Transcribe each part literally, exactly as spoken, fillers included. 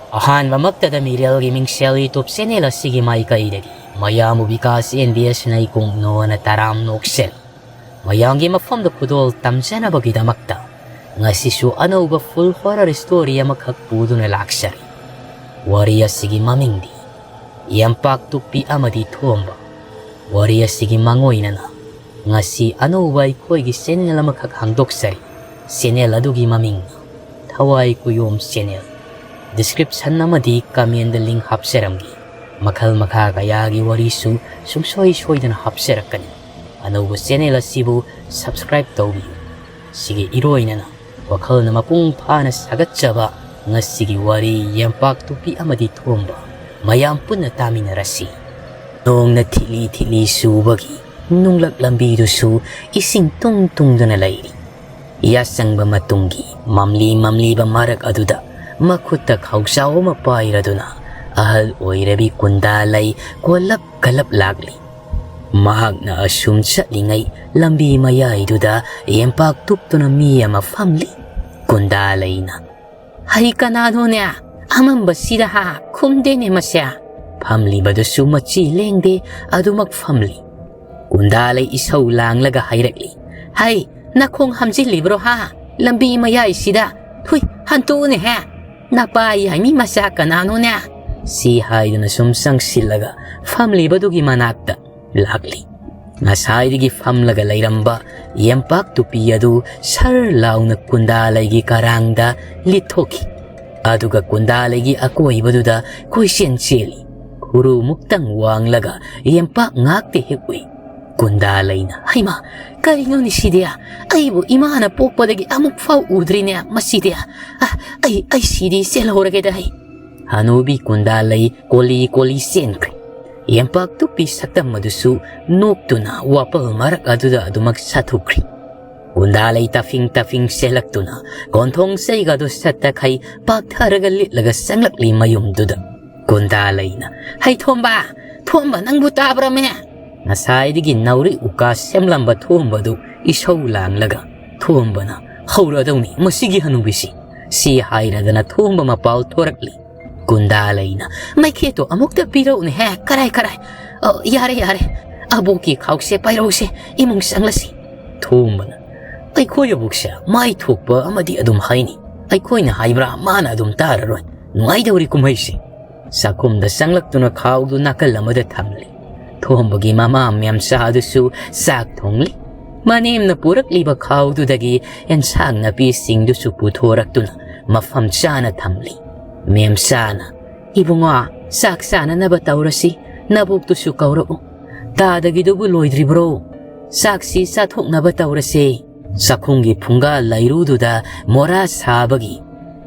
ꯑꯍꯥꯟꯕꯃꯛꯇꯗ ꯃꯤꯔꯦꯜꯒꯤ ꯃꯤꯡꯁꯦꯜ YouTube channel ꯑꯁꯤꯒꯤ ꯃꯥꯏꯀꯩꯗꯒꯤ ꯃꯌꯥꯝꯕꯨ ꯕꯤꯀꯥꯁ ꯑꯦꯟ ꯕꯤ ꯑꯦꯁ ꯅꯩꯀꯨꯡꯅꯣꯅ ꯇꯔꯥꯝ ꯅꯣꯛꯆꯔꯤ꯫ ꯃꯌꯥꯝꯒꯤ ꯃꯐꯝꯗ ꯈꯨꯗꯣꯜ ꯇꯝꯖꯅꯕꯒꯤꯗꯃꯛꯇ ꯉꯁꯤꯁꯨ ꯑꯅꯧꯕ full horror story ꯑꯃꯈꯛ ꯄꯨꯗꯨꯅ ꯂꯥꯛꯆꯔꯤ꯫ ꯋꯥꯔꯤ ꯑꯁꯤꯒꯤ ꯃꯃꯤꯡꯗꯤ ꯌꯦꯝꯄꯥꯛ ꯇꯨꯞꯄꯤ ꯑꯃꯗꯤ ꯊꯣꯝꯕ꯫ ꯋꯥꯔꯤ ꯑꯁꯤꯒꯤ ꯃꯥꯡꯑꯣꯏꯅꯅ ꯉꯁꯤ ꯑꯅꯧꯕ ꯑꯩꯈꯣꯏꯒꯤ channel ꯑꯃꯈꯛ ꯍꯥꯡꯗꯣꯛꯆꯔꯤ꯫ Channel ꯑꯗꯨꯒꯤ ꯃꯃꯤꯡꯅ ꯊꯋꯥꯏ ꯀꯨꯌꯣꯝ channel꯫ Description ꯑꯃꯗꯤ comment link ꯍꯥꯞꯆꯔꯝꯒꯦ꯫ ꯃꯈꯜ ꯃꯈꯥ ꯀꯌꯥꯒꯤ ꯋꯥꯔꯤꯁꯨ ꯁꯨꯡꯁꯣꯏ ꯁꯣꯏꯗꯅ ꯍꯥꯞꯆꯔꯛꯀꯅꯤ꯫ ꯑꯅꯧꯕ channel ꯑꯁꯤꯕꯨ subscribe ꯇꯧꯕꯤꯌꯨ꯫ ꯁꯤꯒꯤ ꯏꯔꯣꯏꯅꯅ ꯋꯥꯈꯜꯅ ꯃꯄꯨꯡ ꯐꯥꯅ ꯁꯥꯒꯠꯆꯕ ꯉꯁꯤꯒꯤ ꯋꯥꯔꯤ ꯌꯦꯝꯄꯥꯛ ꯇꯨꯞꯄꯤ ꯑꯃꯗꯤ ꯊꯣꯝꯕ ꯃꯌꯥꯝ ꯄꯨꯟꯅ ꯇꯥꯃꯤꯟꯅꯔꯁꯤ꯫ ꯅꯣꯡꯅ ꯊꯤꯠꯂꯤ ꯊꯤꯠꯂꯤ ꯆꯨꯕꯒꯤ ꯅꯨꯡꯂꯛ ꯂꯝꯕꯤꯗꯨꯁꯨ ꯏꯁꯤꯡ ꯇꯨꯡ ꯇꯨꯡꯗꯨꯅ ꯂꯩꯔꯤ꯫ ꯌꯥꯆꯪꯕ ꯃꯇꯨꯡꯒꯤ ꯃꯝꯂꯤ ꯃꯝꯂꯤꯕ ꯃꯔꯛ ꯑꯗꯨꯗ ꯃꯈꯨꯠꯇ ꯈꯥꯎꯖꯥꯎ ꯑꯃ ꯄꯥꯏꯔꯗꯨꯅ ꯑꯍꯜ ꯑꯣꯏꯔꯕꯤ ꯀꯨꯟꯗꯥꯂꯩ ꯀꯣꯜꯂꯞ ꯀꯜꯂꯞ ꯂꯥꯛꯂꯤ꯫ ꯃꯍꯥꯛꯅ ꯑꯁꯨꯝ ꯆꯠꯂꯤꯉꯩ ꯂꯝꯕꯤ ꯃꯌꯥꯏꯗꯨꯗ ꯌꯦꯝꯄꯥꯛ ꯇꯨꯞꯇꯨꯅ ꯃꯤ ꯑꯃ ꯐꯝꯂꯤ꯫ ꯀꯨꯟꯗꯥꯂꯩꯅ, "ꯍꯩ, ꯀꯅꯥꯅꯣꯅꯦ? ꯑꯃꯝꯕꯁꯤꯗ ꯍꯥ ꯈꯨꯝꯗꯦꯅꯦ ꯃꯁꯦ?" ꯐꯝꯂꯤꯕꯗꯨꯁꯨ ꯃꯆꯤ ꯂꯦꯡꯗꯦ, ꯑꯗꯨꯃꯛ ꯐꯝꯂꯤ꯫ ꯀꯨꯟꯗꯥꯂꯩ ꯏꯁꯧ ꯂꯥꯡꯂꯒ ꯍꯥꯏꯔꯛꯂꯤ, "ꯍꯩ, ꯅꯈꯣꯡ ꯍꯥꯝꯖꯤꯜꯂꯤꯕ꯭ꯔꯣ ꯍꯥ? ꯂꯝꯕꯤ ꯃꯌꯥꯏꯁꯤꯗ? ꯊꯨꯏ, ꯍꯟꯇꯣꯛꯎꯅꯦꯍꯦ! ꯅꯄꯥ ꯌꯥꯏꯃꯤ ꯃꯆꯥ ꯀꯅꯥꯅꯣꯅꯦ?" ꯁꯤ ꯍꯥꯏꯗꯨꯅ ꯁꯨꯝ ꯆꯪꯁꯤꯜꯂꯒ ꯐꯝꯂꯤꯕꯗꯨꯒꯤ ꯃꯅꯥꯛꯇ ꯂꯥꯛꯂꯤ꯫ ꯉꯁꯥꯏꯗꯒꯤ ꯐꯝꯂꯒ ꯂꯩꯔꯝꯕ ꯌꯦꯝꯄꯥꯛ ꯇꯨꯄꯤ ꯑꯗꯨ ꯁꯔ ꯂꯥꯎꯅ ꯀꯨꯟꯗꯥꯂꯩꯒꯤ ꯀꯔꯥꯡꯗ ꯂꯤꯠꯊꯣꯛꯈꯤ꯫ ꯑꯗꯨꯒ ꯀꯨꯟꯗꯥꯂꯩꯒꯤ ꯑꯀꯣꯏꯕꯗꯨꯗ ꯀꯣꯏꯆꯦꯟ ꯆꯦꯜꯂꯤ꯫ ꯈꯨꯔꯨꯃꯨꯛꯇꯪ ꯋꯥꯡꯂꯒ ꯌꯦꯝꯄꯥꯛ ꯉꯥꯛꯇ ꯍꯦꯛ ꯎꯏ꯫ ꯀꯨꯟꯗꯥꯂꯩꯅ, "ꯍꯩꯃꯥ, ꯀꯔꯤꯅꯣꯅꯦ ꯁꯤꯗꯤ? ꯑꯩꯕꯨ ꯏꯃꯥꯅ ꯄꯣꯛꯄꯗꯒꯤ ꯑꯃꯨꯛ ꯐꯥꯎ ꯎꯗ꯭ꯔꯤꯅꯦ ꯃꯁꯤꯗꯤ꯫ ꯑ, ꯑꯩ, ꯑꯩ ꯁꯤꯗꯤ ꯆꯦꯜꯍꯧꯔꯒꯦꯗ ꯑꯩ꯫" ꯍꯅꯨꯕꯤ ꯀꯨꯟꯗꯥꯂꯩ ꯀꯣꯂꯤ ꯀꯣꯂꯤ ꯆꯦꯟꯈ꯭ꯔꯦ꯫ ꯌꯦꯝꯄꯥꯛ ꯇꯨꯞꯄꯤ ꯁꯛꯇꯝ ꯑꯗꯨꯁꯨ ꯅꯣꯛꯇꯨꯅ ꯋꯥꯄꯜ ꯃꯔꯛ ꯑꯗꯨꯗ ꯑꯗꯨꯃꯛ ꯁꯥꯊꯨꯈ꯭ꯔꯦ꯫ ꯀꯨꯟꯗꯥꯂꯩ ꯇꯥꯐꯤꯡ ꯇꯥꯐꯤꯡ ꯆꯦꯜꯂꯛꯇꯨꯅ ꯀꯣꯟꯊꯣꯡ ꯆꯩꯒꯗꯨ ꯁꯠꯇꯈꯩ ꯄꯥꯛꯊꯔꯒ ꯂꯤꯠꯂꯒ ꯆꯪꯂꯛꯂꯤ ꯃꯌꯨꯝꯗꯨꯗ꯫ ꯀꯨꯟꯗꯥꯂꯩꯅ, "ꯍꯩ ꯊꯣꯝꯕ, ꯊꯣꯝꯕ, ꯅꯪꯕꯨ ꯇꯥꯕ꯭ꯔꯃꯦ?" ꯉꯁꯥꯏꯗꯒꯤ ꯅꯥꯎꯔꯤ ꯎꯀꯥ ꯁꯦꯝꯂꯝꯕ ꯊꯣꯝꯕꯗꯨ ꯏꯁꯧ ꯂꯥꯡꯂꯒ, "ꯊꯣꯝꯕꯅ ꯍꯧꯔꯗꯧꯅꯤ ꯃꯁꯤꯒꯤ ꯍꯅꯨꯕꯤꯁꯤ," ꯁꯤ ꯍꯥꯏꯔꯗꯅ ꯊꯣꯝꯕ ꯃꯄꯥꯜ ꯊꯣꯔꯛꯂꯤ꯫ ꯀꯨꯟꯗꯥꯂꯩꯅ, "ꯃꯩꯈꯦꯠꯇꯣ ꯑꯃꯨꯛꯇ ꯄꯤꯔꯛꯎꯅꯦꯍꯦ, ꯀꯔꯥꯏ, ꯀꯔꯥꯏ? ꯑ, ꯌꯥꯔꯦ, ꯌꯥꯔꯦ, ꯑꯕꯣꯛꯀꯤ ꯈꯥꯎꯁꯦ ꯄꯥꯏꯔꯛꯎꯁꯦ, ꯏꯃꯨꯡ ꯆꯪꯂꯁꯤ꯫" ꯊꯣꯝꯕꯅ, "ꯑꯩꯈꯣꯏ ꯑꯕꯣꯛꯁꯦ ꯃꯥꯏ ꯊꯣꯛꯄ ꯑꯃꯗꯤ ꯑꯗꯨꯝ ꯍꯥꯏꯅꯤ, ꯑꯩꯈꯣꯏꯅ ꯍꯥꯏꯕ꯭ꯔꯥ ꯃꯥꯅ ꯑꯗꯨꯝ ꯇꯥꯔꯔꯣꯏ, ꯅꯨꯡꯉꯥꯏꯗꯧꯔꯤ ꯀꯨꯝꯍꯩꯁꯦ꯫" ꯆꯥꯛꯈꯨꯝꯗ ꯆꯪꯂꯛꯇꯨꯅ ꯈꯥꯎꯗꯨ ꯅꯥꯀꯜ ꯑꯃꯗ ꯊꯝꯂꯤ꯫ ꯊꯣꯝꯕꯒꯤ ꯃꯃꯥ ꯃꯦꯝꯆꯥ ꯑꯗꯨꯁꯨ ꯆꯥꯛ ꯊꯣꯡꯂꯤ꯫ ꯃꯅꯦꯝꯅ ꯄꯨꯔꯛꯂꯤꯕ ꯈꯥꯎꯗꯨꯗꯒꯤ ꯑꯦꯟꯁꯥꯡ ꯅꯥꯄꯤꯁꯤꯡꯗꯨꯁꯨ ꯄꯨꯊꯣꯔꯛꯇꯨꯅ ꯃꯐꯝ ꯆꯥꯅ ꯊꯝꯂꯤ꯫ ꯃꯦꯝꯆꯥꯅ, "ꯏꯕꯨꯡꯉꯣ, ꯆꯥꯛ ꯆꯥꯅꯅꯕ ꯇꯧꯔꯁꯤ, ꯅꯕꯣꯛꯇꯨꯁꯨ ꯀꯧꯔꯛꯎ꯫ ꯇꯥꯗꯒꯤꯗꯨꯕꯨ ꯂꯣꯏꯗ꯭ꯔꯤꯕ꯭ꯔꯣ? ꯆꯥꯛꯁꯤ ꯆꯥꯊꯣꯛꯅꯕ ꯇꯧꯔꯁꯦ꯫" ꯆꯥꯛꯈꯨꯝꯒꯤ ꯐꯨꯡꯒꯥ ꯂꯩꯔꯨꯗꯨꯗ ꯃꯣꯔꯥ ꯁꯥꯕꯒꯤ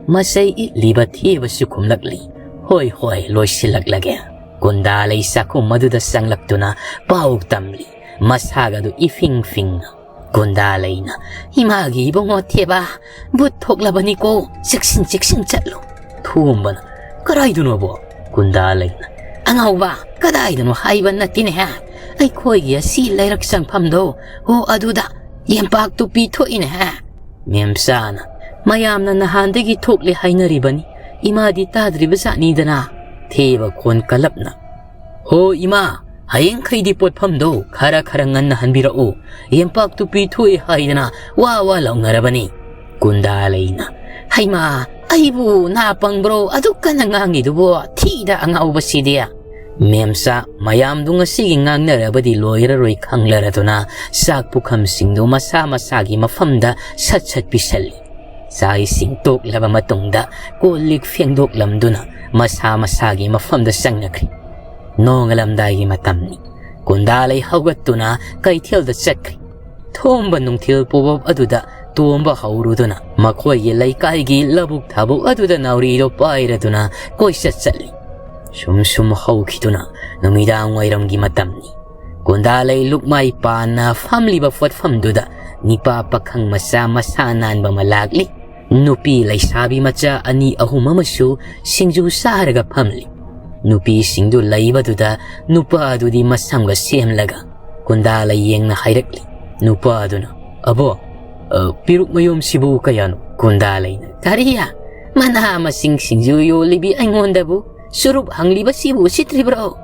ꯃꯆꯩ ꯏꯠꯂꯤꯕ ꯊꯦꯕꯁꯨ ꯈꯨꯝꯂꯛꯂꯤ꯫ "ꯍꯣꯏ, ꯍꯣꯏ, ꯂꯣꯏꯁꯤꯜꯂꯛꯂꯒꯦ꯫" ꯀꯨꯟꯗꯥꯂꯩ ꯆꯥꯛꯈꯨꯝ ꯑꯗꯨꯗ ꯆꯪꯂꯛꯇꯨꯅ ꯄꯥꯎ ꯇꯝꯂꯤ, ꯃꯁꯥꯒꯗꯨ ꯏꯐꯤꯡ ꯐꯤꯡꯅ꯫ ꯀꯨꯟꯗꯥꯂꯩꯅ, "ꯏꯃꯥꯒꯤ ꯏꯕꯨꯡꯉꯣ ꯊꯦꯕ, ꯚꯨꯠ ꯊꯣꯛꯂꯕꯅꯤꯀꯣ, ꯆꯦꯛꯁꯤꯟ ꯆꯦꯛꯁꯤꯟ ꯆꯠꯂꯨ꯫" ꯊꯣꯝꯕꯅ, "ꯀꯗꯥꯏꯗꯅꯣꯕꯣ?" ꯀꯨꯟꯗꯥꯂꯩꯅ, "ꯑꯉꯥꯎꯕ, ꯀꯗꯥꯏꯗꯅꯣ ꯍꯥꯏꯕ ꯅꯠꯇꯦꯅꯦꯍꯦ, ꯑꯩꯈꯣꯏꯒꯤ ꯑꯁꯤ ꯂꯩꯔꯛ ꯆꯪꯐꯝꯗꯣ, ꯍꯣ ꯑꯗꯨꯗ ꯌꯦꯝꯄꯥꯛ ꯇꯨꯄꯤ ꯊꯣꯛꯏꯅꯦꯍꯦ꯫" ꯃꯦꯝꯆꯥꯅ, "ꯃꯌꯥꯝꯅ ꯅꯍꯥꯟꯗꯒꯤ ꯊꯣꯛꯂꯦ ꯍꯥꯏꯅꯔꯤꯕꯅꯤ, ꯏꯃꯥꯗꯤ ꯇꯥꯗ꯭ꯔꯤꯕ ꯖꯥꯠꯅꯤꯗꯅ꯫" ꯊꯦꯕ ꯈꯣꯟ ꯀꯜꯂꯞꯅ, "ꯍꯣ ꯏꯃꯥ, ꯍꯌꯦꯡꯈꯩꯗꯤ ꯄꯣꯠꯐꯝꯗꯣ ꯈꯔ ꯈꯔ ꯉꯟꯅ ꯍꯟꯕꯤꯔꯛꯎ, ꯌꯦꯝꯄꯥꯛ ꯇꯨꯄꯤ ꯊꯣꯛꯏ ꯍꯥꯏꯗꯅ ꯋꯥ ꯋꯥ ꯂꯥꯎꯅꯔꯕꯅꯤ꯫" ꯀꯨꯟꯗꯥꯂꯩꯅ, "ꯍꯩꯃꯥ, ꯑꯩꯕꯨ ꯅꯥ ꯄꯪꯕ꯭ꯔꯣ ꯑꯗꯨꯛ ꯀꯟꯅ ꯉꯥꯡꯉꯤꯗꯨꯕꯣ, ꯊꯤꯗ ꯑꯉꯥꯎꯕꯁꯤꯗꯤ!" ꯃꯦꯝꯆꯥ, ꯃꯌꯥꯝꯗꯨ ꯉꯁꯤꯒꯤ ꯉꯥꯡꯅꯔꯕꯗꯤ ꯂꯣꯏꯔꯔꯣꯏ ꯈꯪꯂꯔꯗꯨꯅ ꯆꯥꯛ ꯄꯨꯈꯝꯁꯤꯡꯗꯨ ꯃꯁꯥ ꯃꯁꯥꯒꯤ ꯃꯐꯝꯗ ꯁꯠ ꯁꯠ ꯄꯤꯁꯜꯂꯤ꯫ ꯆꯥꯛ ꯏꯁꯤꯡ ꯇꯣꯛꯂꯕ ꯃꯇꯨꯡꯗ ꯀꯣꯜ ꯂꯤꯛ ꯐꯦꯡꯗꯣꯛꯂꯝꯗꯨꯅ ꯃꯁꯥ ꯃꯁꯥꯒꯤ ꯃꯐꯝꯗ ꯆꯪꯅꯈ꯭ꯔꯤ꯫ ꯅꯣꯡꯉꯥꯜꯂꯝꯗꯥꯏꯒꯤ ꯃꯇꯝꯅꯤ꯫ ꯀꯨꯟꯗꯥꯂꯩ ꯍꯧꯒꯠꯇꯨꯅ ꯀꯩꯊꯦꯜꯗ ꯆꯠꯈ꯭ꯔꯤ꯫ ꯊꯣꯝꯕ ꯅꯨꯡꯊꯤꯜ ꯄꯣꯕꯞ ꯑꯗꯨꯗ ꯇꯣꯝꯕ ꯍꯧꯔꯨꯗꯨꯅ ꯃꯈꯣꯏꯒꯤ ꯂꯩꯀꯥꯏꯒꯤ ꯂꯧꯕꯨꯛ ꯊꯥꯕꯨꯛ ꯑꯗꯨꯗ ꯅꯥꯎꯔꯤꯗꯣ ꯄꯥꯏꯔꯗꯨꯅ ꯀꯣꯏꯆꯠ ꯆꯠꯂꯤ꯫ ꯁꯨꯝ ꯁꯨꯝ ꯍꯧꯈꯤꯗꯨꯅ ꯅꯨꯃꯤꯗꯥꯡ ꯋꯥꯏꯔꯝꯒꯤ ꯃꯇꯝꯅꯤ꯫ ꯀꯨꯟꯗꯥꯂꯩ ꯂꯨꯛꯃꯥꯏ ꯄꯥꯟꯅ ꯐꯝꯂꯤꯕ ꯄꯣꯠꯐꯝꯗꯨꯗ ꯅꯤꯄꯥ ꯄꯥꯈꯪ ꯃꯆꯥ ꯃꯁꯥ ꯅꯥꯟꯕ ꯑꯃ ꯂꯥꯛꯂꯤ꯫ ꯅꯨꯄꯤ ꯂꯩꯁꯥꯕꯤ ꯃꯆꯥ ꯑꯅꯤ ꯑꯍꯨꯝ ꯑꯃꯁꯨ ꯁꯤꯡꯖꯨ ꯆꯥꯔꯒ ꯐꯝꯂꯤ꯫ ꯅꯨꯄꯤꯁꯤꯡꯗꯨ ꯂꯩꯕꯗꯨꯗ ꯅꯨꯄꯥ ꯑꯗꯨꯗꯤ ꯃꯁꯝꯒ ꯁꯦꯝꯂꯒ ꯀꯨꯟꯗꯥꯂꯩ ꯌꯦꯡꯅ ꯍꯥꯏꯔꯛꯂꯤ꯫ ꯅꯨꯄꯥ ꯑꯗꯨꯅ, "ꯑꯕꯣ, ꯑ, ꯄꯤꯔꯨꯛ ꯃꯌꯣꯝꯁꯤꯕꯨ ꯀꯌꯥꯅꯣ?" ꯀꯨꯟꯗꯥꯂꯩꯅ, "ꯀꯔꯤ? "ꯃꯅꯥ ꯃꯁꯤꯡ ꯁꯤꯡꯖꯨ ꯌꯣꯜꯂꯤꯕꯤ ꯑꯩꯉꯣꯟꯗꯕꯨ ꯆꯨꯔꯨꯞ ꯍꯪꯂꯤꯕꯁꯤꯕꯨ ꯎꯁꯤꯠꯇ꯭ꯔꯤꯕ꯭ꯔꯣ?"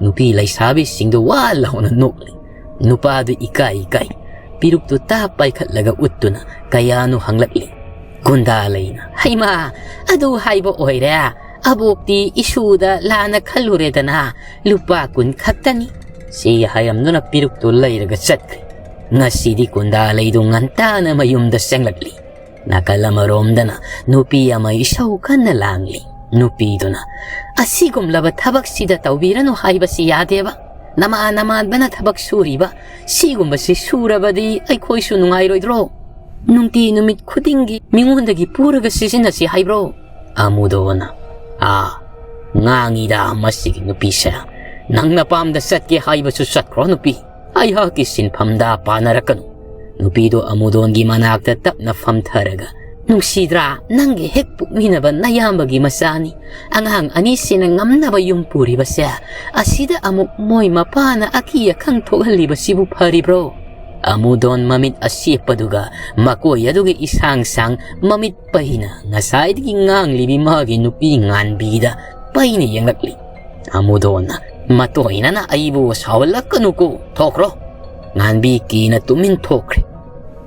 ꯅꯨꯄꯤ ꯂꯩꯁꯥꯕꯤꯁꯤꯡꯗꯨ ꯋꯥ ꯂꯥꯎꯅ ꯅꯣꯛꯂꯤ꯫ ꯅꯨꯄꯥꯗꯨ ꯏꯀꯥꯏ ꯏꯀꯥꯏ ꯄꯤꯔꯨꯛꯇꯨ ꯇꯥꯞ ꯄꯥꯏꯈꯠꯂꯒ ꯎꯠꯇꯨꯅ ꯀꯌꯥꯅꯣ ꯍꯪꯂꯛꯂꯤ꯫ ꯒꯨꯟꯗꯥ ꯂꯩꯅ, "ꯍꯩꯃꯥ, ꯑꯗꯨ ꯍꯥꯏꯕ ꯑꯣꯏꯔꯦ꯫ ꯑꯕꯣꯛꯇꯤ ꯏꯁꯨꯗ ꯂꯥꯟꯅ ꯈꯜꯂꯨꯔꯦꯗꯅ, ꯂꯨꯄꯥ ꯀꯨꯟ ꯈꯛꯇꯅꯤ" ꯁꯤ ꯍꯥꯏꯔꯝꯗꯨꯅ ꯄꯤꯔꯨꯛꯇꯨ ꯂꯩꯔꯒ ꯆꯠꯈ꯭ꯔꯦ꯫ ꯉꯁꯤꯗꯤ ꯒꯨꯟꯗꯥ ꯂꯩꯗꯨ ꯉꯟꯇꯥꯅ ꯃꯌꯨꯝꯗ ꯆꯪꯂꯛꯂꯤ꯫ ꯅꯥꯀꯜ ꯑꯃꯔꯣꯝꯗꯅ ꯅꯨꯄꯤ ꯑꯃ ꯏꯁꯧ ꯀꯟꯅ ꯂꯥꯡꯂꯤ꯫ ꯅꯨꯄꯤꯗꯨꯅ, "ꯑꯁꯤꯒꯨꯝꯂꯕ ꯊꯕꯛꯁꯤꯗ ꯇꯧꯕꯤꯔꯅꯨ ꯍꯥꯏꯕꯁꯤ ꯌꯥꯗꯦꯕ꯫ ꯅꯃꯥ ꯅꯃꯥꯟꯕꯅ ꯊꯕꯛ ꯁꯨꯔꯤꯕ ꯁꯤꯒꯨꯝꯕꯁꯤ ꯁꯨꯔꯕꯗꯤ ꯑꯩꯈꯣꯏꯁꯨ ꯅꯨꯡꯉꯥꯏꯔꯣꯏꯗ꯭ꯔꯣ? ꯅꯨꯡꯇꯤ ꯅꯨꯃꯤꯠ ꯈꯨꯗꯤꯡꯒꯤ ꯃꯤꯉꯣꯟꯗꯒꯤ ꯄꯨꯔꯒ ꯁꯤꯖꯤꯟꯅꯁꯤ ꯍꯥꯏꯕ꯭ꯔꯣ?" ꯑꯃꯨꯗꯣꯅ, "ꯑꯥ, ꯉꯥꯡꯉꯤꯗ ꯃꯁꯤꯒꯤ ꯅꯨꯄꯤꯁꯦ꯫ ꯅꯪ ꯅꯄꯥꯝꯗ ꯆꯠꯀꯦ ꯍꯥꯏꯕꯁꯨ ꯆꯠꯈ꯭ꯔꯣ ꯅꯨꯄꯤ꯫ ꯑꯩꯍꯥꯛꯀꯤ ꯁꯤꯟꯐꯝꯗ ꯄꯥꯅꯔꯛꯀꯅꯨ"꯫ ꯅꯨꯄꯤꯗꯣ ꯑꯃꯨꯗꯣꯟꯒꯤ ꯃꯅꯥꯛꯇ ꯇꯞꯅ ꯐꯝꯊꯔꯒ, "ꯅꯨꯡꯁꯤꯗ꯭ꯔꯥ, ꯅꯪꯒꯤ ꯍꯦꯛ ꯄꯣꯛꯃꯤꯟꯅꯕ ꯅꯌꯥꯝꯕꯒꯤ ꯃꯆꯥꯅꯤ꯫ ꯑꯉꯥꯡ ꯑꯅꯤꯁꯤꯅ ꯉꯝꯅꯕ ꯌꯨꯝ ꯄꯨꯔꯤꯕꯁꯦ, ꯑꯁꯤꯗ ꯑꯃꯨꯛ ꯃꯣꯏ ꯃꯄꯥꯅ ꯑꯀꯤ ꯑꯈꯪ ꯊꯣꯛꯍꯜꯂꯤꯕꯁꯤꯕꯨ ꯐꯔꯤꯕ꯭ꯔꯣ?" ꯑꯃꯨꯗꯣꯟ ꯃꯃꯤꯠ ꯑꯁꯦꯞꯄꯗꯨꯒ ꯃꯀꯣꯏ ꯑꯗꯨꯒꯤ ꯏꯁꯥꯡ ꯁꯥꯡ ꯃꯃꯤꯠ ꯄꯩꯅ ꯉꯁꯥꯏꯗꯒꯤ ꯉꯥꯡꯂꯤꯕꯤ ꯃꯥꯒꯤ ꯅꯨꯄꯤ ꯉꯥꯟꯕꯤꯗ ꯄꯩꯅ ꯌꯦꯡꯂꯛꯂꯤ꯫ ꯑꯃꯨꯗꯣꯟꯅ, "ꯃꯇꯣꯏꯅꯅ ꯑꯩꯕꯨ ꯁꯥꯎꯍꯜꯂꯛꯀꯅꯨꯀꯣ, ꯊꯣꯛꯈ꯭ꯔꯣ"꯫ ꯉꯥꯟꯕꯤ ꯀꯤꯅ ꯇꯨꯃꯤꯟ ꯊꯣꯛꯈ꯭ꯔꯦ꯫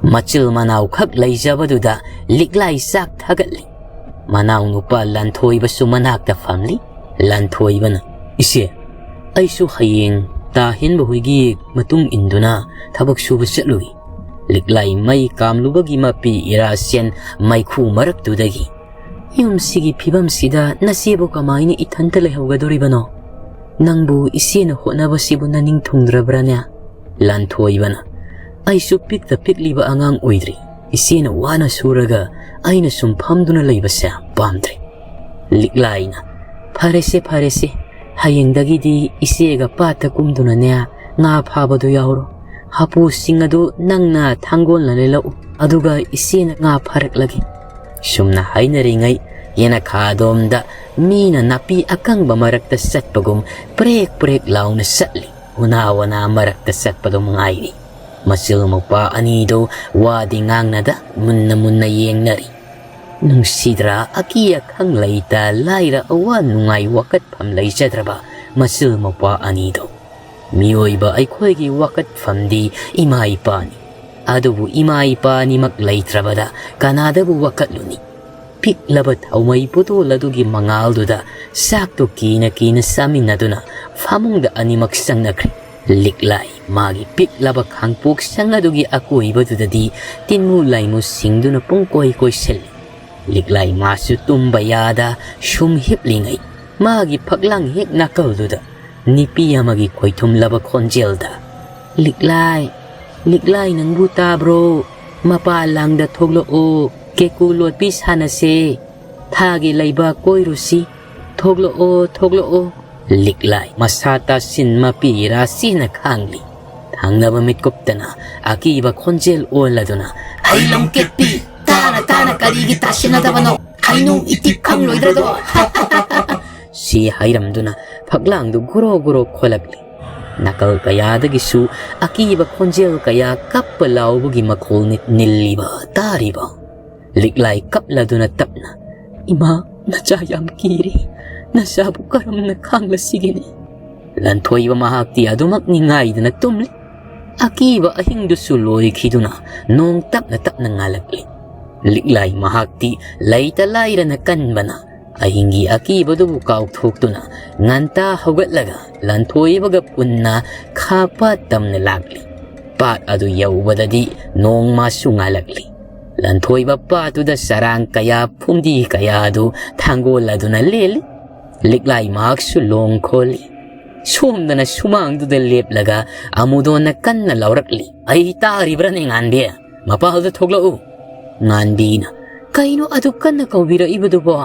ꯃꯆꯤꯜ ꯃꯅꯥꯎꯈꯛ ꯂꯩꯖꯕꯗꯨꯗ ꯂꯤꯛꯂꯥꯏ ꯆꯥꯛ ꯊꯥꯒꯠꯂꯤ꯫ ꯃꯅꯥꯎꯅꯨꯄꯥ ꯂꯥꯟꯊꯣꯏꯕꯁꯨ ꯃꯅꯥꯛꯇ ꯐꯝꯂꯤ꯫ ꯂꯥꯟꯊꯣꯏꯕꯅ, "ꯏꯆꯦ, ꯑꯩꯁꯨ ꯍꯌꯦꯡ ꯇꯥ ꯍꯦꯟꯕ ꯍꯣꯏꯒꯤ ꯃꯇꯨꯡ ꯏꯟꯗꯨꯅ ꯊꯕꯛ ꯁꯨꯕ ꯆꯠꯂꯨꯏ"꯫ ꯂꯤꯛꯂꯥꯏ ꯃꯩ ꯀꯥꯝꯂꯨꯕꯒꯤ ꯃꯄꯤ ꯏꯔꯥꯁꯦꯟ ꯃꯩꯈꯨ ꯃꯔꯛꯇꯨꯗꯒꯤ, "ꯌꯨꯝꯁꯤꯒꯤ ꯐꯤꯕꯝꯁꯤꯗ ꯅꯆꯦꯕꯨ ꯀꯃꯥꯏꯅ ꯏꯊꯟꯇ ꯂꯩꯍꯧꯒꯗꯣꯔꯤꯕꯅꯣ? ꯅꯪꯕꯨ ꯏꯆꯦꯅ ꯍꯣꯠꯅꯕꯁꯤꯕꯨ ꯅꯅꯤꯡ ꯊꯨꯡꯗ꯭ꯔꯕ꯭ꯔꯥꯅꯦ?" ꯂꯥꯟꯊꯣꯏꯕꯅ, "ꯑꯩꯁꯨ ꯄꯤꯛꯇ ꯄꯤꯛꯂꯤꯕ ꯑꯉꯥꯡ ꯑꯣꯏꯗ꯭ꯔꯤ꯫ ꯏꯆꯦꯅ ꯋꯥꯅ ꯁꯨꯔꯒ ꯑꯩꯅ ꯁꯨꯝ ꯐꯝꯗꯨꯅ ꯂꯩꯕꯁꯦ ꯄꯥꯝꯗ꯭ꯔꯦ"꯫ ꯂꯤꯛꯂꯥꯏꯅ, "ꯐꯔꯦꯁꯦ, ꯐꯔꯦꯁꯦ, ꯍꯌꯦꯡꯗꯒꯤꯗꯤ ꯏꯆꯦꯒ ꯄꯥꯠꯇ ꯀꯨꯝꯗꯨꯅꯅꯦ ꯉꯥ ꯐꯥꯕꯗꯨ ꯌꯥꯎꯔꯣ꯫ ꯍꯥꯄꯨꯁꯤꯡ ꯑꯗꯨ ꯅꯪꯅ ꯊꯥꯡꯒꯣꯜꯅ ꯂꯩꯔꯛꯎ, ꯑꯗꯨꯒ ꯏꯆꯦꯅ ꯉꯥ ꯐꯥꯔꯛꯂꯒꯦ"꯫ ꯁꯨꯝꯅ ꯍꯥꯏꯅꯔꯤꯉꯩ ꯌꯦꯅꯈꯥꯗꯣꯝꯗ ꯃꯤꯅ ꯅꯥꯄꯤ ꯑꯀꯪꯕ ꯃꯔꯛꯇ ꯆꯠꯄꯒꯨꯝ ꯄ꯭ꯔꯦꯛ ꯄ꯭ꯔꯦꯛ ꯂꯥꯎꯅ ꯆꯠꯂꯤ꯫ ꯎꯅꯥ ꯋꯥꯅꯥ ꯃꯔꯛꯇ ꯆꯠꯄꯗꯨ ꯃꯉꯥꯏꯔꯤ꯫ ꯃꯆꯤꯜ ꯃꯧꯄ꯭ꯋꯥ ꯑꯅꯤꯗꯨ ꯋꯥꯗꯤ ꯉꯥꯡꯅꯗ ꯃꯨꯟꯅ ꯃꯨꯟꯅ ꯌꯦꯡꯅꯔꯤ꯫ ꯅꯨꯡꯁꯤꯗ꯭ꯔꯥ, ꯑꯀꯤ ꯑꯈꯪ ꯂꯩꯇ ꯂꯥꯏꯔ ꯑꯋꯥ ꯅꯨꯡꯉꯥꯏ ꯋꯥꯀꯠꯐꯝ ꯂꯩꯖꯗ꯭ꯔꯕ ꯃꯆꯤꯜ ꯃꯧꯄ꯭ꯋꯥ ꯑꯅꯤꯗꯣ? ꯃꯤꯑꯣꯏꯕ ꯑꯩꯈꯣꯏꯒꯤ ꯋꯥꯀꯠꯐꯝꯗꯤ ꯏꯃꯥ ꯏꯄꯥꯅꯤ꯫ ꯑꯗꯨꯕꯨ ꯏꯃꯥ ꯏꯄꯥ ꯑꯅꯤꯃꯛ ꯂꯩꯇ꯭ꯔꯕꯗ ꯀꯅꯥꯗꯕꯨ ꯋꯥꯀꯠꯂꯨꯅꯤ? ꯄꯤꯛꯂꯕ ꯊꯥꯎꯃꯩ ꯄꯨꯇꯣꯜ ꯑꯗꯨꯒꯤ ꯃꯉꯥꯜꯗꯨꯗ ꯆꯥꯛꯇꯨ ꯀꯤꯅ ꯀꯤꯅ ꯆꯥꯃꯤꯟꯅꯗꯨꯅ ꯐꯃꯨꯡꯗ ꯑꯅꯤꯃꯛ ꯆꯪꯅꯈ꯭ꯔꯦ꯫ ꯂꯤꯛꯂꯥꯏ ꯃꯥꯒꯤ ꯄꯤꯛꯂꯕ ꯈꯥꯡꯄꯣꯛꯁꯪ ꯑꯗꯨꯒꯤ ꯑꯀꯣꯏꯕꯗꯨꯗꯗꯤ ꯇꯤꯟꯃꯨ ꯂꯥꯏꯃꯨ ꯁꯤꯡꯗꯨꯅ ꯄꯨꯡꯀꯣꯏ ꯀꯣꯏꯁꯤꯜꯂꯤ꯫ ꯂꯤꯛꯂꯥꯏ ꯃꯥꯁꯨ ꯇꯨꯝꯕ ꯌꯥꯗ ꯁꯨꯝ ꯍꯤꯞꯂꯤꯉꯩ, ꯃꯥꯒꯤ ꯐꯛꯂꯥꯡ ꯍꯦꯛ ꯅꯥꯀꯜꯗꯨꯗ ꯅꯨꯄꯤ ꯑꯃꯒꯤ ꯈꯣꯏꯊꯨꯝꯂꯕ ꯈꯣꯟꯖꯦꯜꯗ, "ꯂꯤꯛꯂꯥꯏ, ꯂꯤꯛꯂꯥꯏ, ꯅꯪꯕꯨ ꯇꯥꯕ꯭ꯔꯣ? ꯃꯄꯥ ꯂꯥꯡꯗ ꯊꯣꯛꯂꯛꯑꯣ, ꯀꯦꯀꯨ ꯂꯣꯠꯄꯤ ꯁꯥꯟꯅꯁꯦ, ꯊꯥꯒꯤ ꯂꯩꯕꯥꯛ ꯀꯣꯏꯔꯨꯁꯤ, ꯊꯣꯛꯂꯛꯑꯣ, ꯊꯣꯛꯂꯛꯑꯣ"꯫ ꯂꯤꯛꯂꯥꯏ ꯃꯁꯥ ꯇꯥꯁꯤꯟ ꯃꯄꯤ ꯔꯥꯁꯤꯅ ꯈꯥꯡꯂꯤ꯫ ꯊꯪꯅꯕ ꯃꯤꯠꯀꯨꯞꯇꯅ ꯑꯀꯤꯕ ꯈꯣꯟꯖꯦꯜ ꯑꯣꯜꯂꯗꯨꯅ, "ꯑꯩ ꯂꯝꯀꯦꯠꯄꯤ, ꯇꯥꯅ ꯇꯥꯅ ꯀꯔꯤꯒꯤ ꯇꯥꯁꯤꯟꯅꯗꯕꯅꯣ? ꯍꯩꯅꯨ ꯏꯇꯤꯛ ꯈꯪꯂꯣꯏꯗ꯭ꯔꯗꯣ?" ꯁꯤ ꯍꯥꯏꯔꯝꯗꯨꯅ ꯐꯛꯂꯥꯡꯗꯨ ꯒꯣꯔꯣ ꯒꯣꯔꯣ ꯈꯣꯜꯂꯛꯂꯤ꯫ ꯅꯥꯀꯜ ꯀꯌꯥꯗꯒꯤꯁꯨ ꯑꯀꯤꯕ ꯈꯣꯟꯖꯦꯜ ꯀꯌꯥ, ꯀꯞꯄ ꯂꯥꯎꯕꯒꯤ ꯃꯈꯣꯜꯅꯤ ꯅꯤꯜꯂꯤꯕ, ꯇꯥꯔꯤꯕ꯫ ꯂꯤꯛꯂꯥꯏ ꯀꯞꯂꯗꯨꯅ ꯇꯞꯅ, "ꯏꯃꯥ, ꯅꯆꯥ ꯌꯥꯝ ꯀꯤꯔꯦ꯫ ꯅꯆꯥꯕꯨ ꯀꯔꯝꯅ ꯈꯥꯡꯂꯁꯤꯒꯦꯅꯦ?" ꯂꯟꯊꯣꯏꯕ ꯃꯍꯥꯛꯇꯤ ꯑꯗꯨꯃꯛꯅꯤ ꯉꯥꯏꯗꯅ ꯇꯨꯝꯂꯤ꯫ ꯑꯀꯤꯕ ꯑꯍꯤꯡꯗꯨꯁꯨ ꯂꯣꯏꯈꯤꯗꯨꯅ ꯅꯣꯡ ꯇꯞꯅ ꯇꯞꯅ ꯉꯥꯜꯂꯛꯂꯤ꯫ ꯂꯤꯛꯂꯥꯏ ꯃꯍꯥꯛꯇꯤ ꯂꯩꯇ ꯂꯥꯏꯔꯅ ꯀꯟꯕꯅ ꯑꯍꯤꯡꯒꯤ ꯑꯀꯤꯕꯗꯨꯕꯨ ꯀꯥꯎꯊꯣꯛꯇꯨꯅ ꯉꯟꯇꯥ ꯍꯧꯒꯠꯂꯒ ꯂꯟꯊꯣꯏꯕꯒ ꯄꯨꯟꯅ ꯈꯥ ꯄꯥꯠ ꯇꯝꯅ ꯂꯥꯛꯂꯤ꯫ ꯄꯥꯠ ꯑꯗꯨ ꯌꯧꯕꯗꯗꯤ ꯅꯣꯡꯃꯁꯨ ꯉꯥꯜꯂꯛꯂꯤ꯫ ꯂꯟꯊꯣꯏꯕ ꯄꯥꯠꯇꯨꯗ ꯆꯔꯥꯡ ꯀꯌꯥ, ꯐꯨꯝꯗꯤ ꯀꯌꯥ ꯑꯗꯨ ꯊꯥꯡꯒꯣꯜꯂꯗꯨꯅ ꯂꯦꯜꯂꯤ꯫ ꯂꯤꯛꯂꯥꯏ ꯃꯍꯥꯛꯁꯨ ꯂꯣꯡ ꯈꯣꯜꯂꯤ꯫ ꯁꯣꯝꯗꯅ ꯁꯨꯃꯥꯡꯗꯨꯗ ꯂꯦꯞꯂꯒ ꯑꯃꯨꯗꯣꯟꯅ ꯀꯟꯅ ꯂꯥꯎꯔꯛꯂꯤ, "ꯑꯩ ꯇꯥꯔꯤꯕ꯭ꯔꯅꯦ ꯉꯥꯟꯕꯤ? ꯃꯄꯥꯜꯗ ꯊꯣꯛꯂꯛꯎ!" ꯉꯥꯟꯕꯤꯅ, "ꯀꯩꯅꯣ ꯑꯗꯨ ꯀꯟꯅ ꯀꯧꯕꯤꯔꯛꯏꯕꯗꯨꯕꯣ?"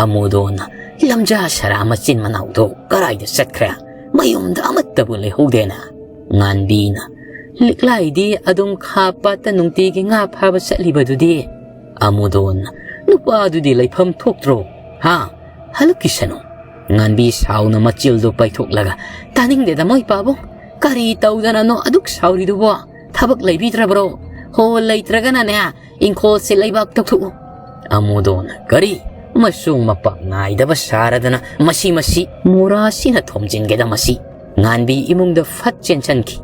ꯑꯃꯨꯗꯣꯟꯅ, "ꯂꯝꯖꯥ ꯁꯔꯥ ꯃꯆꯤꯟ ꯃꯅꯥꯎꯗꯣ ꯀꯔꯥꯏꯗ ꯆꯠꯈ꯭ꯔꯦ? ꯃꯌꯨꯝꯗ ꯑꯃꯠꯇꯕꯨ ꯂꯩꯍꯧꯗꯦꯅ?" ꯉꯥꯟꯕꯤꯅ, "ꯂꯤꯛꯂꯥꯏꯗꯤ ꯑꯗꯨꯝ ꯈꯥ ꯄꯥꯠꯇ ꯅꯨꯡꯇꯤꯒꯤ ꯉꯥ ꯐꯥꯕ ꯆꯠꯂꯤꯕꯗꯨꯗꯤ?" ꯑꯃꯨꯗꯣꯟꯅ, "ꯅꯨꯄꯥꯗꯨꯗꯤ ꯂꯩꯐꯝ ꯊꯣꯛꯇ꯭ꯔꯣ? ꯍꯥ? ꯍꯜꯂꯛꯈꯤꯁꯅꯨ!" ꯉꯥꯟꯕꯤ ꯁꯥꯎꯅ ꯃꯆꯤꯜꯗꯨ ꯄꯥꯏꯊꯣꯛꯂꯒ, "ꯇꯥꯅꯤꯡꯗꯦꯗ ꯃꯣꯏ ꯄꯥꯕꯨꯡ, ꯀꯔꯤ ꯇꯧꯗꯅꯅꯣ ꯑꯗꯨꯛ ꯁꯥꯎꯔꯤꯗꯨꯕꯣ? ꯊꯕꯛ ꯂꯩꯕꯤꯗ꯭ꯔꯕ꯭ꯔꯣ? ꯍꯣ, ꯂꯩꯇ꯭ꯔꯒꯅꯅꯦ, ꯏꯪꯈꯣꯜꯁꯦ ꯂꯩꯕꯥꯛ ꯇꯧꯊꯣꯛꯎ꯫ ꯑꯃꯨꯗꯣꯅ, "ꯀꯔꯤ? ꯃꯆꯣꯡ ꯃꯄꯥꯛ ꯅꯥꯏꯗꯕ ꯁꯥꯔꯗꯅ ꯃꯁꯤ, ꯃꯁꯤ!" ꯃꯣꯔꯥꯁꯤꯅ ꯊꯣꯝꯖꯤꯟꯒꯦꯗ ꯃꯁꯤ꯫ ꯉꯥꯟꯕꯤ ꯏꯃꯨꯡꯗ ꯐꯠ ꯆꯦꯟꯁꯤꯟꯈꯤ꯫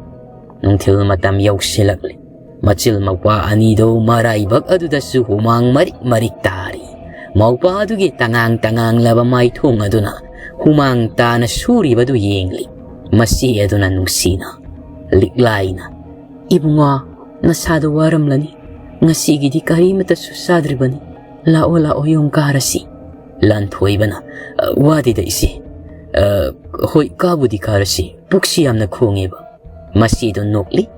ꯅꯨꯡꯊꯤꯜ ꯃꯇꯝ ꯌꯧꯁꯤꯜꯂꯛꯂꯦ꯫ ꯃꯆꯤꯜ ꯃꯧꯄ꯭ꯋꯥ ꯑꯅꯤꯗꯨ ꯃꯔꯥꯏꯕꯛ ꯑꯗꯨꯗꯁꯨ ꯍꯨꯃꯥꯡ ꯃꯔꯤꯛ ꯃꯔꯤꯛ ꯇꯥꯔꯤ꯫ ꯃꯧꯄ꯭ꯋꯥ ꯑꯗꯨꯒꯤ ꯇꯉꯥꯡ ꯇꯉꯥꯡꯂꯕ ꯃꯥꯏꯊꯣꯡ ꯑꯗꯨꯅ ꯍꯨꯃꯥꯡ ꯇꯥꯅ ꯁꯨꯔꯤꯕꯗꯨ ꯌꯦꯡꯂꯤ꯫ ꯃꯆꯦ ꯑꯗꯨꯅ ꯅꯨꯡꯁꯤꯅ, ꯂꯤꯛꯂꯥꯏꯅ, "ꯏꯕꯨꯡꯉꯣ, ꯅꯁꯥꯗꯣ ꯋꯥꯔꯝꯂꯅꯤ꯫ ꯉꯁꯤꯒꯤꯗꯤ ꯀꯔꯤꯃꯠꯇꯁꯨ ꯆꯥꯗ꯭ꯔꯤꯕꯅꯤ꯫ ꯂꯥꯛꯑꯣ, ꯂꯥꯛꯑꯣ, ꯌꯨꯝ ꯀꯥꯔꯁꯤ꯫" ꯂꯥꯟꯊꯣꯏꯕꯅ, "ꯑ, ꯋꯥꯗꯦꯗ ꯏꯆꯦ꯫ ꯑ, ꯍꯣꯏ, ꯀꯥꯕꯨꯗꯤ ꯀꯥꯔꯁꯤ꯫ ꯄꯨꯛꯁꯤ ꯌꯥꯝꯅ ꯈꯣꯡꯉꯦꯕ꯫" ꯃꯆꯦꯗꯨ ꯅꯣꯛꯂꯤ꯫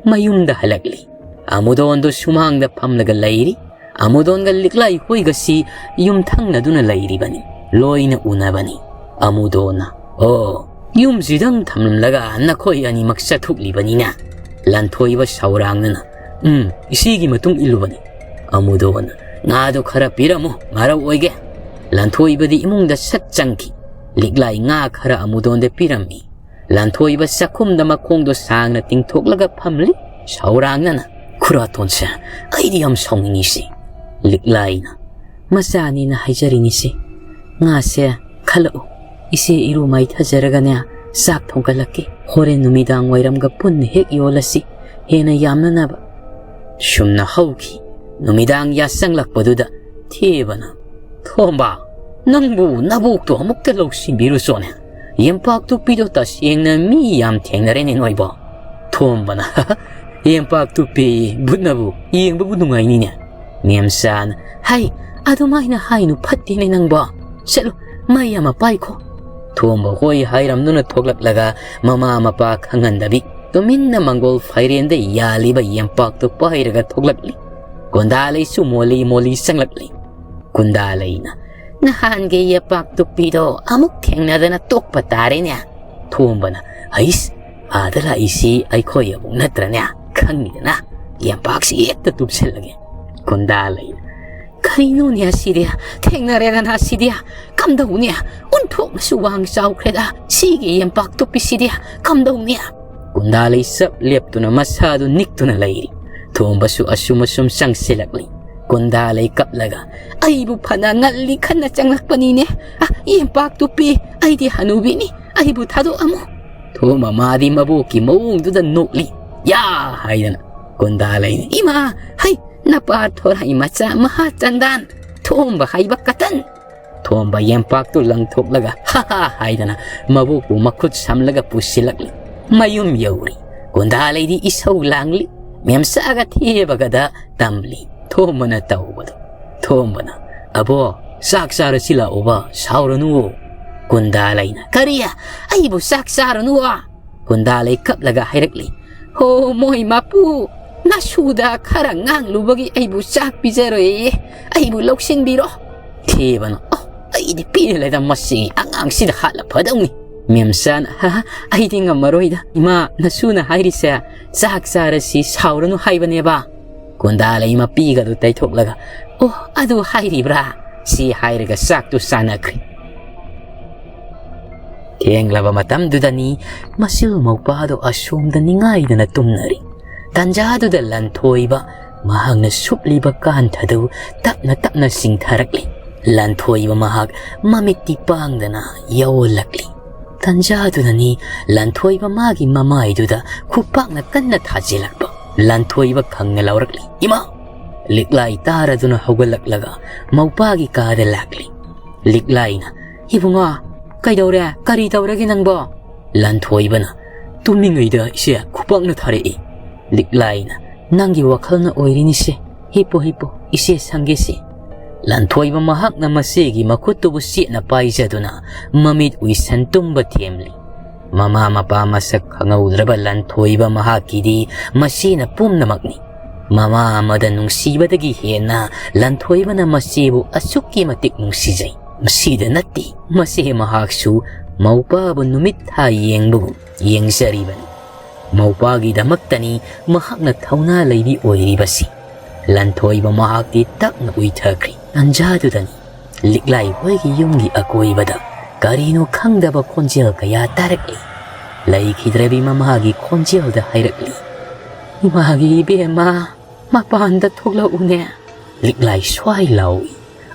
ꯃꯌꯨꯝꯗ ꯍꯜꯂꯛꯂꯤ꯫ ꯑꯃꯨꯗꯣꯟꯗꯨ ꯁꯨꯃꯥꯡꯗ ꯐꯝꯂꯒ ꯂꯩꯔꯤ꯫ ꯑꯃꯨꯗꯣꯟꯒ ꯂꯤꯛꯂꯥꯏ ꯍꯣꯏꯒꯁꯤ ꯌꯨꯝꯊꯪꯅꯗꯨꯅ ꯂꯩꯔꯤꯕꯅꯤ꯫ ꯂꯣꯏꯅ ꯎꯅꯕꯅꯤ꯫ ꯑꯃꯨꯗꯣꯟꯅ, "ꯑꯣ, ꯌꯨꯝꯁꯤꯗꯪ ꯊꯝꯂꯝꯂꯒ ꯅꯈꯣꯏ ꯑꯅꯤꯃꯛ ꯆꯠꯊꯣꯛꯂꯤꯕꯅꯤꯅ?" ꯂꯥꯟꯊꯣꯏꯕ ꯁꯥꯎꯔꯥꯡꯅꯅ, "ꯎꯝ, ꯏꯆꯦꯒꯤ ꯃꯇꯨꯡ ꯏꯜꯂꯨꯕꯅꯤ꯫" ꯑꯃꯨꯗꯣꯟꯅ, "ꯉꯥꯗꯨ ꯈꯔ ꯄꯤꯔꯝꯃꯨ, ꯉꯥꯔꯧ ꯑꯣꯏꯒꯦ꯫" ꯂꯥꯟꯊꯣꯏꯕꯗꯤ ꯏꯃꯨꯡꯗ ꯁꯠ ꯆꯪꯈꯤ꯫ ꯂꯤꯛꯂꯥꯏ ꯉꯥ ꯈꯔ ꯑꯃꯨꯗꯣꯟꯗ ꯄꯤꯔꯝꯃꯤ꯫ ꯂꯥꯟꯊꯣꯏꯕ ꯆꯥꯛꯈꯨꯝꯗ ꯃꯈꯣꯡꯗꯣ ꯁꯥꯡꯅ ꯇꯤꯡꯊꯣꯛꯂꯒ ꯐꯝꯂꯤ꯫ ꯁꯥꯎꯔꯥꯡꯅꯅ, "ꯈꯨꯔꯥꯇꯣꯟꯁꯦ, ꯑꯩꯗꯤ ꯌꯥꯝ ꯁꯥꯎꯅꯤꯡꯉꯤꯁꯦ꯫" ꯂꯤꯛꯂꯥꯏꯅ, "ꯃꯆꯥꯅꯤꯅ ꯍꯥꯏꯖꯔꯤꯅꯤꯁꯦ꯫ ꯉꯥꯁꯦ ꯈꯜꯂꯛꯎ꯫ ꯏꯆꯦ ꯏꯔꯨ ꯃꯥꯏꯊꯖꯔꯒꯅꯦ, ꯆꯥꯛ ꯊꯣꯡꯒꯠꯂꯛꯀꯦ꯫ ꯍꯣꯔꯦꯟ ꯅꯨꯃꯤꯗꯥꯡ ꯋꯥꯏꯔꯝꯒ ꯄꯨꯟꯅ ꯍꯦꯛ ꯌꯣꯜꯂꯁꯤ, ꯍꯦꯟꯅ ꯌꯥꯝꯅꯅꯕ꯫" ꯁꯨꯝꯅ ꯍꯧꯈꯤ꯫ ꯅꯨꯃꯤꯗꯥꯡ ꯌꯥꯆꯪꯂꯛꯄꯗꯨꯗ ꯊꯦꯕꯅ, "ꯊꯣꯝꯕ, ꯅꯪꯕꯨ ꯅꯕꯣꯛꯇꯣ ꯑꯃꯨꯛꯇ ꯂꯧꯁꯤꯟꯕꯤꯔꯨꯆꯣꯅꯦ꯫ ꯌꯦꯝꯄꯥꯛ ꯇꯨꯞꯄꯤꯗꯣ ꯇꯁꯦꯡꯅ ꯃꯤ ꯌꯥꯝ ꯊꯦꯡꯅꯔꯦꯅꯦ ꯅꯣꯏꯕꯣ꯫" ꯊꯣꯝꯕꯅ, "ꯌꯦꯝꯄꯥꯛ ꯇꯨꯞꯄꯤ ꯕꯨꯠꯅꯕꯨ ꯌꯦꯡꯕꯕꯨ ꯅꯨꯡꯉꯥꯏꯅꯤꯅꯦ꯫" ꯃꯦꯝꯆꯥꯅ, "ꯍꯩ, ꯑꯗꯨꯃꯥꯏꯅ ꯍꯥꯏꯅꯨ, ꯐꯠꯇꯦꯅꯦ ꯅꯪꯕꯣ꯫ ꯆꯠꯂꯨ, ꯃꯩ ꯑꯃ ꯄꯥꯏꯈꯣ꯫" ꯊꯣꯝꯕ ꯍꯣꯏ ꯍꯥꯏꯔꯝꯗꯨꯅ ꯊꯣꯛꯂꯛꯂꯒ ꯃꯃꯥ ꯃꯄꯥ ꯈꯪꯍꯟꯗꯕꯤ ꯇꯨꯃꯤꯟꯅ ꯃꯪꯒꯣꯜ ꯐꯥꯏꯔꯦꯟꯗ ꯌꯥꯜꯂꯤꯕ ꯌꯦꯝꯄꯥꯛꯇꯨ ꯄꯥꯏꯔꯒ ꯊꯣꯛꯂꯛꯂꯤ꯫ ꯀꯣꯟꯗꯥꯂꯩꯁꯨ ꯃꯣꯂꯤ ꯃꯣꯂꯤ ꯆꯪꯂꯛꯂꯤ꯫ ꯀꯨꯟꯗꯥꯂꯩꯅ, "ꯅꯍꯥꯟꯒꯤ ꯌꯦꯝꯄꯥꯛ ꯇꯨꯞꯄꯤꯗꯣ ꯑꯃꯨꯛ ꯊꯦꯡꯅꯗꯅ ꯇꯣꯛꯄ ꯇꯥꯔꯦꯅꯦ꯫" ꯊꯣꯝꯕꯅ, "ꯍꯩꯁ, ꯑꯥꯗ ꯂꯥꯛꯏꯁꯤ ꯑꯩꯈꯣꯏ ꯑꯃꯨꯛ ꯅꯠꯇ꯭ꯔꯅꯦ? ꯈꯪꯉꯤꯗꯅ, ꯌꯦꯝꯄꯥꯛꯁꯤ ꯍꯦꯛꯇ ꯇꯨꯞꯁꯤꯜꯂꯒꯦ꯫" ꯀꯨꯟꯗꯥꯂꯩꯅ, "ꯀꯔꯤꯅꯣꯅꯦ ꯑꯁꯤꯗꯤ? ꯊꯦꯡꯅꯔꯦꯗꯅ ꯑꯁꯤꯗꯤ꯫ ꯀꯝꯗꯧꯅꯤ? ꯑꯣꯟꯊꯣꯛꯅꯁꯨ ꯋꯥꯡ ꯆꯥꯎꯈ꯭ꯔꯦꯗ ꯁꯤꯒꯤ ꯌꯦꯝꯄꯥꯛ ꯇꯨꯞꯄꯤꯁꯤꯗꯤ꯫ ꯀꯝꯗꯧꯅꯤ?" ꯀꯨꯟꯗꯥꯂꯩ ꯆꯞ ꯂꯦꯞꯇꯨꯅ ꯃꯁꯥꯗꯨ ꯅꯤꯛꯇꯨꯅ ꯂꯩꯔꯤ꯫ ꯊꯣꯝꯕꯁꯨ ꯑꯁꯨꯝ ꯑꯁꯨꯝ ꯆꯪꯁꯤꯜꯂꯛꯂꯤ꯫ ꯀꯨꯟꯗꯥꯂꯩ ꯀꯞꯂꯒ, "ꯑꯩꯕꯨ ꯐꯅ ꯉꯜꯂꯤ ꯈꯟꯅ ꯆꯪꯂꯛꯄꯅꯤꯅꯦ꯫ ꯑ, ꯌꯦꯝꯄꯥꯛꯇꯨ ꯄꯤ, ꯑꯩꯗꯤ ꯍꯅꯨꯕꯤꯅꯤ, ꯑꯩꯕꯨ ꯊꯥꯗꯣꯛꯑꯝꯃꯨ"꯫ ꯊꯣꯝꯕ ꯃꯥꯗꯤ ꯃꯕꯣꯛꯀꯤ ꯃꯑꯣꯡꯗꯨꯗ ꯅꯣꯛꯂꯤ꯫ "ꯌꯥ!" ꯍꯥꯏꯗꯅ ꯀꯨꯟꯗꯥꯂꯩꯅ, "ꯏꯃꯥ! ꯍꯩ! ꯅꯄꯥ ꯊꯣꯔꯥꯏ ꯃꯆꯥ ꯃꯍꯥ ꯆꯟꯗꯥꯟ! ꯊꯣꯝꯕ ꯍꯥꯏꯕ ꯀꯇꯟ!" ꯊꯣꯝꯕ ꯌꯦꯝꯄꯥꯛꯇꯨ ꯂꯪꯊꯣꯛꯂꯒ "ꯍꯥ ꯍꯥ" ꯍꯥꯏꯗꯅ ꯃꯕꯣꯛꯄꯨ ꯃꯈꯨꯠ ꯁꯝꯂꯒ ꯄꯨꯁꯤꯜꯂꯛꯂꯤ꯫ ꯃꯌꯨꯝ ꯌꯧꯔꯤ꯫ ꯀꯨꯟꯗꯥꯂꯩꯗꯤ ꯏꯁꯧ ꯂꯥꯡꯂꯤ꯫ ꯃꯦꯝꯆꯥꯒ ꯊꯦꯕꯒꯗ ꯇꯝꯂꯤ꯫ ꯊꯣꯝꯕꯅ ꯇꯧꯕꯗꯣ꯫ ꯊꯣꯝꯕꯅ, "ꯑꯕꯣ, ꯆꯥꯛ ꯆꯥꯔꯁꯤ ꯂꯥꯛꯑꯣꯕ, ꯁꯥꯎꯔꯅꯨꯋꯣ"꯫ ꯀꯨꯟꯗꯥꯂꯩꯅ, "ꯀꯔꯤ? ꯑꯩꯕꯨ ꯆꯥꯛ ꯆꯥꯔꯅꯨꯋꯣ?" ꯀꯨꯟꯗꯥꯂꯩ ꯀꯞꯂꯒ ꯍꯥꯏꯔꯛꯂꯤ, "ꯍꯣ, ꯃꯣꯏ ꯃꯄꯨ, ꯅꯁꯨꯗ ꯈꯔ ꯉꯥꯡꯂꯨꯕꯒꯤ ꯑꯩꯕꯨ ꯆꯥꯛ ꯄꯤꯖꯔꯣꯏꯌꯦ, ꯑꯩꯕꯨ ꯂꯧꯁꯤꯟꯕꯤꯔꯣ"꯫ ꯊꯦꯕꯅ, "ꯑꯣ, ꯑꯩꯗꯤ ꯄꯦꯜꯂꯦꯗ ꯃꯁꯤ ꯑꯉꯥꯡꯁꯤꯗ ꯍꯥꯠꯂ ꯐꯗꯧꯅꯤ"꯫ ꯃꯦꯝꯆꯥꯅ, "ꯍ, ꯍ, ꯑꯩꯗꯤ ꯉꯝꯃꯔꯣꯏꯗ꯫ ꯏꯃꯥ, ꯅꯁꯨꯅ ꯍꯥꯏꯔꯤꯁꯦ ꯆꯥꯛ ꯆꯥꯔꯁꯤ ꯁꯥꯎꯔꯅꯨ ꯍꯥꯏꯕꯅꯦꯕ"꯫ ꯀꯨꯟꯗꯥꯂꯩ ꯃꯄꯤꯒꯗꯨ ꯇꯩꯊꯣꯛꯂꯒ, "ꯑꯣ, ꯑꯗꯨ ꯍꯥꯏꯔꯤꯕ꯭ꯔꯥ?" ꯁꯤ ꯍꯥꯏꯔꯒ ꯆꯥꯛꯇꯨ ꯆꯥꯅꯈ꯭ꯔꯦ꯫ ꯊꯦꯡꯂꯕ ꯃꯇꯝꯗꯨꯗꯅꯤ ꯃꯁꯤꯜ ꯃꯧꯄꯥꯗꯣ ꯑꯁꯣꯝꯗ ꯅꯤꯡꯉꯥꯏꯗꯅ ꯇꯨꯝꯅꯔꯤ꯫ ꯇꯥꯟꯖꯥꯗꯨꯗ ꯂꯟꯊꯣꯏꯕ ꯃꯍꯥꯛꯅ ꯁꯨꯞꯂꯤꯕ ꯀꯥꯟꯊꯗꯨ ꯇꯞꯅ ꯇꯞꯅ ꯆꯤꯡꯊꯔꯛꯂꯤ꯫ ꯂꯟꯊꯣꯏꯕ ꯃꯍꯥꯛ ꯃꯃꯤꯠꯇꯤ ꯄꯥꯡꯗꯅ ꯌꯧꯜꯂꯛꯂꯤ꯫ ꯇꯥꯟꯖꯥꯗꯨꯗꯅꯤ ꯂꯟꯊꯣꯏꯕ ꯃꯥꯒꯤ ꯃꯃꯥꯏꯗꯨꯗ ꯈꯨꯄꯥꯛꯅ ꯀꯟꯅ ꯊꯥꯖꯤꯜꯂꯛꯄ꯫ ꯂꯟꯊꯣꯏꯕ ꯈꯪꯅ ꯂꯧꯔꯛꯂꯤ꯫ "ꯏꯃꯥ!" ꯂꯤꯛꯂꯥꯏ ꯇꯥꯔꯗꯨꯅ ꯍꯧꯒꯠꯂꯛꯂꯒ ꯃꯧꯄꯥꯒꯤ ꯀꯥꯗ ꯂꯥꯛꯂꯤ꯫ ꯂꯤꯛꯂꯥꯏꯅ, "ꯏꯕꯨꯡꯉꯣ, ꯀꯩꯗꯧꯔꯦ? ꯀꯔꯤ ꯇꯧꯔꯒꯦ ꯅꯪꯕꯣ?" ꯂꯟꯊꯣꯏꯕꯅ, "ꯇꯨꯝꯃꯤꯉꯩꯗ ꯏꯆꯦ ꯈꯨꯄꯥꯛꯅ ꯊꯥꯔꯛꯏ"꯫ ꯂꯤꯛꯂꯥꯏꯅ, "ꯅꯪꯒꯤ ꯋꯥꯈꯜꯅ ꯑꯣꯏꯔꯤꯅꯤꯁꯦ꯫ ꯍꯤꯞꯄꯣ, ꯍꯤꯞꯄꯣ, ꯏꯆꯦ ꯁꯪꯒꯦꯁꯦ"꯫ ꯂꯟꯊꯣꯏꯕ ꯃꯍꯥꯛꯅ ꯃꯆꯦꯒꯤ ꯃꯈꯨꯠꯇꯨꯕꯨ ꯆꯦꯠꯅ ꯄꯥꯏꯖꯗꯨꯅ ꯃꯃꯤꯠ ꯎꯏꯁꯟ ꯇꯨꯝꯕ ꯊꯦꯝꯂꯤ꯫ ꯃꯃꯥ ꯃꯄꯥ ꯃꯁꯛ ꯈꯪꯍꯧꯗ꯭ꯔꯕ ꯂꯟꯊꯣꯏꯕ ꯃꯍꯥꯛꯀꯤꯗꯤ ꯃꯆꯦꯅ ꯄꯨꯝꯅꯃꯛꯅꯤ꯫ ꯃꯃꯥ ꯑꯃꯗ ꯅꯨꯡꯁꯤꯕꯗꯒꯤ ꯍꯦꯟꯅ ꯂꯟꯊꯣꯏꯕꯅ ꯃꯆꯦꯕꯨ ꯑꯁꯨꯛꯀꯤ ꯃꯇꯤꯛ ꯅꯨꯡꯁꯤꯖꯩ꯫ ꯃꯁꯤꯗ ꯅꯠꯇꯦ, ꯃꯆꯦ ꯃꯍꯥꯛꯁꯨ ꯃꯧꯄꯥꯕꯨ ꯅꯨꯃꯤꯠ ꯊꯥ ꯌꯦꯡꯕꯒꯨꯝ ꯌꯦꯡꯖꯔꯤꯕꯅꯤ꯫ ꯃꯧꯄꯥꯒꯤꯗꯃꯛꯇꯅꯤ ꯃꯍꯥꯛꯅ ꯊꯧꯅꯥ ꯂꯩꯕꯤ ꯑꯣꯏꯔꯤꯕꯁꯤ꯫ ꯂꯟꯊꯣꯏꯕ ꯃꯍꯥꯛꯇꯤ ꯇꯞꯅ ꯎꯏꯊꯈ꯭ꯔꯤ꯫ ꯇꯥꯟꯖꯥꯗꯨꯗꯅꯤ ꯂꯤꯛꯂꯥꯏ ꯍꯣꯏꯒꯤ ꯌꯨꯝꯒꯤ ꯑꯀꯣꯏꯕꯗ ꯀꯔꯤꯅꯣ ꯈꯪꯗꯕ ꯈꯣꯟꯖꯦꯜ ꯀꯌꯥ ꯇꯥꯔꯛꯂꯤ꯫ ꯂꯩꯈꯤꯗ꯭ꯔꯕꯤ ꯃꯃꯥꯒꯤ ꯈꯣꯟꯖꯦꯜꯗ ꯍꯥꯏꯔꯛꯂꯤ, "ꯏꯃꯥꯒꯤ ꯏꯕꯦꯝꯃ, ꯃꯄꯥꯟꯗ ꯊꯣꯛꯂꯛꯎꯅꯦ, ꯂꯤꯛꯂꯥꯏ ꯁ꯭ꯋꯥꯏ ꯂꯥꯎꯏ꯫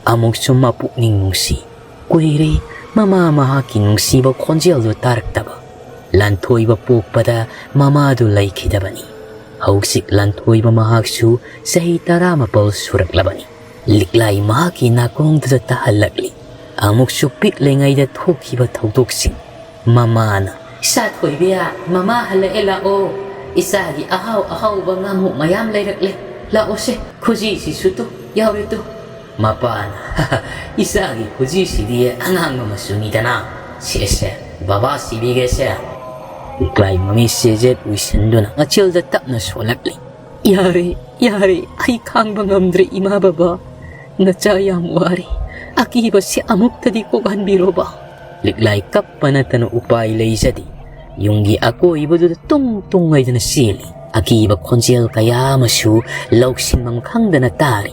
ꯑꯃꯨꯛꯁꯨ ꯃꯄꯨꯛꯅꯤꯡ ꯅꯨꯡꯁꯤ꯫ ꯀꯨꯏꯔꯦ ꯃꯃꯥ ꯃꯍꯥꯛꯀꯤ ꯅꯨꯡꯁꯤꯕ ꯈꯣꯟꯖꯦꯜꯗꯨ ꯇꯥꯔꯛꯇꯕ꯫ ꯂꯥꯟꯊꯣꯏꯕ ꯄꯣꯛꯄꯗ ꯃꯃꯥꯗꯨ ꯂꯩꯈꯤꯗꯕꯅꯤ꯫ ꯍꯧꯖꯤꯛ ꯂꯥꯟꯊꯣꯏꯕ ꯃꯍꯥꯛꯁꯨ ꯆꯍꯤ ꯇꯔꯥꯃꯥꯄꯜ ꯁꯨꯔꯛꯂꯕꯅꯤ꯫ ꯂꯤꯛꯂꯥꯏ ꯃꯍꯥꯛꯀꯤ ꯅꯥꯀꯣꯡꯗꯨꯗ ꯇꯥꯍꯜꯂꯛꯂꯤ꯫ ꯑꯃꯨꯛꯁꯨ ꯄꯤꯛꯂꯤꯉꯩꯗ ꯊꯣꯛꯈꯤꯕ ꯊꯧꯗꯣꯛꯁꯤꯡ꯫ ꯃꯃꯥꯅ, "ꯏꯆꯥ ꯊꯣꯏꯕꯤ, ꯃꯃꯥ ꯍꯜꯂꯛꯑꯦ, ꯂꯥꯛꯑꯣ꯫ ꯏꯆꯥꯒꯤ ꯑꯍꯥꯎ ꯑꯍꯥꯎꯕ ꯉꯥꯃꯨꯛ ꯃꯌꯥꯝ ꯂꯩꯔꯛꯂꯦ꯫ ꯂꯥꯛꯑꯣꯁꯦ, ꯈꯨꯖꯤꯁꯤꯁꯨ ꯇꯨ, ꯌꯥꯎꯔꯦ ꯇꯨ꯫" ꯃꯄꯥꯅ, "ꯏꯆꯥꯒꯤ ꯈꯨꯖꯤꯁꯤꯗꯤ ꯑꯉꯥꯡꯕ ꯃꯆꯨꯅꯤꯗꯅ꯫ ꯁꯦ, ꯁꯦ, ꯕꯕꯥ ꯁꯤꯕꯤꯒꯦꯁꯦ꯫" ꯂꯤꯛꯂꯥꯏ ꯃꯃꯤꯠ ꯆꯦꯖꯦꯠ ꯎꯏꯁꯤꯟꯗꯨꯅ ꯃꯆꯤꯜꯗ ꯇꯞꯅ ꯁꯣꯜꯂꯛꯂꯤ꯫ "ꯌꯥꯔꯦ, ꯌꯥꯔꯦ, ꯑꯩ ꯈꯥꯡꯕ ꯉꯝꯗ꯭ꯔꯦ, ꯏꯃꯥ ꯕꯕꯥ꯫ ꯅꯆꯥ ꯌꯥꯝ ꯋꯥꯔꯦ꯫ ꯑꯀꯤꯕꯁꯦ ꯑꯃꯨꯛꯇꯗꯤ ꯀꯣꯛꯍꯟꯕꯤꯔꯣꯕ꯫" ꯂꯤꯛꯂꯥꯏ ꯀꯞꯄ ꯅꯠꯇꯅ ꯎꯄꯥꯏ ꯂꯩꯖꯗꯦ꯫ ꯌꯨꯝꯒꯤ ꯑꯀꯣꯏꯕꯗꯨꯗ ꯇꯨꯡ ꯇꯨꯡ ꯍꯥꯏꯗꯅ ꯆꯦꯜꯂꯤ꯫ ꯑꯀꯤꯕ ꯈꯣꯟꯖꯦꯜ ꯀꯌꯥ ꯑꯃꯁꯨ ꯂꯧꯁꯤꯟꯐꯝ ꯈꯪꯗꯅ ꯇꯥꯔꯤ꯫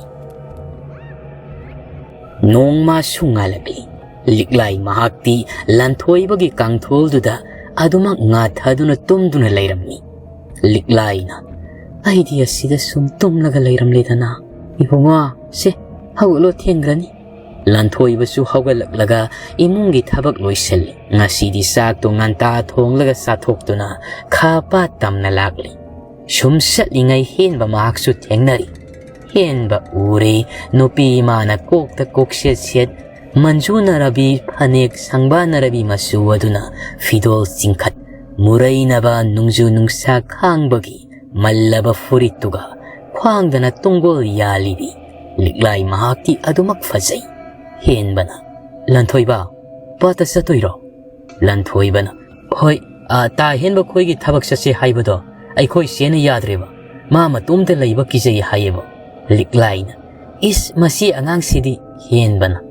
ꯅꯣꯡꯃꯁꯨ ꯉꯥꯜꯂꯛꯂꯤ꯫ ꯂꯤꯛꯂꯥꯏ ꯃꯍꯥꯛꯇꯤ ꯂꯥꯟꯊꯣꯏꯕꯒꯤ ꯀꯥꯡꯊꯣꯜꯗꯨꯗ ꯑꯗꯨꯃꯛ ꯉꯥꯊꯗꯨꯅ ꯇꯨꯝꯗꯨꯅ ꯂꯩꯔꯝꯃꯤ꯫ ꯂꯤꯛꯂꯥꯏꯅ, "ꯑꯩꯗꯤ ꯑꯁꯤꯗ ꯁꯨꯝ ꯇꯨꯝꯂꯒ ꯂꯩꯔꯝꯂꯦꯗꯅ꯫ ꯏꯕꯨꯡꯉꯣ, ꯁꯦ, ꯍꯧꯒꯠꯂꯣ, ꯊꯦꯡꯈ꯭ꯔꯅꯤ꯫" ꯂꯥꯟꯊꯣꯏꯕꯁꯨ ꯍꯧꯒꯠꯂꯛꯂꯒ ꯏꯃꯨꯡꯒꯤ ꯊꯕꯛ ꯂꯣꯏꯁꯤꯜꯂꯤ꯫ ꯉꯁꯤꯗꯤ ꯆꯥꯛꯇꯣ ꯉꯟꯇꯥ ꯊꯣꯡꯂꯒ ꯆꯥꯊꯣꯛꯇꯨꯅ ꯈꯥ ꯄꯥ ꯇꯝꯅ ꯂꯥꯛꯂꯤ꯫ ꯁꯨꯝ ꯆꯠꯂꯤꯉꯩ ꯍꯦꯟꯕ ꯃꯍꯥꯛꯁꯨ ꯊꯦꯡꯅꯔꯤ꯫ ꯍꯦꯟꯕ ꯎꯔꯦ꯫ ꯅꯨꯄꯤ ꯏꯃꯥꯅ ꯀꯣꯛꯇ ꯀꯣꯛꯁꯦꯠ ꯁꯦꯠ, ꯃꯟꯖꯨꯅ ꯔꯕꯤ ꯐꯅꯦꯛ ꯁꯪꯕꯥꯅ ꯔꯕꯤ ꯃꯆꯨ ꯑꯗꯨꯅ ꯐꯤꯗꯣꯜ ꯆꯤꯡꯈꯠ, ꯃꯨꯔꯩꯅꯕ ꯅꯨꯡꯖꯨ ꯅꯨꯡꯁꯥ ꯈꯥꯡꯕꯒꯤ ꯃꯜꯂꯕ ꯐꯨꯔꯤꯠꯇꯨꯒ ꯈ꯭ꯋꯥꯡꯗꯅ ꯇꯨꯡꯒꯣꯜ ꯌꯥꯜꯂꯤꯕꯤ ꯂꯤꯛꯂꯥꯏ ꯃꯍꯥꯛꯇꯤ ꯑꯗꯨꯃꯛ ꯐꯖꯩ꯫ ꯍꯦꯟꯕꯅ, "ꯂꯥꯟꯊꯣꯏꯕ, ꯄꯥꯠꯇ ꯆꯠꯇꯣꯏꯔꯣ?" ꯂꯥꯟꯊꯣꯏꯕꯅ, "ꯍꯣꯏ, ꯑꯥ, ꯇꯥ ꯍꯦꯟꯕ ꯈꯣꯏꯒꯤ ꯊꯕꯛ ꯆꯠꯁꯦ ꯍꯥꯏꯕꯗꯣ ꯑꯩꯈꯣꯏ ꯆꯦꯅ ꯌꯥꯗ꯭ꯔꯦꯕ꯫ ꯃꯥ ꯃꯇꯣꯝꯇ ꯂꯩꯕ ꯀꯤꯖꯩ ꯍꯥꯏꯌꯦꯕ꯫" ꯂꯤꯛꯂꯥꯏꯅ, "ꯏꯁ, ꯃꯁꯤ ꯑꯉꯥꯡꯁꯤꯗꯤ꯫" ꯍꯦꯟꯕꯅ,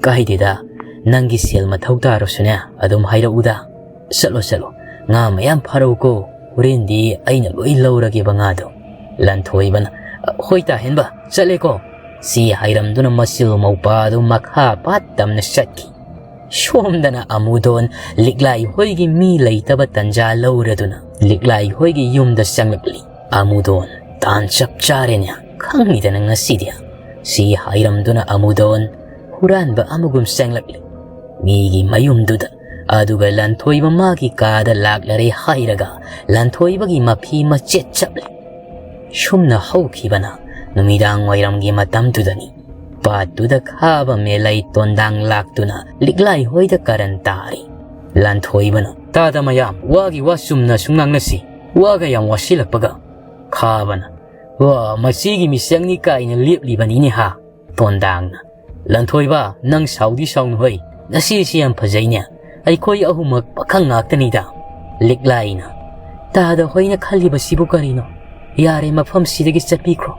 "ꯀꯥꯏꯗꯦꯗ, ꯅꯪꯒꯤ ꯁꯦꯜ ꯃꯊꯧ ꯇꯥꯔꯁꯨꯅꯦ, ꯑꯗꯨꯝ ꯍꯥꯏꯔꯛꯎꯗ꯫ ꯆꯠꯂꯣ, ꯆꯠꯂꯣ, ꯉꯥ ꯃꯌꯥꯝ ꯐꯥꯔꯛꯎꯀꯣ, ꯍꯣꯔꯦꯟꯗꯤ ꯑꯩꯅ ꯂꯣꯏ ꯂꯧꯔꯒꯦꯕ ꯉꯥꯗꯣ꯫" ꯂꯥꯟꯊꯣꯏꯕꯅ, "ꯍꯣꯏ ꯇꯥ ꯍꯦꯟꯕ, ꯆꯠꯂꯦꯀꯣ꯫" ꯁꯤ ꯍꯥꯏꯔꯝꯗꯨꯅ ꯃꯆꯤꯜ ꯃꯧꯄꯥ ꯑꯗꯨ ꯃꯈꯥ ꯄꯥꯠ ꯇꯝꯅ ꯆꯠꯈꯤ꯫ ꯁꯣꯝꯗꯅ ꯑꯃꯨꯗꯣꯟ ꯂꯤꯛꯂꯥꯏ ꯍꯣꯏꯒꯤ ꯃꯤ ꯂꯩꯇꯕ ꯇꯟꯖꯥ ꯂꯧꯔꯗꯨꯅ ꯂꯤꯛꯂꯥꯏ ꯍꯣꯏꯒꯤ ꯌꯨꯝꯗ ꯆꯪꯂꯛꯂꯤ꯫ "ꯑꯃꯨꯗꯣꯟ, ꯇꯥꯟ ꯆꯞ ꯆꯥꯔꯦꯅꯦ, ꯈꯪꯉꯤꯗꯅ ꯉꯁꯤꯗꯤ꯫ ꯁꯤ ꯍꯥꯏꯔꯝꯗꯨꯅ ꯑꯃꯨꯗꯣꯟ ꯍꯨꯔꯥꯟꯕ ꯑꯃꯒꯨꯝ ꯆꯪꯂꯛꯂꯤ꯫ ꯃꯤꯒꯤ ꯃꯌꯨꯝꯗꯨꯗ, ꯑꯗꯨꯒ ꯂꯟꯊꯣꯏꯕ ꯃꯥꯒꯤ ꯀꯥꯗ ꯂꯥꯛꯂꯔꯦ ꯍꯥꯏꯔꯒ ꯂꯟꯊꯣꯏꯕꯒꯤ ꯃꯐꯤ ꯃꯆꯦꯠ ꯆꯞꯂꯤ꯫ ꯁꯨꯝꯅ ꯍꯧꯈꯤꯕꯅ ꯅꯨꯃꯤꯗꯥꯡ ꯋꯥꯏꯔꯝꯒꯤ ꯃꯇꯝꯗꯨꯗꯅꯤ꯫ ꯄꯥꯠꯇꯨꯗ ꯈꯥꯕ ꯃꯦꯂꯩ ꯇꯣꯟꯗꯥꯡ ꯂꯥꯛꯇꯨꯅ ꯂꯤꯛꯂꯥꯏ ꯍꯣꯏꯗ ꯀꯔꯟ ꯇꯥꯔꯤ꯫ ꯂꯟꯊꯣꯏꯕꯅ, "ꯇꯥꯗ ꯃꯌꯥꯝ, ꯋꯥꯒꯤ ꯋꯥ ꯆꯨꯝꯅ ꯁꯨꯝ ꯉꯥꯡꯅꯁꯤ꯫ ꯋꯥꯒ ꯌꯥꯝ ꯋꯥꯁꯤꯜꯂꯛꯄꯒ꯫" ꯈꯥꯕꯅ, "ꯋꯥ, ꯃꯁꯤꯒꯤ ꯃꯤꯁꯛꯅꯤ ꯀꯥꯏꯅ ꯂꯦꯞꯂꯤꯕꯅꯤꯅꯦ ꯍꯥ?" ꯇꯣꯟꯗꯥꯡꯅ, "ꯂꯟꯊꯣꯏꯕ, ꯅꯪ ꯁꯥꯎꯗꯤ ꯁꯥꯎꯅꯨ ꯍꯣꯏ, ꯅꯁꯤꯁꯤ ꯌꯥꯝ ꯐꯖꯩꯅꯦ꯫ ꯑꯩꯈꯣꯏ ꯑꯍꯨꯝꯃꯛ ꯄꯥꯈꯪ ꯉꯥꯛꯇꯅꯤꯗ꯫" ꯂꯤꯛꯂꯥꯏꯅ, "ꯇꯥꯗ ꯍꯣꯏꯅ ꯈꯜꯂꯤꯕꯁꯤꯕꯨ ꯀꯔꯤꯅꯣ? ꯌꯥꯔꯦ, ꯃꯐꯝꯁꯤꯗꯒꯤ ꯆꯠꯄꯤꯈ꯭ꯔꯣ꯫"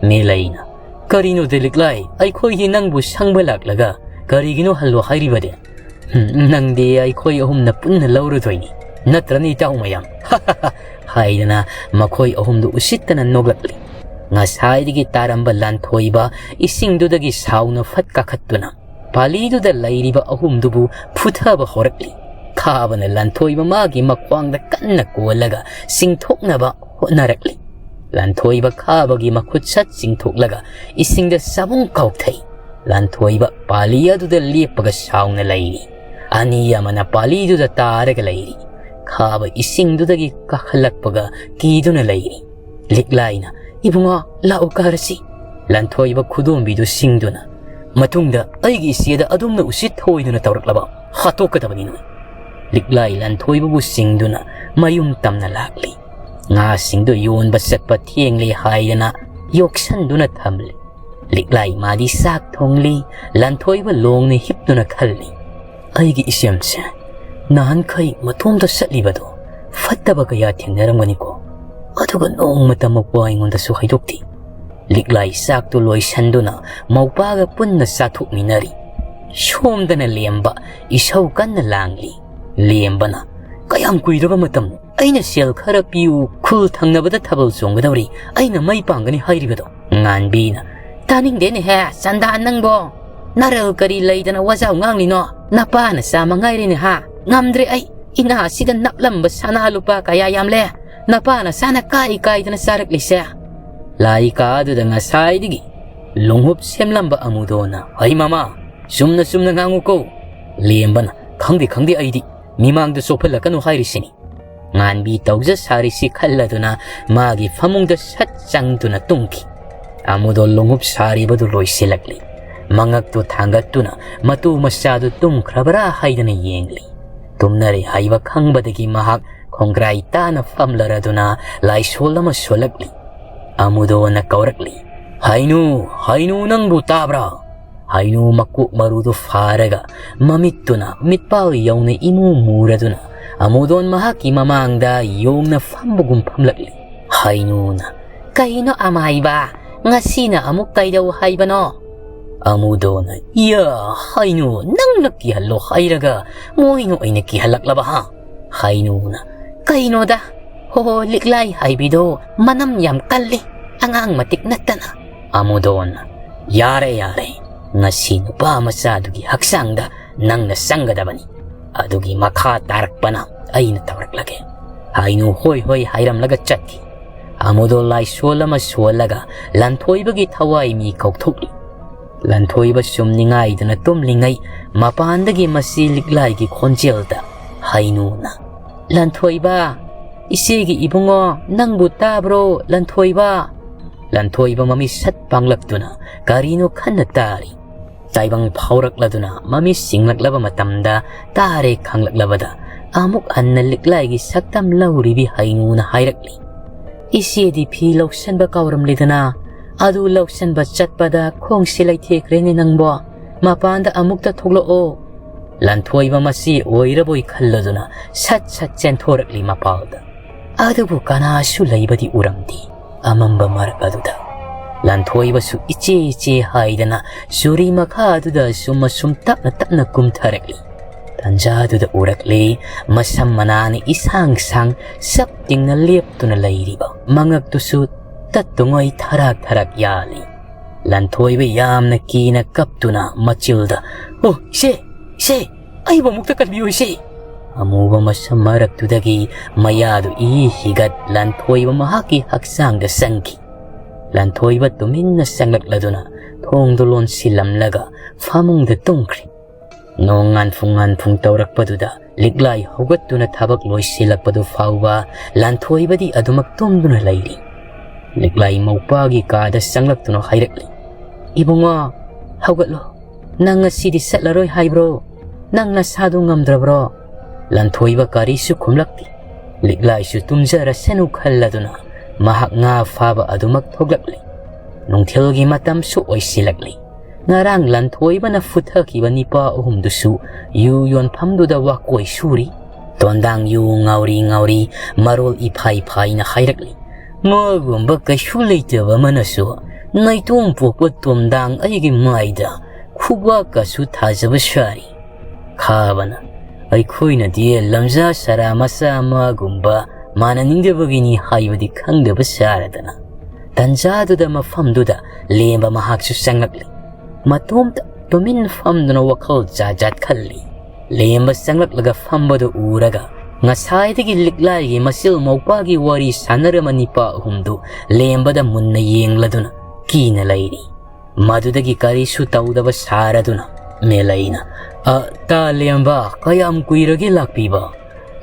ꯃꯦꯂꯩꯅ, "ꯀꯔꯤꯅꯣꯗ ꯂꯤꯛꯂꯥꯏ, ꯑꯩꯈꯣꯏꯗꯤ ꯅꯪꯕꯨ ꯁꯪꯕ ꯂꯥꯛꯂꯒ ꯀꯔꯤꯒꯤꯅꯣ ꯍꯜꯂꯣ ꯍꯥꯏꯔꯤꯕꯗꯤ? ꯎꯝ, ꯅꯪꯗꯤ ꯑꯩꯈꯣꯏ ꯑꯍꯨꯝꯅ ꯄꯨꯟꯅ ꯂꯧꯔꯗꯣꯏꯅꯤ, ꯅꯠꯇ꯭ꯔꯅꯦ ꯏꯇꯥꯎ ꯃꯌꯥꯝ?" ꯍꯥꯏꯗꯅ ꯃꯈꯣꯏ ꯑꯍꯨꯝꯗꯨ ꯎꯁꯤꯠꯇꯅ ꯅꯣꯛꯂꯛꯂꯤ꯫ ꯉꯁꯥꯏꯗꯒꯤ ꯇꯥꯔꯝꯕ ꯂꯟꯊꯣꯏꯕ ꯏꯁꯤꯡꯗꯨꯗꯒꯤ ꯁꯥꯎꯅ ꯐꯠ ꯀꯥꯈꯠꯇꯨꯅ ꯄꯥꯂꯤꯗꯨꯗ ꯂꯩꯔꯤꯕ ꯑꯍꯨꯝꯗꯨꯕꯨ ꯐꯨꯊꯕ ꯍꯧꯔꯛꯂꯤ꯫ ꯈꯥꯕꯅ ꯂꯟꯊꯣꯏꯕ ꯃꯥꯒꯤ ꯃꯈ꯭ꯋꯥꯡꯗ ꯀꯟꯅ ꯀꯣꯜꯂꯒ ꯆꯤꯡꯊꯣꯛꯅꯕ ꯍꯣꯠꯅꯔꯛꯂꯤ꯫ ꯂꯟꯊꯣꯏꯕ ꯈꯥꯕꯒꯤ ꯃꯈꯨꯠ ꯁꯠ ꯆꯤꯡꯊꯣꯛꯂꯒ ꯏꯁꯤꯡꯗ ꯆꯕꯨꯡ ꯀꯥꯎꯊꯩ꯫ ꯂꯟꯊꯣꯏꯕ ꯄꯥꯂꯤ ꯑꯗꯨꯗ ꯂꯦꯞꯄꯒ ꯁꯥꯎꯅ ꯂꯩꯔꯤ꯫ ꯑꯅꯤ ꯑꯃꯅ ꯄꯥꯂꯤꯗꯨꯗ ꯇꯥꯔꯒ ꯂꯩꯔꯤ꯫ ꯈꯥꯕ ꯏꯁꯤꯡꯗꯨꯗꯒꯤ ꯀꯥꯈꯠꯂꯛꯄꯒ ꯀꯤꯗꯨꯅ ꯂꯩꯔꯤ꯫ ꯂꯤꯛꯂꯥꯏꯅ, "ꯏꯕꯨꯡꯉꯣ, ꯂꯥꯛꯑꯣ ꯀꯥꯔꯁꯤ꯫" ꯂꯟꯊꯣꯏꯕ ꯈꯨꯗꯣꯝꯕꯤꯗꯨ ꯁꯤꯡꯗꯨꯅ, "ꯃꯇꯨꯡꯗ ꯑꯩꯒꯤ ꯏꯆꯦꯗ ꯑꯗꯨꯝꯅ ꯎꯁꯤꯠ ꯊꯑꯣꯏꯗꯨꯅ ꯇꯧꯔꯛꯂꯕ ꯍꯥꯠꯇꯣꯛꯀꯗꯕꯅꯤ ꯅꯣꯏ꯫" ꯂꯤꯛꯂꯥꯏ ꯂꯟꯊꯣꯏꯕꯕꯨ ꯁꯤꯡꯗꯨꯅ ꯃꯌꯨꯝ ꯇꯝꯅ ꯂꯥꯛꯂꯤ꯫ ꯉꯥꯁꯤꯡꯗꯨ ꯌꯣꯟꯕ ꯆꯠꯄ ꯊꯦꯡꯂꯦ ꯍꯥꯏꯗꯅ ꯌꯣꯛꯁꯟꯗꯨꯅ ꯊꯝꯂꯤ꯫ ꯂꯤꯛꯂꯥꯏ ꯃꯥꯗꯤ ꯆꯥꯛ ꯊꯣꯡꯂꯤ, ꯂꯟꯊꯣꯏꯕ ꯂꯣꯡꯅ ꯍꯤꯞꯇꯨꯅ ꯈꯜꯂꯤ꯫ "ꯑꯩꯒꯤ ꯏꯆꯦꯝꯁꯦ ꯅꯍꯥꯟꯈꯩ ꯃꯇꯣꯝꯇ ꯆꯠꯂꯤꯕꯗꯣ ꯐꯠꯇꯕ ꯀꯌꯥ ꯊꯦꯡꯅꯔꯝꯒꯅꯤꯀꯣ, ꯑꯗꯨꯒ ꯅꯣꯡꯃꯇ ꯃꯄꯨ ꯑꯩꯉꯣꯟꯗꯁꯨ ꯍꯥꯏꯗꯣꯛꯇꯦ꯫" ꯂꯤꯛꯂꯥꯏ ꯆꯥꯛꯇꯨ ꯂꯣꯏꯁꯟꯗꯨꯅ ꯃꯧꯄꯥꯒ ꯄꯨꯟꯅ ꯆꯥꯊꯣꯛꯃꯤꯟꯅꯔꯤ꯫ ꯁꯣꯝꯗꯅ ꯂꯦꯝꯕ ꯏꯁꯧ ꯀꯟꯅ ꯂꯥꯡꯂꯤ꯫ ꯂꯦꯝꯕꯅ, "ꯀꯌꯥꯝ ꯀꯨꯏꯔꯕ ꯃꯇꯝꯅꯣ? ꯑꯩꯅ ꯁꯦꯜ ꯈꯔ ꯄꯤꯌꯨ, ꯈꯨꯜ ꯊꯪꯅꯕꯗ ꯊꯥꯕꯜ ꯆꯣꯡꯒꯗꯧꯔꯤ, ꯑꯩꯅ ꯃꯩ ꯄꯥꯡꯒꯅꯤ ꯍꯥꯏꯔꯤꯕꯗꯣ?" ꯉꯥꯟꯕꯤꯅ, "ꯇꯥꯅꯤꯡꯗꯦꯅꯦꯍꯦ, ꯆꯟꯗꯥ ꯅꯪꯕꯣ꯫ ꯅꯔꯜ ꯀꯔꯤ ꯂꯩꯗꯅ ꯋꯥꯖꯥꯎ ꯉꯥꯡꯂꯤꯅꯣ? ꯅꯄꯥꯅ ꯆꯥ ꯃꯉꯥꯏꯔꯦꯅꯦ ꯍꯥ? ꯉꯝꯗ꯭ꯔꯦ ꯑꯩ꯫ ꯏꯅꯥꯁꯤꯗ ꯅꯞꯂꯝꯕ ꯁꯅꯥ ꯂꯨꯄꯥ ꯀꯌꯥ ꯌꯥꯝꯂꯦ꯫ ꯅꯄꯥꯅ ꯆꯥꯅ ꯀꯥꯏ ꯀꯥꯏꯗꯅ ꯆꯥꯔꯛꯂꯤꯁꯦ?" ꯂꯥꯏ ꯀꯥ ꯑꯗꯨꯗ ꯉꯁꯥꯏꯗꯒꯤ ꯂꯣꯡꯍꯨꯞ ꯁꯦꯝꯂꯝꯕ ꯑꯃꯨꯗꯣꯅ, "ꯍꯩ ꯃꯃꯥ, ꯆꯨꯝꯅ ꯆꯨꯝꯅ ꯉꯥꯡꯉꯨꯀꯣ!" ꯂꯦꯝꯕꯅ, "ꯈꯪꯗꯦ, ꯈꯪꯗꯦ, ꯑꯩꯗꯤ ꯃꯤꯃꯥꯡꯗ ꯆꯣꯞꯍꯜꯂꯛꯀꯅꯨ ꯍꯥꯏꯔꯤꯁꯤꯅꯤ꯫ ꯉꯥꯟꯕꯤ ꯇꯧꯖ ꯁꯥꯔꯤꯁꯤ" ꯈꯜꯂꯗꯨꯅ ꯃꯥꯒꯤ ꯐꯃꯨꯡꯗ ꯁꯠ ꯆꯪꯗꯨꯅ ꯇꯨꯝꯈꯤ꯫ ꯑꯃꯨꯗꯣ ꯂꯣꯡꯍꯨꯞ ꯁꯥꯔꯤꯕꯗꯨ ꯂꯣꯏꯁꯤꯜꯂꯛꯂꯤ꯫ ꯃꯉꯛꯇꯨ ꯊꯥꯡꯒꯠꯇꯨꯅ ꯃꯇꯨ ꯃꯆꯥꯗꯨ ꯇꯨꯝꯈ꯭ꯔꯕ꯭ꯔꯥ ꯍꯥꯏꯗꯅ ꯌꯦꯡꯂꯤ꯫ ꯇꯨꯝꯅꯔꯦ ꯍꯥꯏꯕ ꯈꯪꯕꯗꯒꯤ ꯃꯍꯥꯛ ꯈꯣꯡꯒ꯭ꯔꯥꯏ ꯇꯥꯅ ꯐꯝꯂꯔꯗꯨꯅ ꯂꯥꯏꯁꯣꯜ ꯑꯃ ꯁꯣꯜꯂꯛꯂꯤ꯫ ꯑꯃꯨꯗꯣꯅ ꯀꯧꯔꯛꯂꯤ, "ꯍꯩꯅꯨ, ꯍꯩꯅꯨ, ꯅꯪꯕꯨ ꯇꯥꯕ꯭ꯔꯥ?" ꯍꯩꯅꯨ ꯃꯀꯣꯛ ꯃꯔꯨꯗꯨ ꯐꯥꯔꯒ ꯃꯃꯤꯠꯇꯨꯅ ꯃꯤꯠꯄꯥꯜ ꯌꯧꯅ ꯏꯃꯨ ꯃꯨꯔꯗꯨꯅ ꯑꯃꯨꯗꯣꯟ ꯃꯍꯥꯛꯀꯤ ꯃꯃꯥꯡꯗ ꯌꯣꯡꯅ ꯐꯝꯕꯒꯨꯝ ꯐꯝꯂꯛꯂꯤ꯫ ꯍꯩꯅꯨꯅ, "ꯀꯩꯅꯣ ꯑꯃꯥꯏꯕ? ꯉꯁꯤꯅ ꯑꯃꯨꯛ ꯀꯩꯗꯧ ꯍꯥꯏꯕꯅꯣ?" ꯑꯃꯨꯗꯣꯅ, "ꯏꯌꯥ, ꯍꯩꯅꯨ, ꯅꯪꯅ ꯀꯤꯍꯜꯂꯣ ꯍꯥꯏꯔꯒ ꯃꯣꯏꯅ ꯑꯣꯏꯅ ꯀꯤꯍꯜꯂꯛꯂꯕ, ꯍꯥ?" ꯍꯩꯅꯨꯅ, "ꯀꯩꯅꯣꯗ, ꯍꯣ ꯍꯣ, ꯂꯤꯛꯂꯥꯏ ꯍꯥꯏꯕꯤꯗꯣ ꯃꯅꯝ ꯌꯥꯝ ꯀꯜꯂꯤ, ꯑꯉꯥꯡ ꯃꯇꯤꯛ ꯅꯠꯇꯅ꯫" ꯑꯃꯨꯗꯣꯟꯅ, "ꯌꯥꯔꯦ, ꯌꯥꯔꯦ, ꯉꯁꯤ ꯅꯨꯄꯥ ꯃꯆꯥꯗꯨꯒꯤ ꯍꯛꯆꯥꯡꯗ ꯅꯪꯅ ꯆꯪꯒꯗꯕꯅꯤ꯫ ꯑꯗꯨꯒꯤ ꯃꯈꯥ ꯇꯥꯔꯛꯄꯅ ꯑꯩꯅ ꯇꯧꯔꯛꯂꯒꯦ꯫" ꯍꯩꯅꯨ ꯍꯣꯏ ꯍꯣꯏ ꯍꯥꯏꯔꯝꯂꯒ ꯆꯠꯈꯤ꯫ ꯑꯃꯨꯗꯣ ꯂꯥꯏꯁꯣꯜ ꯑꯃ ꯁꯣꯜꯂꯒ ꯂꯟꯊꯣꯏꯕꯒꯤ ꯊꯋꯥꯏ ꯃꯤ ꯀꯧꯊꯣꯛꯂꯤ꯫ ꯂꯟꯊꯣꯏꯕ ꯁꯨꯝ ꯅꯤꯡꯉꯥꯏꯗꯨꯅ ꯇꯨꯝꯂꯤꯉꯩ ꯃꯄꯥꯟꯗꯒꯤ ꯃꯁꯤ ꯂꯤꯛꯂꯥꯏꯒꯤ ꯈꯣꯟꯖꯦꯜꯗ ꯍꯩꯅꯨꯅ, "ꯂꯟꯊꯣꯏꯕ, ꯏꯆꯦꯒꯤ ꯏꯕꯨꯡꯉꯣ, ꯅꯪꯕꯨ ꯇꯥꯕ꯭ꯔꯣ, ꯂꯟꯊꯣꯏꯕ?" ꯂꯟꯊꯣꯏꯕ ꯃꯃꯤꯠ ꯁꯠ ꯄꯥꯡꯂꯛꯇꯨꯅ ꯀꯔꯤꯅꯣ ꯈꯟꯅ ꯇꯥꯔꯤ꯫ ꯇꯥꯏꯕꯪ ꯐꯥꯎꯔꯛꯂꯗꯨꯅ ꯃꯃꯤꯠ ꯁꯤꯡꯂꯛꯂꯕ ꯃꯇꯝꯗ ꯇꯥꯔꯦ ꯈꯪꯂꯛꯂꯕꯗ ꯑꯃꯨꯛ ꯍꯟꯅ ꯂꯤꯛꯂꯥꯏꯒꯤ ꯁꯛꯇꯝ ꯂꯧꯔꯤꯕꯤ ꯍꯩꯅꯨꯅ ꯍꯥꯏꯔꯛꯂꯤ, "ꯏꯆꯦꯗꯤ ꯐꯤ ꯂꯧꯁꯟꯕ ꯀꯥꯎꯔꯝꯂꯤꯗꯅ, ꯑꯗꯨ ꯂꯧꯁꯟꯕ ꯆꯠꯄꯗ ꯈꯣꯡꯁꯦ ꯂꯩꯊꯦꯛꯈ꯭ꯔꯦꯅꯦ ꯅꯪꯕꯣ꯫ ꯃꯄꯥꯟꯗ ꯑꯃꯨꯛꯇ ꯊꯣꯛꯂꯛꯑꯣ꯫" ꯂꯟꯊꯣꯏꯕ ꯃꯆꯦ ꯑꯣꯏꯔꯕꯣꯏ ꯈꯜꯂꯗꯨꯅ ꯁꯠ ꯁꯠ ꯆꯦꯟꯊꯣꯔꯛꯂꯤ ꯃꯄꯥꯜꯗ꯫ ꯑꯗꯨꯕꯨ ꯀꯅꯥꯁꯨ ꯂꯩꯕꯗꯤ ꯎꯔꯝꯗꯦ꯫ ꯑꯃꯝꯕ ꯃꯔꯛ ꯑꯗꯨꯗ ꯂꯟꯊꯣꯏꯕꯁꯨ ꯏꯆꯦ ꯏꯆꯦ ꯍꯥꯏꯗꯅ ꯆꯨꯔꯤ ꯃꯈꯥ ꯑꯗꯨꯗ ꯑꯁꯨꯝ ꯑꯁꯨꯝ ꯇꯞꯅ ꯇꯞꯅ ꯀꯨꯝꯊꯔꯛꯂꯤ꯫ ꯇꯟꯖꯥꯗꯨꯗ ꯎꯔꯛꯂꯤ, ꯃꯁꯝ ꯃꯅꯥꯅ ꯏꯁꯥꯡ ꯁꯥꯡ ꯆꯞ ꯇꯤꯡꯅ ꯂꯦꯞꯇꯨꯅ ꯂꯩꯔꯤꯕ ꯃꯉꯛꯇꯨꯁꯨ ꯇꯠꯇꯨꯉꯩ ꯊꯔꯥꯛ ꯊꯔꯥꯛ ꯌꯥꯜꯂꯤ꯫ ꯂꯟꯊꯣꯏꯕ ꯌꯥꯝꯅ ꯀꯤꯅ ꯀꯞꯇꯨꯅ ꯃꯆꯤꯜꯗ, "ꯑꯣ, ꯏꯆꯦ, ꯏꯆꯦ, ꯑꯩꯕꯨ ꯑꯃꯨꯛꯇ ꯀꯟꯕꯤꯌꯨ, ꯏꯆꯦ!" ꯑꯃꯨꯕ ꯃꯁꯝ ꯃꯔꯛꯇꯨꯗꯒꯤ ꯃꯌꯥꯗꯨ ꯏ ꯍꯤꯒꯠ ꯂꯟꯊꯣꯏꯕ ꯃꯍꯥꯛꯀꯤ ꯍꯛꯆꯥꯡꯗ ꯆꯪꯈꯤ꯫ ꯂꯥꯟꯊꯣꯏꯕ ꯇꯨꯃꯤꯟꯅ ꯆꯪꯂꯛꯂꯗꯨꯅ ꯊꯣꯡꯗꯨ ꯂꯣꯟꯁꯤꯜꯂꯝꯂꯒ ꯐꯃꯨꯡꯗ ꯇꯨꯝꯈ꯭ꯔꯦ꯫ ꯅꯣꯡ ꯉꯥꯟꯐꯨꯡ ꯉꯥꯟꯐꯨꯡ ꯇꯧꯔꯛꯄꯗꯨꯗ ꯂꯤꯛꯂꯥꯏ ꯍꯧꯒꯠꯇꯨꯅ ꯊꯕꯛ ꯂꯣꯏꯁꯤꯜꯂꯛꯄꯗꯨ ꯐꯥꯎꯕ ꯂꯥꯟꯊꯣꯏꯕꯗꯤ ꯑꯗꯨꯃꯛ ꯇꯨꯝꯗꯨꯅ ꯂꯩꯔꯤ꯫ ꯂꯤꯛꯂꯥꯏ ꯃꯧꯄꯥꯒꯤ ꯀꯥꯗ ꯆꯪꯂꯛꯇꯨꯅ ꯍꯥꯏꯔꯛꯂꯤ, "ꯏꯕꯨꯡꯉꯣ, ꯍꯧꯒꯠꯂꯣ꯫ ꯅꯪ ꯉꯁꯤꯗꯤ ꯆꯠꯂꯔꯣꯏ ꯍꯥꯏꯕ꯭ꯔꯣ? ꯅꯪ ꯅꯁꯥꯗꯨ ꯉꯝꯗ꯭ꯔꯕ꯭ꯔꯣ?" ꯂꯥꯟꯊꯣꯏꯕ ꯀꯔꯤꯁꯨ ꯈꯨꯝꯂꯛꯇꯦ꯫ ꯂꯤꯛꯂꯥꯏꯁꯨ ꯇꯨꯝꯖꯔꯁꯅꯨ ꯈꯜꯂꯗꯨꯅ ꯃꯍꯥꯛ ꯉꯥ ꯐꯥꯕ ꯑꯗꯨꯃꯛ ꯊꯣꯛꯂꯛꯂꯤ꯫ ꯅꯨꯡꯊꯤꯜꯒꯤ ꯃꯇꯝꯁꯨ ꯑꯣꯏꯁꯤꯜꯂꯛꯂꯤ꯫ ꯉꯔꯥꯡ ꯂꯥꯟꯊꯣꯏꯕꯅ ꯐꯨꯊꯈꯤꯕ ꯅꯤꯄꯥ ꯑꯍꯨꯝꯗꯨꯁꯨ ꯌꯨ ꯌꯣꯟꯐꯝꯗꯨꯗ ꯋꯥꯀꯣꯏ ꯁꯨꯔꯤ꯫ ꯇꯣꯟꯗꯥꯡ ꯌꯨ ꯉꯥꯎꯔꯤ ꯉꯥꯎꯔꯤ ꯃꯔꯣꯜ ꯏꯐꯥꯏ ꯐꯥꯏꯅ ꯍꯥꯏꯔꯛꯂꯤ, "ꯃꯥꯒꯨꯝꯕ ꯀꯩꯁꯨ ꯂꯩꯇꯕ ꯑꯃꯅꯁꯨ ꯅꯥꯏꯇꯣꯝ ꯄꯣꯛꯄ ꯇꯣꯟꯗꯥꯡ ꯑꯩꯒꯤ ꯃꯥꯏꯗ ꯈꯨꯕꯥꯛꯀꯁꯨ ꯊꯥꯖꯕ ꯁꯥꯔꯤ꯫" ꯈꯥꯕꯅ, "ꯑꯩꯈꯣꯏꯅꯗꯤ ꯂꯝꯖꯥ ꯁꯔꯥ ꯃꯆꯥ ꯑꯃꯒꯨꯝꯕ ꯃꯥꯟꯅꯅꯤꯡꯗꯕꯒꯤꯅꯤ ꯍꯥꯏꯕꯗꯤ ꯈꯪꯗꯕ ꯁꯥꯔꯗꯅ꯫" ꯇꯟꯖꯥꯗꯨꯗ ꯃꯐꯝꯗꯨꯗ ꯂꯦꯝꯕ ꯃꯍꯥꯛꯁꯨ ꯆꯪꯂꯛꯂꯤ꯫ ꯃꯇꯣꯝꯇ ꯇꯨꯃꯤꯟ ꯐꯝꯗꯨꯅ ꯋꯥꯈꯜ ꯖꯥꯠ ꯖꯥꯠ ꯈꯜꯂꯤ꯫ ꯂꯦꯝꯕ ꯆꯪꯂꯛꯂꯒ ꯐꯝꯕꯗꯨ ꯎꯔꯒ ꯉꯁꯥꯏꯗꯒꯤ ꯂꯤꯛꯂꯥꯏꯒꯤ ꯃꯆꯤꯜ ꯃꯧꯄꯥꯒꯤ ꯋꯥꯔꯤ ꯁꯥꯟꯅꯔꯝꯕ ꯅꯤꯄꯥ ꯑꯍꯨꯝꯗꯨ ꯂꯦꯝꯕꯗ ꯃꯨꯟꯅ ꯌꯦꯡꯂꯗꯨꯅ ꯀꯤꯅ ꯂꯩꯔꯤ꯫ ꯃꯗꯨꯗꯒꯤ ꯀꯔꯤꯁꯨ ꯇꯧꯗꯕ ꯁꯥꯔꯗꯨꯅ ꯃꯦꯂꯩꯅ, "ꯑ, ꯇꯥ ꯂꯦꯝꯕ, ꯀꯌꯥꯝ ꯀꯨꯏꯔꯒꯦ ꯂꯥꯛꯄꯤꯕ?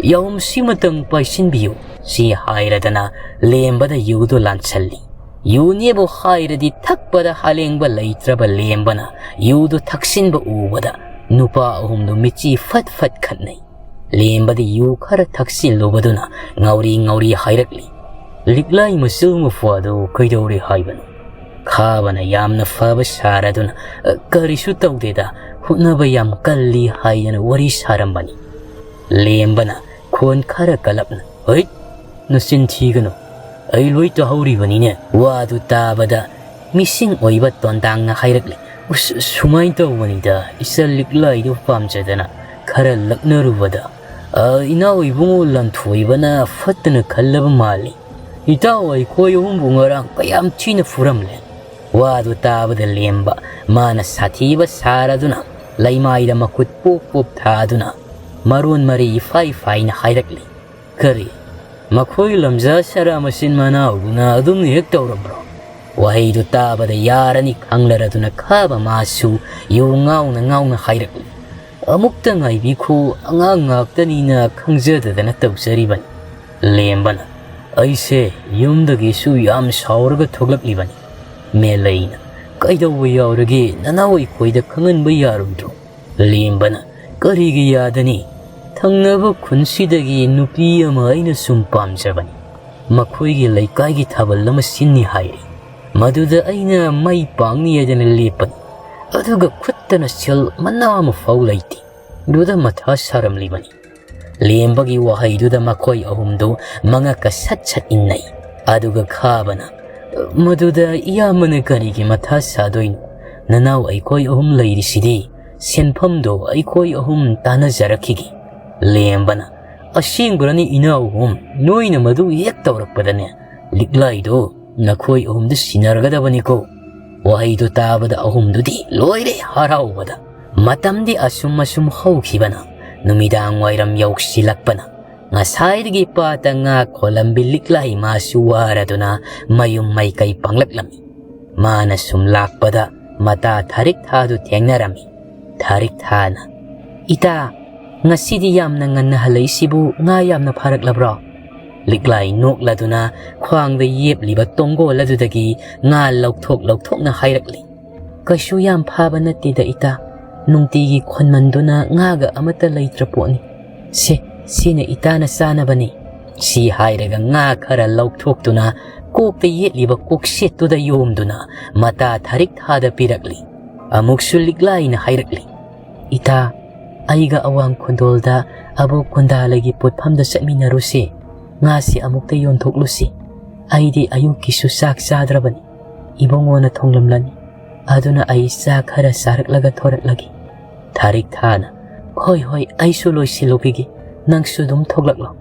ꯌꯥꯎꯝꯁꯤꯃꯇꯪ ꯄꯥꯏꯁꯤꯟꯕꯤꯌꯨ," ꯁꯤ ꯍꯥꯏꯔꯗꯅ ꯂꯦꯝꯕꯗ ꯌꯨꯗꯨ ꯂꯥꯟꯁꯜꯂꯤ꯫ ꯌꯨꯅꯦꯕꯨ ꯍꯥꯏꯔꯗꯤ ꯊꯛꯄꯗ ꯍꯥꯂꯦꯡꯕ ꯂꯩꯇ꯭ꯔꯕ ꯂꯦꯝꯕꯅ ꯌꯨꯗꯨ ꯊꯛꯆꯤꯟꯕ ꯎꯕꯗ ꯅꯨꯄꯥ ꯑꯍꯨꯝꯗꯨ ꯃꯤꯠꯆꯤ ꯐꯠ ꯐꯠ ꯈꯠꯅꯩ꯫ ꯂꯦꯝꯕꯗꯤ ꯌꯨ ꯈꯔ ꯊꯛꯆꯤꯜꯂꯨꯕꯗꯨꯅ ꯉꯥꯎꯔꯤ ꯉꯥꯎꯔꯤ ꯍꯥꯏꯔꯛꯂꯤ, "ꯂꯤꯛꯂꯥꯏ ꯃꯆꯨ ꯃꯄꯥꯗꯨ ꯀꯩꯗꯧꯔꯦ ꯍꯥꯏꯕꯅꯣ?" ꯈꯥꯕꯅ ꯌꯥꯝꯅ ꯐꯕ ꯁꯥꯔꯗꯨꯅ, "ꯑ, ꯀꯔꯤꯁꯨ ꯇꯧꯗꯦꯗ, ꯍꯣꯠꯅꯕ ꯌꯥꯝ ꯀꯜꯂꯤ ꯍꯥꯏꯗꯅ ꯋꯥꯔꯤ ꯁꯥꯔꯝꯕꯅꯤ꯫" ꯂꯦꯝꯕꯅ ꯈꯣꯟ ꯈꯔ ꯀꯜꯂꯞꯅ, "ꯍꯩꯠ! ꯅꯆꯤꯟ ꯊꯤꯒꯅꯨ, ꯑꯩ ꯂꯣꯏ ꯇꯥꯍꯧꯔꯤꯕꯅꯤꯅꯦ꯫" ꯋꯥꯗꯨ ꯇꯥꯕꯗ ꯃꯤꯁꯤꯡ ꯑꯣꯏꯕ ꯇꯣꯟꯗꯥꯡꯅ ꯍꯥꯏꯔꯛꯂꯤ, "ꯎꯁ, ꯁꯨꯃꯥꯏꯅ ꯇꯧꯕꯅꯤꯗ, ꯏꯆꯜ ꯂꯤꯛꯂꯥꯏꯗꯨ ꯄꯥꯝꯖꯗꯅ ꯈꯔ ꯂꯛꯅꯔꯨꯕꯗ, ꯑ, ꯏꯅꯥꯎ ꯏꯕꯨꯡꯉꯣ ꯂꯟꯊꯣꯏꯕꯅ ꯐꯠꯇꯅ ꯈꯜꯂꯕ ꯃꯥꯜꯂꯤ꯫ ꯏꯇꯥꯎ ꯑꯩꯈꯣꯏ ꯑꯍꯨꯝꯕꯨ ꯉꯔꯥꯡ ꯀꯌꯥꯝ ꯊꯤꯅ ꯐꯨꯔꯝꯂꯦ꯫" ꯋꯥꯗꯨ ꯇꯥꯕꯗ ꯂꯦꯝꯕ ꯃꯥꯅ ꯁꯥꯊꯤꯕ ꯁꯥꯔꯗꯨꯅ ꯂꯩꯃꯥꯏꯗ ꯃꯈꯨꯠ ꯄꯣꯞ ꯄꯣꯞ ꯊꯥꯗꯨꯅ ꯃꯔꯣꯟ ꯃꯔꯤ ꯏꯐꯥꯏ ꯐꯥꯏꯅ ꯍꯥꯏꯔꯛꯂꯤ, "ꯀꯔꯤ? ꯃꯈꯣꯏ ꯂꯝꯖꯥ ꯁꯔꯥ ꯃꯆꯤꯟ ꯃꯅꯥꯎꯗꯨꯅ ꯑꯗꯨꯝꯅ ꯍꯦꯛ ꯇꯧꯔꯝꯕ꯭ꯔꯣ? ꯋꯥꯍꯩꯗꯨ ꯇꯥꯕꯗ ꯌꯥꯔꯅꯤ ꯈꯪꯂꯔꯗꯨꯅ ꯈꯥꯕ ꯃꯥꯁꯨ ꯌꯨ ꯉꯥꯎꯅ ꯉꯥꯎꯅ ꯍꯥꯏꯔꯛꯂꯤ, "ꯑꯃꯨꯛꯇ ꯉꯥꯏꯕꯤꯈꯣ, ꯑꯉꯥꯡ ꯉꯥꯛꯇꯅꯤꯅ ꯈꯪꯖꯗꯗꯅ ꯇꯧꯖꯔꯤꯕꯅꯤ꯫" ꯂꯦꯝꯕꯅ, "ꯑꯩꯁꯦ ꯌꯨꯝꯗꯒꯤꯁꯨ ꯌꯥꯝ ꯁꯥꯎꯔꯒ ꯊꯣꯛꯂꯛꯂꯤꯕꯅꯤ꯫ ꯃꯦꯂꯩꯅ, ꯀꯩꯗꯧꯕ ꯌꯥꯎꯔꯒꯦ? ꯅꯅꯥꯎ ꯑꯩꯈꯣꯏꯗ ꯈꯪꯍꯟꯕ ꯌꯥꯔꯣꯏꯗ꯭ꯔꯣ?" ꯂꯦꯝꯕꯅ, "ꯀꯔꯤꯒꯤ ꯌꯥꯗꯅꯤ? ꯊꯪꯅꯕ ꯈꯨꯟꯁꯤꯗꯒꯤ ꯅꯨꯄꯤ ꯑꯃ ꯑꯩꯅ ꯁꯨꯝ ꯄꯥꯝꯖꯕꯅꯤ꯫ ꯃꯈꯣꯏꯒꯤ ꯂꯩꯀꯥꯏꯒꯤ ꯊꯥꯕꯜ ꯑꯃ ꯁꯤꯟꯅꯤ ꯍꯥꯏꯔꯤ꯫ ꯃꯗꯨꯗ ꯑꯩꯅ ꯃꯥꯏ ꯄꯥꯛꯅꯤ ꯍꯥꯏꯗꯅ ꯂꯦꯞꯄꯅꯤ꯫ ꯑꯗꯨꯒ ꯈꯨꯠꯇꯅ ꯁꯦꯜ ꯃꯅꯥ ꯑꯃ ꯐꯥꯎ ꯂꯩꯇꯦ꯫ ꯑꯗꯨꯗ ꯃꯊꯥ ꯁꯥꯔꯝꯂꯤꯕꯅꯤ꯫" ꯂꯦꯝꯕꯒꯤ ꯋꯥꯍꯩꯗꯨꯗ ꯃꯈꯣꯏ ꯑꯍꯨꯝꯗꯨ ꯃꯉꯛꯀ ꯁꯠ ꯁꯠ ꯏꯟꯅꯩ꯫ ꯑꯗꯨꯒ ꯈꯥꯕꯅ, "ꯃꯗꯨꯗ ꯏꯌꯥꯝꯕꯅ ꯀꯔꯤꯒꯤ ꯃꯊꯥ ꯁꯥꯗꯣꯏꯅꯣ? ꯅꯅꯥꯎ ꯑꯩꯈꯣꯏ ꯑꯍꯨꯝ ꯂꯩꯔꯤꯁꯤꯗꯤ꯫ ꯁꯦꯟꯐꯝꯗꯣ ꯑꯩꯈꯣꯏ ꯑꯍꯨꯝ ꯇꯥꯟꯅꯖꯔꯛꯈꯤꯒꯦ꯫" ꯂꯦꯝꯕꯅ, "ꯑꯁꯦꯡꯕꯔꯅꯤ ꯏꯅꯥꯎ ꯑꯍꯨꯝ? ꯅꯣꯏꯅ ꯃꯗꯨ ꯍꯦꯛ ꯇꯧꯔꯛꯄꯗꯅꯦ, ꯂꯤꯛꯂꯥꯏꯗꯣ ꯅꯈꯣꯏ ꯑꯍꯨꯝꯗ ꯁꯤꯟꯅꯔꯒꯗꯕꯅꯤꯀꯣ꯫" ꯋꯥꯍꯩꯗꯨ ꯇꯥꯕꯗ ꯑꯍꯨꯝꯗꯨꯗꯤ ꯂꯣꯏꯔꯦ ꯍꯔꯥꯎꯕꯗ꯫ ꯃꯇꯝꯗꯤ ꯑꯁꯨꯝ ꯑꯁꯨꯝ ꯍꯧꯈꯤꯕꯅ ꯅꯨꯃꯤꯗꯥꯡ ꯋꯥꯏꯔꯝ ꯌꯧꯁꯤꯜꯂꯛꯄꯅ ꯉꯁꯥꯏꯗꯒꯤ ꯄꯥꯠꯇ ꯉꯥ ꯈꯣꯜꯂꯝꯕꯤ ꯂꯤꯛꯂꯥꯏ ꯃꯥꯁꯨ ꯋꯥꯔꯗꯨꯅ ꯃꯌꯨꯝ ꯃꯥꯏꯀꯩ ꯄꯥꯡꯂꯛꯂꯝꯃꯤ꯫ ꯃꯥꯅ ꯁꯨꯝ ꯂꯥꯛꯄꯗ ꯃꯇꯥ ꯊꯥꯔꯤꯛ ꯊꯥꯗꯨ ꯊꯦꯡꯅꯔꯝꯃꯤ꯫ ꯊꯥꯔꯤꯛ ꯊꯥꯅ, "ꯏꯇꯥ, ꯉꯁꯤꯗꯤ ꯌꯥꯝꯅ ꯉꯟꯅ ꯍꯜꯂꯛꯏꯁꯤꯕꯨ ꯉꯥ ꯌꯥꯝꯅ ꯐꯥꯔꯛꯂꯕ꯭ꯔꯣ?" ꯂꯤꯛꯂꯥꯏ ꯅꯣꯛꯂꯗꯨꯅ ꯈ꯭ꯋꯥꯡꯗ ꯌꯦꯞꯂꯤꯕ ꯇꯣꯡꯒꯣꯜ ꯑꯗꯨꯗꯒꯤ ꯉꯥ ꯂꯧꯊꯣꯛ ꯂꯧꯊꯣꯛꯅ ꯍꯥꯏꯔꯛꯂꯤ꯫ "ꯀꯩꯁꯨ ꯌꯥꯝ ꯐꯥꯕ ꯅꯠꯇꯦꯗ ꯏꯇꯥ, ꯅꯨꯡꯇꯤꯒꯤ ꯈꯣꯟꯃꯟꯗꯨꯅ ꯉꯥꯒ ꯑꯃꯠꯇ ꯂꯩꯇ꯭ꯔ ꯄꯣꯠꯅꯤ꯫ ꯁꯦ, ꯁꯤꯅ ꯏꯇꯥꯅ ꯆꯥꯅꯕꯅꯤ꯫" ꯁꯤ ꯍꯥꯏꯔꯒ ꯉꯥ ꯈꯔ ꯂꯧꯊꯣꯛꯇꯨꯅ ꯀꯣꯛꯇ ꯌꯦꯠꯂꯤꯕ ꯀꯣꯛꯁꯦꯠꯇꯨꯗ ꯌꯣꯝꯗꯨꯅ ꯃꯇꯥ ꯊꯥꯔꯤꯛ ꯊꯥꯗ ꯄꯤꯔꯛꯂꯤ꯫ ꯑꯃꯨꯛꯁꯨ ꯂꯤꯛꯂꯥꯏꯅ ꯍꯥꯏꯔꯛꯂꯤ, "ꯏꯇꯥ, ꯑꯩꯒ ꯑꯋꯥꯡ ꯈꯨꯟꯗꯣꯜꯗ ꯑꯕꯣꯛ ꯀꯨꯟꯗꯥꯂꯩꯒꯤ ꯄꯣꯠꯐꯝꯗ ꯆꯠꯃꯤꯟꯅꯔꯨꯁꯤ꯫ ꯉꯥꯁꯤ ꯑꯃꯨꯛꯇ ꯌꯣꯟꯊꯣꯛꯂꯨꯁꯤ꯫ ꯑꯩꯗꯤ ꯑꯌꯨꯛꯀꯤꯁꯨ ꯆꯥꯛ ꯆꯥꯗ꯭ꯔꯕꯅꯤ꯫ ꯏꯕꯨꯡꯉꯣꯅ ꯊꯣꯡꯂꯝꯂꯅꯤ꯫ ꯑꯗꯨꯅ ꯑꯩ ꯆꯥꯛ ꯈꯔ ꯆꯥꯔꯛꯂꯒ ꯊꯣꯔꯛꯂꯒꯦ꯫" ꯊꯥꯔꯤꯛ ꯊꯥꯅ, "ꯍꯣꯏ, ꯍꯣꯏ, ꯑꯩꯁꯨ ꯂꯣꯏꯁꯤꯜꯂꯨꯈꯤꯒꯦ꯫ ꯅꯪꯁꯨ ꯑꯗꯨꯝ ꯊꯣꯛꯂꯛꯂꯣ꯫"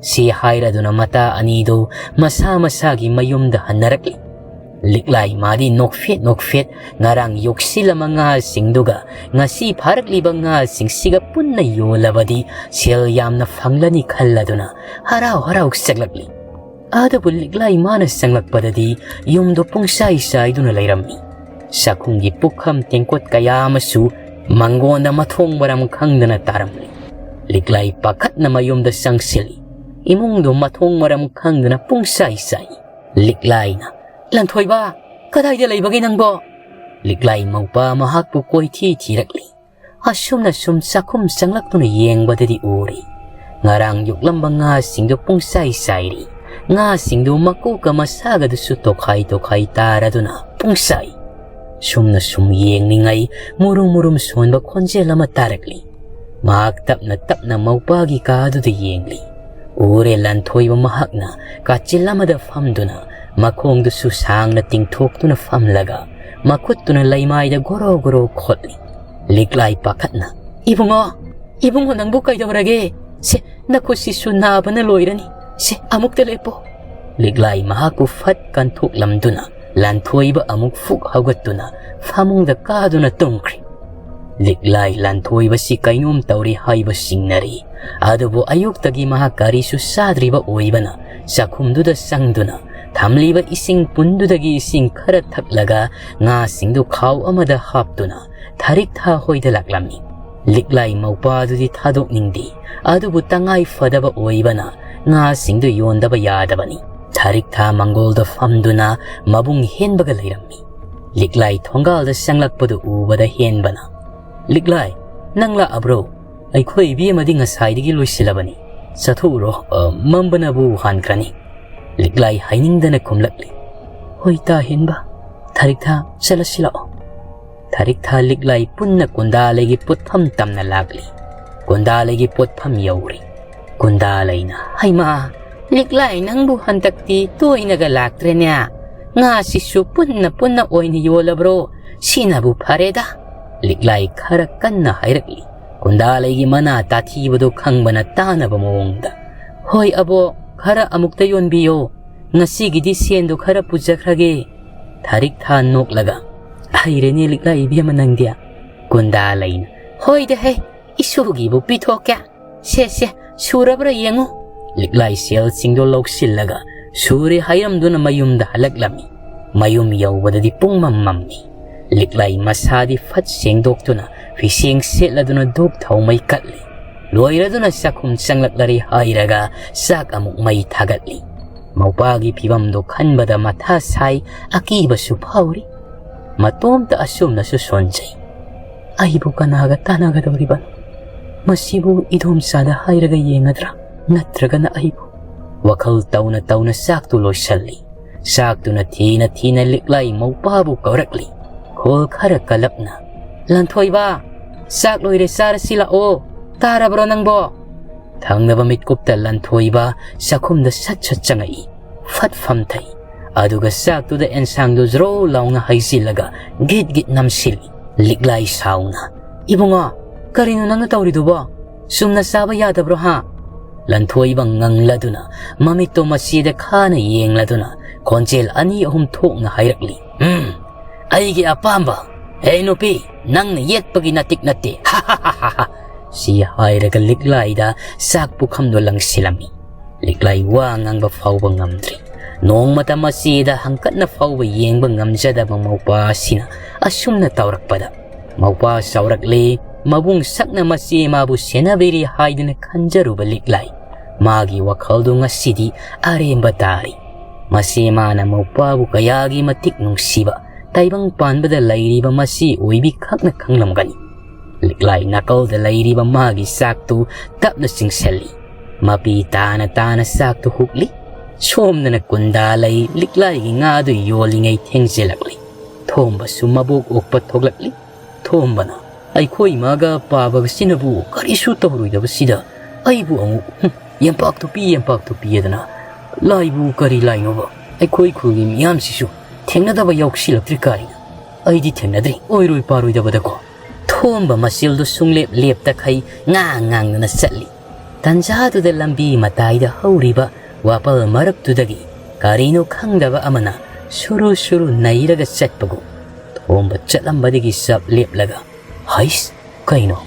ꯁꯤ ꯍꯥꯏꯔꯗꯨꯅ ꯃꯇꯥ ꯑꯅꯤꯗꯨ ꯃꯁꯥ ꯃꯁꯥꯒꯤ ꯃꯌꯨꯝꯗ ꯍꯟꯅꯔꯛꯂꯤ꯫ ꯂꯤꯛꯂꯥꯏ ꯃꯥꯗꯤ ꯅꯣꯛꯐꯦꯠ ꯅꯣꯛꯐꯦꯠ ꯉꯔꯥꯡ ꯌꯣꯛꯁꯤꯜꯂꯝꯕ ꯉꯥꯁꯤꯡꯗꯨꯒ ꯉꯁꯤ ꯐꯥꯔꯛꯂꯤꯕ ꯉꯥꯁꯤꯡꯁꯤꯒ ꯄꯨꯟꯅ ꯌꯣꯜꯂꯕꯗꯤ ꯁꯦꯜ ꯌꯥꯝꯅ ꯐꯪꯂꯅꯤ ꯈꯜꯂꯗꯨꯅ ꯍꯔꯥꯎ ꯍꯔꯥꯎ ꯆꯠꯂꯛꯂꯤ꯫ ꯑꯗꯨꯕꯨ ꯂꯤꯛꯂꯥꯏ ꯃꯥꯅ ꯆꯪꯂꯛꯄꯗꯗꯤ ꯌꯨꯝꯗꯨ ꯄꯨꯡꯆꯥꯏ ꯆꯥꯏꯗꯨꯅ ꯂꯩꯔꯝꯃꯤ꯫ ꯆꯥꯛꯈꯨꯝꯒꯤ ꯄꯨꯈꯝ ꯇꯦꯡꯀꯣꯠ ꯀꯌꯥ ꯑꯃꯁꯨ ꯃꯪꯒꯣꯟꯗ ꯃꯊꯣꯡ ꯃꯔꯝ ꯈꯪꯗꯅ ꯇꯥꯔꯝꯂꯤ꯫ ꯂꯤꯛꯂꯥꯏ ꯄꯥꯈꯠꯅ ꯃꯌꯨꯝꯗ ꯆꯪꯁꯤꯜꯂꯤ꯫ ꯏꯃꯨꯡꯗꯨ ꯃꯊꯣꯡ ꯃꯔꯝ ꯈꯪꯗꯅ ꯄꯨꯡꯆꯥꯏ ꯆꯥꯏ꯫ ꯂꯤꯛꯂꯥꯏꯅ, "ꯂꯟꯊꯣꯏꯕ, ꯀꯗꯥꯏꯗ ꯂꯩꯕꯒꯦ ꯅꯪꯕꯣ?" ꯂꯤꯛꯂꯥꯏ ꯃꯧꯄꯥ ꯃꯍꯥꯛꯄꯨ ꯀꯣꯏꯊꯤ ꯊꯤꯔꯛꯂꯤ꯫ ꯑꯁꯨꯝꯅ ꯁꯨꯝ ꯆꯥꯛꯈꯨꯝ ꯆꯪꯂꯛꯇꯨꯅ ꯌꯦꯡꯕꯗꯗꯤ ꯎꯔꯤ꯫ ꯉꯔꯥꯡ ꯌꯣꯛꯂꯝꯕ ꯉꯥꯁꯤꯡꯗꯨ ꯄꯨꯡꯆꯥꯏ ꯆꯥꯏꯔꯤ꯫ ꯉꯥꯁꯤꯡꯗꯨ ꯃꯀꯣꯛꯀ ꯃꯁꯥꯒꯗꯨꯁꯨ ꯇꯣꯈꯥꯏ ꯇꯣꯈꯥꯏ ꯇꯥꯔꯗꯨꯅ ꯄꯨꯡꯆꯥꯏ꯫ ꯁꯨꯝꯅ ꯁꯨꯝ ꯌꯦꯡꯂꯤꯉꯩ ꯃꯨꯔꯨꯝ ꯃꯨꯔꯨꯝ ꯁꯣꯟꯕ ꯈꯣꯟꯖꯦꯜ ꯑꯃ ꯇꯥꯔꯛꯂꯤ꯫ ꯃꯍꯥꯛ ꯇꯞꯅ ꯇꯞꯅ ꯃꯧꯄꯥꯒꯤ ꯀꯥꯗꯨꯗ ꯌꯦꯡꯂꯤ꯫ ꯎꯔꯦ, ꯂꯟꯊꯣꯏꯕ ꯃꯍꯥꯛꯅ ꯀꯥꯆꯤꯜ ꯑꯃꯗ ꯐꯝꯗꯨꯅ ꯃꯈꯣꯡꯗꯨꯁꯨ ꯁꯥꯡꯅ ꯇꯤꯡꯊꯣꯛꯇꯨꯅ ꯐꯝꯂꯒ ꯃꯈꯨꯠꯇꯨꯅ ꯂꯩꯃꯥꯏꯗ ꯒꯣꯔꯣ ꯒꯣꯔꯣ ꯈꯣꯠꯂꯤ꯫ ꯂꯤꯛꯂꯥꯏ ꯄꯥꯈꯠꯅ, "ꯏꯕꯨꯡꯉꯣ, ꯏꯕꯨꯡꯉꯣ, ꯅꯪꯕꯨ ꯀꯩꯗꯧꯔꯒꯦ? ꯁꯦ, ꯅꯈꯨꯠꯁꯤꯁꯨ ꯅꯥꯕꯅ ꯂꯣꯏꯔꯅꯤ꯫ ꯁꯦ, ꯑꯃꯨꯛꯇ ꯂꯦꯞꯄꯣ꯫" ꯂꯤꯛꯂꯥꯏ ꯃꯍꯥꯛꯄꯨ ꯐꯠ ꯀꯟꯊꯣꯛꯂꯝꯗꯨꯅ ꯂꯟꯊꯣꯏꯕ ꯑꯃꯨꯛ ꯐꯨꯛ ꯍꯧꯒꯠꯇꯨꯅ ꯐꯃꯨꯡꯗ ꯀꯥꯗꯨꯅ ꯇꯨꯝꯈ꯭ꯔꯤ꯫ ꯂꯤꯛꯂꯥꯏ ꯂꯟꯊꯣꯏꯕꯁꯤ ꯀꯩꯅꯣꯝ ꯇꯧꯔꯤ ꯍꯥꯏꯕ ꯆꯤꯡꯅꯔꯤ꯫ ꯑꯗꯨꯕꯨ ꯑꯌꯨꯛꯇꯒꯤ ꯃꯍꯥꯛ ꯀꯔꯤꯁꯨ ꯆꯥꯗ꯭ꯔꯤꯕ ꯑꯣꯏꯕꯅ ꯆꯥꯛꯈꯨꯝꯗꯨꯗ ꯆꯪꯗꯨꯅ ꯊꯝꯂꯤꯕ ꯏꯁꯤꯡ ꯄꯨꯟꯗꯨꯗꯒꯤ ꯏꯁꯤꯡ ꯈꯔ ꯊꯛꯂꯒ ꯉꯥꯁꯤꯡꯗꯨ ꯈꯥꯎ ꯑꯃꯗ ꯍꯥꯞꯇꯨꯅ ꯊꯥꯔꯤꯛꯊꯥ ꯍꯣꯏꯗ ꯂꯥꯛꯂꯝꯃꯤ꯫ ꯂꯤꯛꯂꯥꯏ ꯃꯧꯄꯥꯗꯨꯗꯤ ꯊꯥꯗꯣꯛꯅꯤꯡꯗꯦ, ꯑꯗꯨꯕꯨ ꯇꯉꯥꯏ ꯐꯗꯕ ꯑꯣꯏꯕꯅ ꯉꯥꯁꯤꯡꯗꯨ ꯌꯣꯟꯗꯕ ꯌꯥꯗꯕꯅꯤ꯫ ꯊꯥꯔꯤꯛꯊꯥ ꯃꯪꯒꯣꯜꯗ ꯐꯝꯗꯨꯅ ꯃꯕꯨꯡ ꯍꯦꯟꯕꯒ ꯂꯩꯔꯝꯃꯤ꯫ ꯂꯤꯛꯂꯥꯏ ꯊꯣꯡꯒꯥꯜꯗ ꯆꯪꯂꯛꯄꯗꯨ ꯎꯕꯗ ꯍꯦꯟꯕꯅ, "ꯂꯤꯛꯂꯥꯏ, ꯅꯪ ꯂꯥꯛꯑꯕ꯭ꯔꯣ? ꯑꯩꯈꯣꯏ ꯏꯕꯦꯝꯃꯗꯤ ꯉꯁꯥꯏꯗꯒꯤ ꯂꯣꯏꯁꯤꯜꯂꯕꯅꯤ꯫ ꯆꯠꯊꯣꯛꯎꯔꯣ, ꯑ, ꯃꯝꯕꯅꯕꯨ ꯍꯥꯟꯈ꯭ꯔꯅꯤ꯫" ꯂꯤꯛꯂꯥꯏ ꯍꯥꯏꯅꯤꯡꯗꯅ ꯈꯨꯝꯂꯛꯂꯤ꯫ "ꯍꯣꯏ ꯇꯥ ꯍꯦꯟꯕ, ꯊꯥꯔꯤꯛꯊꯥ, ꯆꯠꯂꯁꯤ ꯂꯥꯛꯑꯣ꯫" ꯊꯥꯔꯤꯛꯊꯥ ꯂꯤꯛꯂꯥꯏ ꯄꯨꯟꯅ ꯀꯨꯟꯗꯥꯂꯩꯒꯤ ꯄꯣꯠꯐꯝ ꯇꯝꯅ ꯂꯥꯛꯂꯤ꯫ ꯀꯨꯟꯗꯥꯂꯩꯒꯤ ꯄꯣꯠꯐꯝ ꯌꯧꯔꯤ꯫ ꯀꯨꯟꯗꯥꯂꯩꯅ, "ꯍꯩꯃꯥ, ꯂꯤꯛꯂꯥꯏ ꯅꯪꯕꯨ ꯍꯟꯗꯛꯇꯤ ꯇꯣꯏꯅꯒ ꯂꯥꯛꯇ꯭ꯔꯦꯅꯦ꯫ ꯉꯥꯁꯤꯁꯨ ꯄꯨꯟꯅ ꯄꯨꯟꯅ ꯑꯣꯏꯅ ꯌꯣꯜꯂꯕ꯭ꯔꯣ? ꯁꯤꯅꯕꯨ ꯐꯔꯦꯗ꯫" ꯂꯤꯛꯂꯥꯏ ꯈꯔ ꯀꯟꯅ ꯍꯥꯏꯔꯛꯂꯤ꯫ ꯀꯨꯟꯗꯥꯂꯩꯒꯤ ꯃꯅꯥ ꯇꯥꯊꯤꯕꯗꯨ ꯈꯪꯕꯅ ꯇꯥꯅꯕ ꯃꯑꯣꯡꯗ, "ꯍꯣꯏ ꯑꯕꯣ, ꯈꯔ ꯑꯃꯨꯛꯇ ꯌꯣꯟꯕꯤꯌꯣ꯫ ꯉꯁꯤꯒꯤꯗꯤ ꯁꯦꯟꯗꯨ ꯈꯔ ꯄꯨꯖꯈ꯭ꯔꯒꯦ꯫" ꯊꯥꯔꯤꯛꯊꯥ ꯅꯣꯛꯂꯒ, "ꯍꯩꯔꯦꯅꯦ ꯂꯤꯛꯂꯥꯏ ꯏꯕꯦꯝꯃ ꯅꯪꯗꯤ꯫" ꯀꯨꯟꯗꯥꯂꯩꯅ, "ꯍꯣꯏꯗ ꯍꯦ, ꯏꯁꯨꯒꯤꯕꯨ ꯄꯤꯊꯣꯛꯀꯦ꯫ ꯁꯦ, ꯁꯦ, ꯁꯨꯔꯕ꯭ꯔꯥ ꯌꯦꯡꯉꯨ꯫" ꯂꯤꯛꯂꯥꯏ ꯁꯦꯜꯁꯤꯡꯗꯣ ꯂꯧꯁꯤꯜꯂꯒ ꯁꯨꯔꯦ ꯍꯥꯏꯔꯝꯗꯨꯅ ꯃꯌꯨꯝꯗ ꯍꯜꯂꯛꯂꯝꯃꯤ꯫ ꯃꯌꯨꯝ ꯌꯧꯕꯗꯗꯤ ꯄꯨꯡꯃꯝ ꯃꯝꯃꯤ꯫ ꯂꯤꯛꯂꯥꯏ ꯃꯁꯥꯗꯤ ꯐꯠ ꯁꯦꯡꯗꯣꯛꯇꯨꯅ ꯐꯤꯁꯦꯡ ꯁꯦꯠꯂꯗꯨꯅ ꯙꯨꯞ ꯊꯥꯎꯃꯩ ꯀꯠꯂꯤ꯫ ꯂꯣꯏꯔꯗꯨꯅ ꯆꯥꯛꯈꯨꯝ ꯆꯪꯂꯛꯂꯔꯦ ꯍꯥꯏꯔꯒ ꯆꯥꯛ ꯑꯃꯨꯛ ꯃꯩ ꯊꯥꯒꯠꯂꯤ꯫ ꯃꯧꯄꯥꯒꯤ ꯐꯤꯕꯝꯗꯨ ꯈꯟꯕꯗ ꯃꯊꯥ ꯁꯥꯏ, ꯑꯀꯤꯕꯁꯨ ꯐꯥꯎꯔꯤ꯫ ꯃꯇꯣꯝꯇ ꯑꯁꯨꯝꯅꯁꯨ ꯁꯣꯟꯖꯩ꯫ "ꯑꯩꯕꯨ ꯀꯅꯥꯒ ꯇꯥꯟꯅꯒꯗꯧꯔꯤꯕꯅꯣ? ꯃꯁꯤꯕꯨ ꯏꯗꯣꯝꯆꯥꯗ ꯍꯥꯏꯔꯒ ꯌꯦꯡꯒꯗ꯭ꯔꯥ? ꯅꯠꯇ꯭ꯔꯒꯅ ꯑꯩꯕꯨ?" ꯋꯥꯈꯜ ꯇꯧꯅ ꯇꯧꯅ ꯆꯥꯛꯇꯨ ꯂꯣꯏꯁꯤꯜꯂꯤ꯫ ꯆꯥꯛꯇꯨꯅ ꯊꯤꯅ ꯊꯤꯅ ꯂꯤꯛꯂꯥꯏ ꯃꯧꯄꯥꯕꯨ ꯀꯧꯔꯛꯂꯤ꯫ ꯈꯣꯜ ꯈꯔ ꯀꯜꯂꯞꯅ, "ꯂꯟꯊꯣꯏꯕ, ꯆꯥꯛ ꯂꯣꯏꯔꯦ, ꯆꯥꯔꯁꯤ ꯂꯥꯛꯑꯣ꯫ ꯇꯥꯔꯕ꯭ꯔꯣ ꯅꯪꯕꯣ?" ꯊꯪꯅꯕ ꯃꯤꯠꯀꯨꯞꯇ ꯂꯟꯊꯣꯏꯕ ꯆꯥꯛꯈꯨꯝꯗ ꯁꯠ ꯁꯠ ꯆꯪꯉꯛꯏ꯫ ꯐꯠ ꯐꯝꯊꯩ꯫ ꯑꯗꯨꯒ ꯆꯥꯛꯇꯨꯗ ꯑꯦꯟꯁꯥꯡꯗꯨ ꯖ꯭ꯔꯣ ꯂꯥꯎꯅ ꯍꯩꯖꯤꯜꯂꯒ ꯒꯤꯠ ꯒꯤꯠ ꯅꯝꯁꯤꯜꯂꯤ꯫ ꯂꯤꯛꯂꯥꯏ ꯁꯥꯎꯅ, "ꯏꯕꯨꯡꯉꯣ, ꯀꯔꯤꯅꯣ ꯅꯪꯅ ꯇꯧꯔꯤꯗꯨꯕꯣ? ꯆꯨꯝꯅ ꯆꯥꯕ ꯌꯥꯗꯕ꯭ꯔꯣ ꯍꯥ?" ꯂꯟꯊꯣꯏꯕ ꯉꯪꯂꯗꯨꯅ ꯃꯃꯤꯠꯇꯣ ꯃꯆꯦꯗ ꯈꯥꯅ ꯌꯦꯡꯂꯗꯨꯅ ꯈꯣꯟꯖꯦꯜ ꯑꯅꯤ ꯑꯍꯨꯝ ꯊꯣꯛꯅ ꯍꯥꯏꯔꯛꯂꯤ, "ꯎꯝ, ꯑꯩꯒꯤ ꯑꯄꯥꯝꯕ꯫ ꯍꯦ ꯅꯨꯄꯤ, ꯅꯪꯅ ꯌꯦꯠꯄꯒꯤ ꯅꯇꯤꯛ ꯅꯠꯇꯦ꯫ ꯍꯥ ꯍꯥ ꯍꯥ ꯍꯥ ꯍꯥ!" ꯁꯤ ꯍꯥꯏꯔꯒ ꯂꯤꯛꯂꯥꯏꯗ ꯆꯥꯛ ꯄꯨꯈꯝꯗꯣ ꯂꯪꯁꯤꯜꯂꯝꯃꯤ꯫ ꯂꯤꯛꯂꯥꯏ ꯋꯥ ꯉꯥꯡꯕ ꯐꯥꯎꯕ ꯉꯝꯗ꯭ꯔꯤ꯫ ꯅꯣꯡꯃꯇ ꯃꯆꯦꯗ ꯍꯪꯀꯠꯅ ꯐꯥꯎꯕ ꯌꯦꯡꯕ ꯉꯝꯖꯗꯕ ꯃꯧꯄꯥ ꯑꯁꯤꯅ ꯑꯁꯨꯝꯅ ꯇꯧꯔꯛꯄꯗ, ꯃꯧꯄꯥ ꯆꯥꯎꯔꯛꯂꯦ, ꯃꯕꯨꯡ ꯁꯛꯅ ꯃꯆꯦ ꯃꯥꯕꯨ ꯁꯦꯟꯅꯕꯤꯔꯤ ꯍꯥꯏꯗꯨꯅ ꯈꯟꯖꯔꯨꯕ ꯂꯤꯛꯂꯥꯏ, ꯃꯥꯒꯤ ꯋꯥꯈꯜꯗꯨ ꯉꯁꯤꯗꯤ ꯑꯔꯦꯝꯕ ꯇꯥꯔꯤ꯫ ꯃꯆꯦ ꯃꯥꯅ ꯃꯧꯄꯥꯕꯨ ꯀꯌꯥꯒꯤ ꯃꯇꯤꯛ ꯅꯨꯡꯁꯤꯕ, ꯇꯥꯏꯕꯪ ꯄꯥꯟꯕꯗ ꯂꯩꯔꯤꯕ ꯃꯆꯦ ꯑꯣꯏꯕꯤ ꯈꯛꯅ ꯈꯪꯂꯝꯒꯅꯤ꯫ ꯂꯤꯛꯂꯥꯏ ꯅꯥꯀꯜꯗ ꯂꯩꯔꯤꯕ ꯃꯥꯒꯤ ꯆꯥꯛꯇꯨ ꯇꯞꯅ ꯆꯤꯡꯁꯤꯜꯂꯤ꯫ ꯃꯄꯤ ꯇꯥꯅ ꯇꯥꯅ ꯆꯥꯛꯇꯨ ꯍꯨꯛꯂꯤ꯫ ꯁꯣꯝꯗꯅ ꯀꯨꯟꯗꯥ ꯂꯩ ꯂꯤꯛꯂꯥꯏꯒꯤ ꯉꯥꯗꯨ ꯌꯣꯜꯂꯤꯉꯩ ꯊꯦꯡꯖꯤꯜꯂꯛꯂꯤ꯫ ꯊꯣꯝꯕꯁꯨ ꯃꯕꯣꯛ ꯑꯣꯛꯄ ꯊꯣꯛꯂꯛꯂꯤ꯫ ꯊꯣꯝꯕꯅ, "ꯑꯩꯈꯣꯏ ꯏꯃꯥꯒ ꯄꯥꯕꯒꯁꯤꯅꯕꯨ ꯀꯔꯤꯁꯨ ꯇꯧꯔꯣꯏꯗꯕꯁꯤꯗ ꯑꯩꯕꯨ ꯑꯃꯨꯛ, ꯍꯨꯝ, ꯌꯦꯝꯄꯥꯛꯇꯨ ꯄꯤ, ꯌꯦꯝꯄꯥꯛꯇꯨ ꯄꯤꯌꯦꯗꯅ ꯂꯥꯏꯕꯨ ꯀꯔꯤ ꯂꯥꯏꯅꯣꯕ? ꯑꯩꯈꯣꯏ ꯈꯨꯜꯒꯤ ꯃꯤꯌꯥꯝꯁꯤꯁꯨ ꯊꯦꯡꯅꯗꯕ ꯌꯥꯎꯁꯤꯜꯂꯛꯇ꯭ꯔꯤ ꯀꯥꯏꯅ꯫ ꯑꯩꯗꯤ ꯊꯦꯡꯅꯗ꯭ꯔꯤ, ꯑꯣꯏꯔꯣꯏ ꯄꯥꯔꯣꯏꯗꯕꯗꯀꯣ"꯫ ꯊꯣꯝꯕ ꯃꯆꯤꯜꯗꯨ ꯁꯨꯡꯂꯦꯞ ꯂꯦꯞꯇꯈꯩ ꯉꯥꯡ ꯉꯥꯡꯗꯨꯅ ꯆꯠꯂꯤ꯫ ꯇꯟꯖꯥꯗꯨꯗ ꯂꯝꯕꯤ ꯃꯇꯥꯏꯗ ꯍꯧꯔꯤꯕ ꯋꯥꯄꯜ ꯃꯔꯛꯇꯨꯗꯒꯤ ꯀꯔꯤꯅꯣ ꯈꯪꯗꯕ ꯑꯃꯅ ꯁꯨꯔꯨ ꯁꯨꯔꯨ ꯅꯩꯔꯒ ꯆꯠꯄꯒꯨꯝ ꯊꯣꯝꯕ ꯆꯠꯂꯝꯕꯗꯒꯤ ꯆꯞ ꯂꯦꯞꯂꯒ, "ꯍꯩꯁ, ꯀꯩꯅꯣ?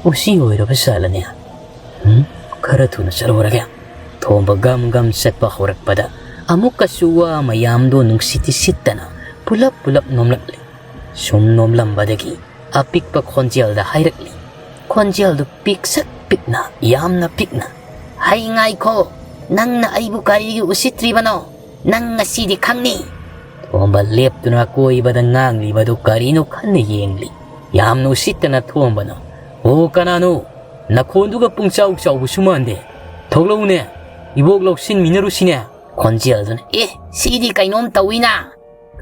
ꯎꯆꯤ ꯑꯣꯏꯔꯕ ꯖꯥꯠꯂꯅꯦ? ꯎꯝ, ꯈꯔ ꯊꯨꯅ ꯆꯠꯍꯧꯔꯒꯦ"꯫ ꯊꯣꯝꯕ ꯒꯝ ꯒꯝ ꯆꯠꯄ ꯍꯧꯔꯛꯄꯗ ꯑꯃꯨꯛꯀꯁꯨ ꯋꯥ ꯃꯌꯥꯝꯗꯣ ꯅꯨꯡꯁꯤꯠꯇꯤ ꯁꯤꯠꯇꯅ ꯄꯨꯂꯞ ꯄꯨꯂꯞ ꯅꯣꯝꯂꯛꯂꯤ꯫ ꯁꯨꯝ ꯅꯣꯝꯂꯝꯕꯗꯒꯤ ꯑꯄꯤꯛꯄ ꯈꯣꯟꯖꯦꯜꯗ ꯍꯥꯏꯔꯛꯂꯤ꯫ ꯈꯣꯟꯖꯦꯜꯗꯨ ꯄꯤꯛꯁꯛ ꯄꯤꯛꯅ, ꯌꯥꯝꯅ ꯄꯤꯛꯅ, "ꯍꯩ, ꯉꯥꯏꯈꯣ, ꯅꯪꯅ ꯑꯩꯕꯨ ꯀꯔꯤꯒꯤ ꯎꯁꯤꯠꯇ꯭ꯔꯤꯕꯅꯣ? ꯅꯪ ꯉꯁꯤꯗꯤ ꯈꯪꯅꯤ!" ꯊꯣꯝꯕ ꯂꯦꯞꯇꯨꯅ ꯑꯀꯣꯏꯕꯗ ꯉꯥꯡꯂꯤꯕꯗꯨ ꯀꯔꯤꯅꯣ ꯈꯟꯅ ꯌꯦꯡꯂꯤ꯫ ꯌꯥꯝꯅ ꯎꯁꯤꯠꯇꯅ ꯊꯣꯝꯕꯅ, "ꯑꯣ, ꯀꯅꯥꯅꯣ? ꯅꯈꯣꯟꯗꯨꯒ ꯄꯨꯡꯆꯥꯎ ꯆꯥꯎꯕꯁꯨ ꯃꯥꯟꯗꯦ꯫ ꯊꯣꯛꯂꯛꯎꯅꯦ, ꯏꯕꯣꯛ ꯂꯧꯁꯤꯟꯃꯤꯟꯅꯔꯨꯁꯤꯅꯦ!" ꯈꯣꯟꯖꯦꯜꯗꯨꯅ, "ꯑꯦ, ꯁꯤꯗꯤ ꯀꯩꯅꯣꯝ ꯇꯧꯏꯅ!"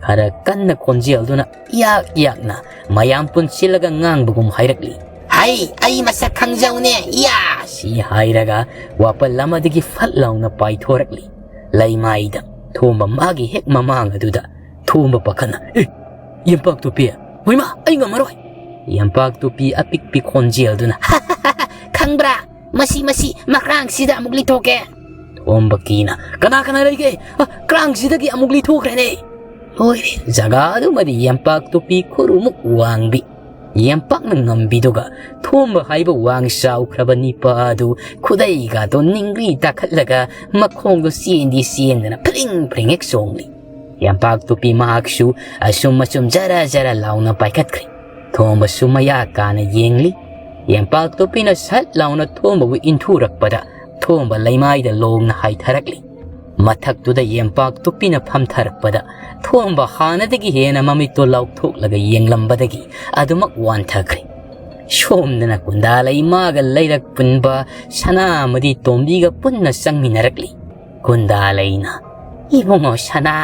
ꯈꯔ ꯀꯟꯅ ꯈꯣꯟꯖꯦꯜꯗꯨꯅ ꯏꯌꯥꯛ ꯌꯥꯛꯅ ꯃꯌꯥꯝ ꯄꯨꯟꯁꯤꯜꯂꯒ ꯉꯥꯡꯕꯒꯨꯝ ꯍꯥꯏꯔꯛꯂꯤ꯫ "ꯍꯩ, ꯑꯩ ꯃꯁꯛ ꯈꯪꯖꯧꯅꯦ, ꯏꯌꯥ!" ꯁꯤ ꯍꯥꯏꯔꯒ ꯋꯥꯄꯜ ꯑꯃꯗꯒꯤ ꯐꯠ ꯂꯥꯎꯅ ꯄꯥꯏꯊꯣꯔꯛꯂꯤ꯫ ꯂꯩꯃꯥꯏꯗ ꯊꯣꯝꯕ ꯃꯥꯒꯤ ꯍꯦꯛ ꯃꯃꯥꯡ ꯑꯗꯨꯗ ꯊꯣꯝꯕ ꯄꯥꯈꯠꯅ, "ꯑꯦ, ꯌꯦꯝꯄꯥꯛ ꯇꯨꯄꯤ! ꯍꯣꯏꯃꯥ, ꯑꯩ ꯉꯝꯃꯔꯣꯏ!" ꯌꯦꯝꯄꯥꯛ ꯇꯨꯄꯤ ꯑꯄꯤꯛꯄꯤ ꯈꯣꯟꯖꯦꯜꯗꯨꯅ, "ꯈꯪꯕ꯭ꯔꯥ? ꯃꯁꯤ, ꯃꯁꯤ, ꯃꯈ꯭ꯔꯥꯡꯁꯤꯗ ꯑꯃꯨꯛ ꯂꯤꯊꯣꯛꯀꯦ!" ꯊꯣꯝꯕ ꯀꯤꯅ, "ꯀꯅꯥ ꯀꯅꯥ ꯂꯩꯒꯦ? ꯑ, ꯀ꯭ꯔꯥꯡꯁꯤꯗꯒꯤ ꯑꯃꯨꯛ ꯂꯤꯊꯣꯛꯈ꯭ꯔꯦꯅꯦ!" ꯂꯣꯏꯔꯦ, ꯖꯒꯥ ꯑꯗꯨꯃꯗꯤ ꯌꯦꯝꯄꯥꯛ ꯇꯨꯄꯤ ꯈꯨꯔꯨꯃꯨꯛ ꯋꯥꯡꯕꯤ꯫ ꯌꯦꯝꯄꯥꯛꯅ ꯉꯝꯕꯤꯗꯨꯒ ꯊꯣꯝꯕ ꯍꯥꯏꯕ ꯋꯥꯡ ꯆꯥꯎꯈ꯭ꯔꯕ ꯅꯤꯄꯥ ꯑꯗꯨ ꯈꯨꯗꯩꯒꯗꯣ ꯅꯤꯡꯒ꯭ꯔꯤ ꯇꯥꯈꯠꯂꯒ ꯃꯈꯣꯡꯗꯣ ꯆꯦꯟꯗꯤ ꯆꯦꯟꯗꯅ ꯐ꯭ꯔꯤꯡ ꯐ꯭ꯔꯤꯡ ꯍꯦꯛ ꯆꯣꯡꯂꯤ꯫ ꯌꯦꯝꯄꯥꯛ ꯇꯨꯄꯤ ꯃꯍꯥꯛꯁꯨ ꯑꯁꯨꯝ ꯑꯁꯨꯝ ꯖꯔ ꯖꯔ ꯂꯥꯎꯅ ꯄꯥꯏꯈꯠꯈ꯭ꯔꯦ꯫ ꯊꯣꯝꯕꯁꯨ ꯃꯌꯥ ꯀꯥꯅ ꯌꯦꯡꯂꯤ꯫ ꯌꯦꯝꯄꯥꯛ ꯇꯨꯄꯤꯅ ꯁꯠ ꯂꯥꯎꯅ ꯊꯣꯝꯕꯕꯨ ꯏꯟꯊꯨꯔꯛꯄꯗ ꯊꯣꯝꯕ ꯂꯩꯃꯥꯏꯗ ꯂꯣꯡꯅ ꯍꯥꯏꯊꯔꯛꯂꯤ꯫ ꯃꯊꯛꯇꯨꯗ ꯌꯦꯝꯄꯥꯛ ꯇꯨꯄꯤꯅ ꯐꯝꯊꯔꯛꯄꯗ ꯊꯣꯝꯕ ꯍꯥꯟꯅꯗꯒꯤ ꯍꯦꯟꯅ ꯃꯃꯤꯠꯇꯣ ꯂꯥꯎꯊꯣꯛꯂꯒ ꯌꯦꯡꯂꯝꯕꯗꯒꯤ ꯑꯗꯨꯃꯛ ꯋꯥꯟꯊꯈ꯭ꯔꯦ꯫ ꯁꯣꯝꯗꯅ ꯀꯨꯟꯗꯥ ꯂꯩꯃꯥꯒ ꯂꯩꯔꯛ ꯄꯨꯟꯕ ꯁꯅꯥ ꯑꯃꯗꯤ ꯇꯣꯝꯕꯤꯒ ꯄꯨꯟꯅ ꯆꯪꯃꯤꯟꯅꯔꯛꯂꯤ꯫ ꯀꯨꯟꯗꯥ ꯂꯩꯅ, "ꯏꯕꯨꯡꯉꯣ ꯁꯅꯥ,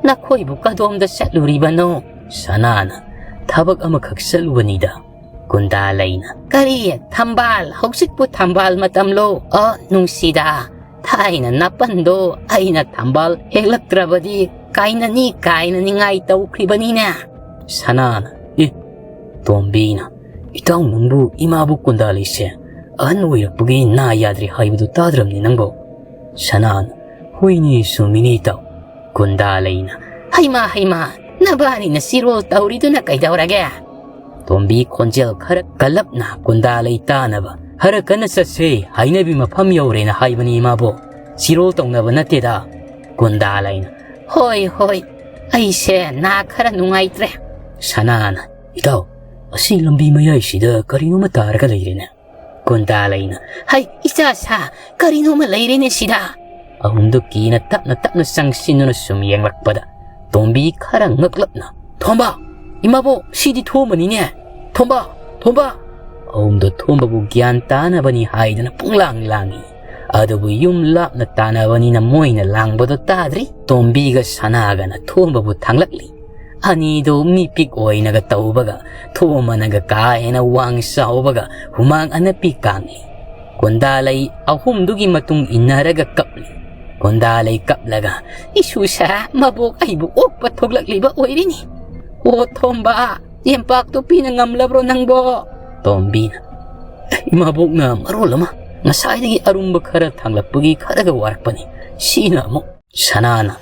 ꯅꯈꯣꯏꯕꯨ ꯀꯗꯣꯝꯗ ꯆꯠꯂꯨꯔꯤꯕꯅꯣ?" ꯁꯅꯥꯅ, "ꯊꯕꯛ ꯑꯃꯈꯛ ꯆꯠꯂꯨꯕꯅꯤꯗ꯫" ꯀꯨꯟꯗꯥ ꯂꯩꯅ, "ꯀꯔꯤ? ꯊꯝꯕꯥꯜ? ꯍꯧꯖꯤꯛꯄꯨ ꯊꯝꯕꯥꯜ ꯃꯇꯝꯂꯣ? ꯑ, ꯅꯨꯡꯁꯤꯗ, ꯊꯥꯏꯅ ꯅꯥꯄꯟꯗꯣ ꯑꯩꯅ ꯊꯝꯕꯥꯜ ꯍꯦꯛꯂꯛꯇ꯭ꯔꯕꯗꯤ ꯀꯥꯏꯅꯅꯤ ꯀꯥꯏꯅꯅꯤꯡꯉꯥꯏ ꯇꯧꯈ꯭ꯔꯤꯕꯅꯤꯅꯦ꯫" ꯁꯅꯥꯅ, "ꯑꯦ, ꯇꯣꯝꯕꯤꯅ, ꯏꯇꯥꯎ ꯅꯪꯕꯨ ꯏꯃꯥꯕꯨ ꯀꯨꯟꯗꯥ ꯂꯩꯁꯦ ꯑꯍꯟ ꯑꯣꯏꯔꯛꯄꯒꯤ ꯅꯥ ꯌꯥꯗ꯭ꯔꯦ ꯍꯥꯏꯕꯗꯨ ꯇꯥꯗ꯭ꯔꯕꯅꯤ ꯅꯪꯕꯣ?" ꯁꯅꯥꯅ, "ꯍꯣꯏꯅꯦ, ꯆꯨꯝꯃꯤꯅꯦ ꯏꯇꯥꯎ꯫" ꯀꯨꯟꯗꯥ ꯂꯩꯅ, "ꯍꯩꯃꯥ, ꯍꯩꯃꯥ, ꯅꯕꯥꯅꯤꯅ ꯆꯤꯔꯣꯜ ꯇꯧꯔꯤꯗꯨꯅ ꯀꯩꯗꯧꯔꯒꯦ?" ꯇꯣꯝꯕꯤ ꯈꯣꯟꯖꯦꯜ ꯈꯔ ꯀꯜꯂꯞꯅ ꯀꯨꯟꯗꯥ ꯂꯩ ꯇꯥꯅꯕ, "ꯈꯔ ꯀꯟꯅ ꯆꯠꯁꯦ, ꯍꯥꯏꯅꯕꯤ ꯃꯐꯝ ꯌꯧꯔꯦꯅ ꯍꯥꯏꯕꯅꯤ ꯏꯃꯥꯕꯣ꯫ ꯆꯤꯔꯣꯜ ꯇꯧꯅꯕ ꯅꯠꯇꯦꯗ꯫ ꯀꯨꯟꯗꯥꯂꯩꯅ, "ꯍꯣꯏ, ꯍꯣꯏ, ꯑꯩꯁꯦ ꯅꯥ ꯈꯔ ꯅꯨꯡꯉꯥꯏꯇ꯭ꯔꯦ꯫" ꯁꯅꯥꯅ, "ꯏꯇꯥꯎ, ꯑꯁꯤ ꯂꯝꯕꯤ ꯃꯌꯥꯏꯁꯤꯗ ꯀꯔꯤꯅꯣꯃ ꯇꯥꯔꯒ ꯂꯩꯔꯦꯅꯦ꯫" ꯀꯨꯟꯗꯥꯂꯩꯅ, "ꯍꯩ, ꯏꯆꯥ ꯁꯥ, ꯀꯔꯤꯅꯣꯃ ꯂꯩꯔꯦꯅꯦ ꯁꯤꯗ꯫" ꯑꯍꯨꯝꯗꯨ ꯀꯤꯅ ꯇꯞꯅ ꯇꯞꯅ ꯆꯪꯁꯤꯟꯗꯨꯅ ꯁꯨꯝ ꯌꯦꯡꯂꯛꯄꯗ, ꯇꯣꯝꯕꯤ ꯈꯔ ꯉꯛꯂꯞꯅ, "ꯊꯣꯝꯕ! ꯏꯃꯥꯕꯣꯛ, ꯁꯤꯗꯤ ꯊꯣꯝꯕꯅꯤꯅꯦ! ꯊꯣꯝꯕ! ꯊꯣꯝꯕ!" ꯑꯍꯨꯝꯗꯣ ꯊꯣꯝꯕꯕꯨ ꯒ꯭ꯌꯥꯟ ꯇꯥꯅꯕꯅꯤ ꯍꯥꯏꯗꯨꯅ ꯄꯨꯡꯂꯥꯡ ꯂꯥꯡꯏ꯫ ꯑꯗꯨꯕꯨ ꯌꯨꯝ ꯂꯥꯞꯅ ꯇꯥꯅꯕꯅꯤꯅ ꯃꯣꯏꯅ ꯂꯥꯡꯕꯗꯣ ꯇꯥꯗ꯭ꯔꯤ꯫ ꯇꯣꯝꯕꯤꯒ ꯁꯅꯥꯒꯅ ꯊꯣꯝꯕꯕꯨ ꯊꯥꯡꯂꯛꯂꯤ꯫ ꯑꯅꯤꯗꯣ ꯃꯤ ꯄꯤꯛ ꯑꯣꯏꯅꯒ ꯇꯧꯕꯒ, ꯊꯣꯝꯕꯅꯒ ꯀꯥ ꯍꯦꯟꯅ ꯋꯥꯡ ꯆꯥꯎꯕꯒ, ꯍꯨꯃꯥꯡ ꯑꯅꯞꯄꯤ ꯀꯥꯡꯂꯤ꯫ ꯀꯣꯟꯗꯥꯂꯩ ꯑꯍꯨꯝꯗꯨꯒꯤ ꯃꯇꯨꯡ ꯏꯟꯅꯔꯒ ꯀꯞꯂꯤ꯫ ꯀꯣꯟꯗꯥꯂꯩ ꯀꯞꯂꯒ, "ꯏꯁꯨꯁꯦ ꯃꯕꯣꯛ ꯑꯩꯕꯨ ꯑꯣꯛꯄ ꯊꯣꯛꯂꯛꯂꯤꯕ ꯑꯣꯏꯔꯤꯅꯤ꯫ ꯑꯣ ꯊꯣꯝꯕ, ꯆꯦꯝꯄꯥꯛꯇꯨ ꯄꯤꯅ ꯉꯝꯂꯕ꯭ꯔꯣ ꯅꯪꯕꯣ?" ꯇꯣꯝꯕꯤꯅ, "ꯏꯃꯥꯕꯣꯛꯅ ꯃꯔꯣꯜ ꯑꯃ ꯉꯁꯥꯏꯗꯒꯤ ꯑꯔꯨꯝꯕ ꯈꯔ ꯊꯥꯡꯂꯛꯄꯒꯤ ꯈꯔꯒ ꯋꯥꯔꯛꯄꯅꯤ꯫ ꯁꯤꯅ ꯑꯃꯨꯛ" ꯁꯅꯥꯅ,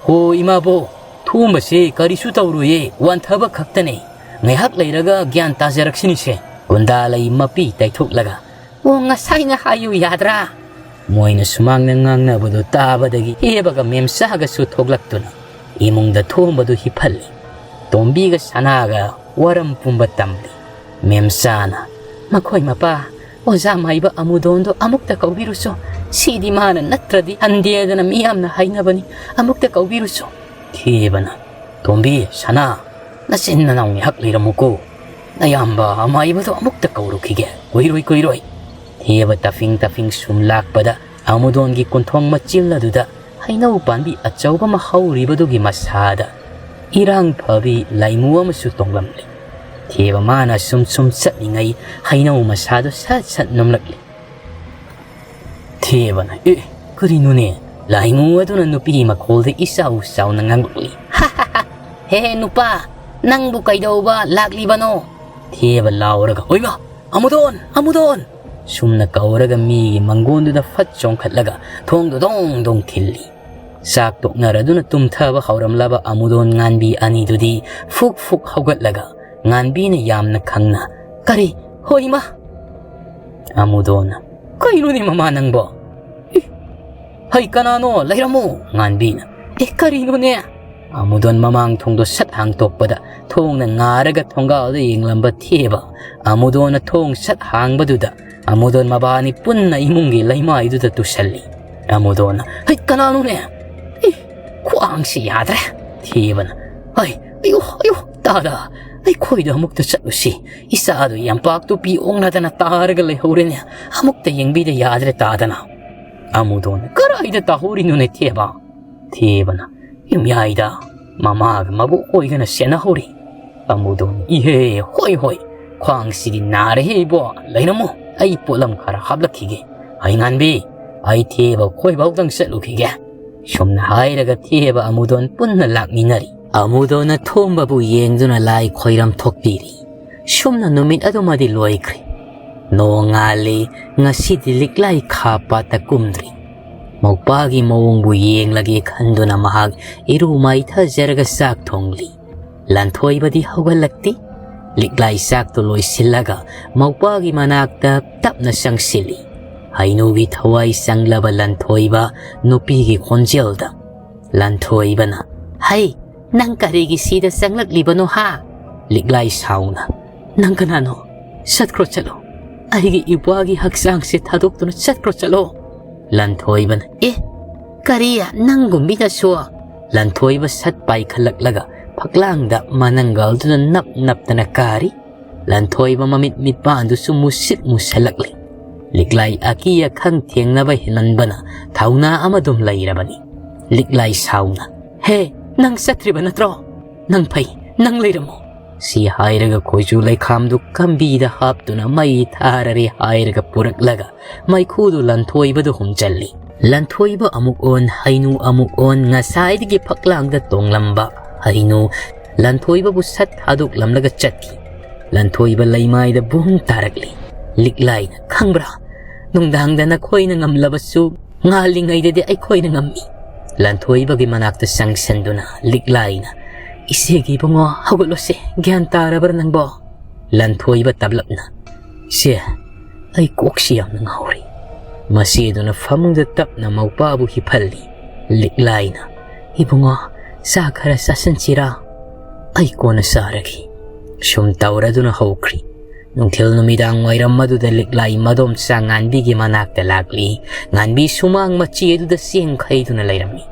"ꯍꯣ ꯏꯃꯥꯕꯣꯛ, ꯊꯣꯝꯕꯁꯦ ꯀꯔꯤꯁꯨ ꯇꯧꯔꯣꯏꯌꯦ, ꯋꯥꯟꯊꯕ ꯈꯛꯇꯅꯦ꯫ ꯉꯥꯏꯍꯥꯛ ꯂꯩꯔꯒ ꯒ꯭ꯌꯥꯟ ꯇꯥꯖꯔꯛꯁꯤꯅꯤꯁꯦ꯫" ꯀꯨꯟꯗꯥꯂꯩ ꯃꯄꯤ ꯇꯩꯊꯣꯛꯂꯒ, "ꯑꯣ, ꯉꯁꯥꯏꯅ ꯍꯥꯏꯌꯨ ꯌꯥꯗ꯭ꯔꯥ?" ꯃꯣꯏꯅ ꯁꯨꯃꯥꯡꯗ ꯉꯥꯡꯅꯕꯗꯨ ꯇꯥꯕꯗꯒꯤ ꯊꯦꯕꯒ ꯃꯦꯝꯆꯥꯒꯁꯨ ꯊꯣꯛꯂꯛꯇꯨꯅ ꯏꯃꯨꯡꯗ ꯊꯣꯝꯕꯗꯨ ꯍꯤꯞꯍꯜꯂꯤ꯫ ꯇꯣꯝꯕꯤꯒ ꯁꯅꯥꯒ ꯋꯥꯔꯝ ꯄꯨꯝꯕ ꯇꯝꯂꯤ꯫ ꯃꯦꯝꯆꯥꯅ, "ꯃꯈꯣꯏ ꯃꯄꯥ, ꯑꯣꯖꯥ ꯃꯥꯏꯕ ꯑꯃꯨꯗꯣꯟꯗꯣ ꯑꯃꯨꯛꯇ ꯀꯧꯕꯤꯔꯨꯆꯣ꯫ ꯁꯤꯗꯤ ꯃꯥꯅ ꯅꯠꯇ꯭ꯔꯗꯤ ꯍꯟꯗꯦꯗꯅ ꯃꯤꯌꯥꯝꯅ ꯍꯥꯏꯅꯕꯅꯤ꯫ ꯑꯃꯨꯛꯇ ꯀꯧꯕꯤꯔꯨꯆꯣ꯫" ꯊꯦꯕꯅ, "ꯇꯣꯝꯕꯤ, ꯁꯅꯥ, ꯅꯆꯤꯟ ꯅꯅꯥꯎ ꯉꯥꯏꯍꯥꯛ ꯂꯩꯔꯝꯃꯨꯀꯣ꯫ ꯅꯌꯥꯝꯕ ꯃꯥꯏꯕꯗꯣ ꯑꯃꯨꯛꯇ ꯀꯧꯔꯨꯈꯤꯒꯦ꯫ ꯀꯨꯏꯔꯣꯏ, ꯀꯨꯏꯔꯣꯏ꯫" ꯊꯦꯕ ꯇꯐꯤꯡ ꯇꯐꯤꯡ ꯁꯨꯝ ꯂꯥꯛꯄꯗ ꯑꯃꯨꯗꯣꯟꯒꯤ ꯀꯣꯟꯊꯣꯡ ꯃꯆꯤꯜ ꯑꯗꯨꯗ ꯍꯩꯅꯧ ꯄꯥꯝꯕꯤ ꯑꯆꯧꯕ ꯑꯃ ꯍꯧꯔꯤꯕꯗꯨꯒꯤ ꯃꯁꯥꯗ ꯏꯔꯥꯡ ꯐꯕꯤ ꯂꯥꯏꯃꯨ ꯑꯃꯁꯨ ꯇꯣꯡꯂꯝꯂꯤ꯫ ꯊꯦꯕ ꯃꯥꯅ ꯁꯨꯝ ꯁꯨꯝ ꯆꯠꯂꯤꯉꯩ ꯍꯩꯅꯧ ꯃꯁꯥꯗꯨ ꯁꯠ ꯁꯠ ꯅꯣꯝꯂꯛꯂꯤ꯫ ꯊꯦꯕꯅ, "ꯑꯦ, ꯀꯔꯤꯅꯣꯅꯦ?" ꯂꯥꯏꯃꯨ ꯑꯗꯨꯅ ꯅꯨꯄꯤ ꯃꯈꯣꯜꯗ ꯏꯆꯥꯎ ꯆꯥꯎꯅ ꯉꯥꯡꯂꯛꯂꯤ꯫ "ꯍꯦ ꯅꯨꯄꯥ, ꯅꯪꯕꯨ ꯀꯩꯗꯧꯕ ꯂꯥꯛꯂꯤꯕꯅꯣ?" ꯊꯦꯕ ꯂꯥꯎꯔꯒ, "ꯑꯣꯏꯃ, ꯑꯃꯨꯗꯣꯟ, ꯑꯃꯨꯗꯣꯟ!" ꯁꯨꯝꯅ ꯀꯧꯔꯒ ꯃꯤꯒꯤ ꯃꯪꯒꯣꯟꯗꯨꯗ ꯐꯠ ꯆꯣꯡꯈꯠꯂꯒ ꯊꯣꯡꯗꯨ ꯗꯣꯡ ꯗꯣꯡ ꯊꯤꯜꯂꯤ꯫ ꯆꯥꯛ ꯇꯣꯛꯅꯔꯗꯨꯅ ꯇꯨꯝꯊꯕ ꯍꯧꯔꯝꯂꯕ ꯑꯃꯨꯗꯣꯟ ꯉꯥꯟꯕꯤ ꯑꯅꯤꯗꯨꯗꯤ ꯐꯨꯛ ꯐꯨꯛ ꯍꯧꯒꯠꯂꯒ ꯉꯥꯟꯕꯤꯅ ꯌꯥꯝꯅ ꯈꯪꯅ, "ꯀꯔꯤ? ꯍꯣꯏ ꯏꯃꯥ!" ꯑꯃꯨꯗꯣꯟꯅ, "ꯀꯩꯅꯣꯅꯦ ꯃꯃꯥ ꯅꯪꯕꯣ? ꯏ!" "ꯍꯩ, ꯀꯅꯥꯅꯣ? ꯂꯩꯔꯝꯃꯣ!" ꯉꯥꯟꯕꯤꯅ, "ꯑꯦ, ꯀꯔꯤꯅꯣꯅꯦ?" ꯑꯃꯨꯗꯣꯟ ꯃꯃꯥꯡ ꯊꯣꯡꯗꯣ ꯁꯠ ꯍꯥꯡꯇꯣꯛꯄꯗ ꯊꯣꯡꯅ ꯉꯥꯔꯒ ꯊꯣꯡꯒꯥꯜꯗ ꯌꯦꯡꯂꯝꯕ ꯊꯦꯕ ꯑꯃꯨꯗꯣꯟꯅ ꯊꯣꯡ ꯁꯠ ꯍꯥꯡꯕꯗꯨꯗ ꯑꯃꯨꯗꯣꯟ ꯃꯕꯥꯅꯤ ꯄꯨꯟꯅ ꯏꯃꯨꯡꯒꯤ ꯂꯩꯃꯥꯏꯗꯨꯗ ꯇꯨꯁꯜꯂꯤ꯫ ꯑꯃꯨꯗꯣꯟꯅ, "ꯍꯩ, ꯀꯅꯥꯅꯣꯅꯦ? ꯑꯦ, ꯈ꯭ꯋꯥꯡꯁꯤ ꯌꯥꯗ꯭ꯔꯦ!" ꯊꯦꯕꯅ, "ꯍꯩ, ꯑꯌꯣ, ꯑꯌꯣ, ꯇꯥꯗ, ꯑꯩꯈꯣꯏꯗ ꯑꯃꯨꯛꯇ ꯆꯠꯂꯨꯁꯤ꯫ ꯏꯆꯥꯗꯨ ꯌꯥꯝꯄꯥꯛꯇꯨ ꯄꯤ ꯑꯣꯛꯅꯗꯅ ꯇꯥꯔꯒ ꯂꯩꯍꯧꯔꯦꯅꯦ꯫ ꯑꯃꯨꯛꯇ ꯌꯦꯡꯕꯤꯗ ꯌꯥꯗ꯭ꯔꯦ ꯇꯥꯗꯅ꯫" ꯑꯃꯨꯗꯣꯟ, "ꯀꯔꯥꯏꯗ ꯇꯥꯍꯧꯔꯤꯅꯣꯅꯦ ꯊꯦꯕ?" ꯊꯦꯕꯅ, "ꯌꯨꯝꯌꯥꯏꯗ ꯃꯃꯥꯒ ꯃꯕꯣꯛ ꯑꯣꯏꯒꯅ ꯁꯦꯟꯅꯍꯧꯔꯤ꯫" ꯑꯃꯨꯗꯣꯟ, "ꯏꯍꯦ, ꯍꯣꯏ, ꯍꯣꯏ, ꯈ꯭ꯋꯥꯡꯁꯤꯗꯤ ꯅꯥꯔꯦꯍꯦ ꯏꯕꯣ, ꯂꯩꯔꯝꯃꯣ, ꯑꯩ ꯄꯣꯠꯂꯝ ꯈꯔ ꯍꯥꯞꯂꯛꯈꯤꯒꯦ꯫ ꯑꯩ ꯉꯥꯟꯕꯤ, ꯑꯩ ꯊꯦꯕ ꯈꯣꯏꯕꯥꯎꯗꯪ ꯆꯠꯂꯨꯈꯤꯒꯦ꯫" ꯁꯨꯝꯅ ꯍꯥꯏꯔꯒ ꯊꯦꯕ ꯑꯃꯨꯗꯣꯟ ꯄꯨꯟꯅ ꯂꯥꯛꯃꯤꯟꯅꯔꯤ꯫ ꯑꯃꯨꯗꯣꯟꯅ ꯊꯣꯝꯕꯕꯨ ꯌꯦꯡꯗꯨꯅ ꯂꯥꯏ ꯈꯣꯏꯔꯝ ꯊꯣꯛꯄꯤꯔꯤ꯫ ꯁꯨꯝꯅ ꯅꯨꯃꯤꯠ ꯑꯗꯨꯃꯗꯤ ꯂꯣꯏꯈ꯭ꯔꯦ꯫ ꯅꯣꯡꯉꯥꯜꯂꯤ, ꯉꯁꯤꯗꯤ ꯂꯤꯛꯂꯥꯏ ꯈꯥ ꯄꯥꯠꯇ ꯀꯨꯝꯗ꯭ꯔꯤ꯫ ꯃꯧꯄꯥꯒꯤ ꯃꯑꯣꯡꯕꯨ ꯌꯦꯡꯂꯒꯦ ꯈꯟꯗꯨꯅ ꯃꯍꯥꯛ ꯏꯔꯨ ꯃꯥꯏꯊꯖꯔꯒ ꯆꯥꯛ ꯊꯣꯡꯂꯤ꯫ ꯂꯟꯊꯣꯏꯕꯗꯤ ꯍꯧꯒꯠꯂꯛꯇꯦ꯫ ꯂꯤꯛꯂꯥꯏ ꯆꯥꯛꯇꯨ ꯂꯣꯏꯁꯤꯜꯂꯒ ꯃꯧꯄꯥꯒꯤ ꯃꯅꯥꯛꯇ ꯇꯞꯅ ꯆꯪꯁꯤꯜꯂꯤ꯫ ꯍꯩꯅꯨꯒꯤ ꯊꯋꯥꯏ ꯆꯪꯂꯕ ꯂꯟꯊꯣꯏꯕ ꯅꯨꯄꯤꯒꯤ ꯈꯣꯟꯖꯦꯜꯗ꯫ ꯂꯟꯊꯣꯏꯕꯅ, "ꯍꯩ, ꯅꯪ ꯀꯔꯤꯒꯤ ꯁꯤꯗ ꯆꯪꯂꯛꯂꯤꯕꯅꯣ ꯍꯥ?" ꯂꯤꯛꯂꯥꯏ ꯁꯥꯎꯅ, "ꯅꯪ ꯀꯅꯥꯅꯣ? ꯆꯠꯈ꯭ꯔꯣ ꯆꯠꯂꯣ꯫ ꯑꯩꯒꯤ ꯏꯄ꯭ꯋꯥꯒꯤ ꯍꯛꯆꯥꯡꯁꯦ ꯊꯥꯗꯣꯛꯇꯨꯅ ꯆꯠꯈ꯭ꯔꯣ ꯆꯠꯂꯣ꯫" ꯂꯟꯊꯣꯏꯕꯅ, "ꯑꯦ, ꯀꯔꯤ? ꯅꯪꯒꯨꯝꯕꯤꯅꯁꯨ?" ꯂꯟꯊꯣꯏꯕ ꯁꯠ ꯄꯥꯏꯈꯠꯂꯛꯂꯒ ꯐꯛꯂꯥꯡꯗ ꯃꯅꯪꯒꯜꯗꯨꯅ ꯅꯞ ꯅꯞꯇꯅ ꯀꯥꯔꯤ꯫ ꯂꯟꯊꯣꯏꯕ ꯃꯃꯤꯠ ꯃꯤꯠꯄꯥꯟꯗꯨꯁꯨ ꯃꯨꯁꯤꯠ ꯃꯨꯁꯜꯂꯛꯂꯤ꯫ ꯂꯤꯛꯂꯥꯏ ꯑꯀꯤ ꯑꯈꯪ ꯊꯦꯡꯅꯕ ꯍꯦꯟꯃꯟꯕꯅ ꯊꯧꯅꯥ ꯑꯃꯗꯨꯝ ꯂꯩꯔꯕꯅꯤ꯫ ꯂꯤꯛꯂꯥꯏ ꯁꯥꯎꯅ, "ꯍꯦ, ꯅꯪ ꯆꯠꯇ꯭ꯔꯤꯕ ꯅꯠꯇ꯭ꯔꯣ? ꯅꯪ ꯐꯩ, ꯅꯪ ꯂꯩꯔꯝꯃꯣ꯫" ꯁꯤ ꯍꯥꯏꯔꯒ ꯈꯣꯏꯆꯨ ꯂꯩꯈꯥꯝꯗꯨ ꯀꯝꯕꯤꯗ ꯍꯥꯞꯇꯨꯅ ꯃꯩ ꯊꯥꯔꯔꯦ ꯍꯥꯏꯔꯒ ꯄꯨꯔꯛꯂꯒ ꯃꯩꯈꯨꯗꯨ ꯂꯟꯊꯣꯏꯕꯗ ꯍꯨꯝꯖꯜꯂꯤ꯫ ꯂꯟꯊꯣꯏꯕ ꯑꯃꯨꯛ ꯑꯣꯟ, ꯍꯩꯅꯨ ꯑꯃꯨꯛ ꯑꯣꯟ, ꯉꯁꯥꯏꯗꯒꯤ ꯐꯛꯂꯥꯡꯗ ꯇꯣꯡꯂꯝꯕ ꯍꯩꯅꯨ ꯂꯟꯊꯣꯏꯕꯕꯨ ꯁꯠ ꯊꯥꯗꯣꯛꯂꯝꯂꯒ ꯆꯠꯈꯤ꯫ ꯂꯟꯊꯣꯏꯕ ꯂꯩꯃꯥꯏꯗ ꯕꯨꯝ ꯇꯥꯔꯛꯂꯤ꯫ ꯂꯤꯛꯂꯥꯏꯅ, "ꯈꯪꯕ꯭ꯔꯥ? ꯅꯨꯡꯗꯥꯡꯗ ꯅꯈꯣꯏꯅ ꯉꯝꯂꯕꯁꯨ ꯉꯥꯜꯂꯤꯉꯩꯗꯗꯤ ꯑꯩꯈꯣꯏꯅ ꯉꯝꯃꯤ꯫" ꯂꯟꯊꯣꯏꯕꯒꯤ ꯃꯅꯥꯛꯇ ꯆꯪꯁꯤꯟꯗꯨꯅ ꯂꯤꯛꯂꯥꯏꯅ, "ꯏꯆꯦꯒꯤ ꯏꯕꯨꯡꯉꯣ, ꯍꯧꯒꯠꯂꯣꯁꯦ, ꯒ꯭ꯌꯥꯟ ꯇꯥꯔꯕ꯭ꯔꯥ ꯅꯪꯕꯣ?" ꯂꯟꯊꯣꯏꯕ ꯇꯞꯂꯞꯅ, "ꯏꯆꯦ, ꯑꯩ ꯀꯣꯛꯁꯤ ꯌꯥꯝꯅ ꯉꯥꯎꯔꯤ꯫ ꯃꯁꯤ ꯑꯗꯨꯅ ꯐꯃꯨꯡꯗ ꯇꯞꯅ ꯃꯧꯄꯥꯕꯨ ꯍꯤꯞꯍꯜꯂꯤ꯫ ꯂꯤꯛꯂꯥꯏꯅ, "ꯏꯕꯨꯡꯉꯣ, ꯆꯥ ꯈꯔ ꯆꯥꯁꯤꯟꯁꯤꯔꯥ? ꯑꯩ ꯀꯣꯟꯅ ꯆꯥꯔꯒꯦ"꯫ ꯁꯨꯝ ꯇꯧꯔꯗꯨꯅ ꯍꯧꯈ꯭ꯔꯤ꯫ ꯅꯨꯡꯊꯤꯜ ꯅꯨꯃꯤꯗꯥꯡ ꯋꯥꯏꯔꯝ ꯑꯗꯨꯗ ꯂꯤꯛꯂꯥꯏ ꯃꯗꯣꯝꯆꯥ ꯉꯥꯟꯕꯤꯒꯤ ꯃꯅꯥꯛꯇ ꯂꯥꯛꯂꯤ꯫ ꯉꯥꯟꯕꯤ ꯁꯨꯃꯥꯡ ꯃꯆꯤ ꯑꯗꯨꯗ ꯆꯦꯡꯈꯩꯗꯨꯅ ꯂꯩꯔꯝꯃꯤ꯫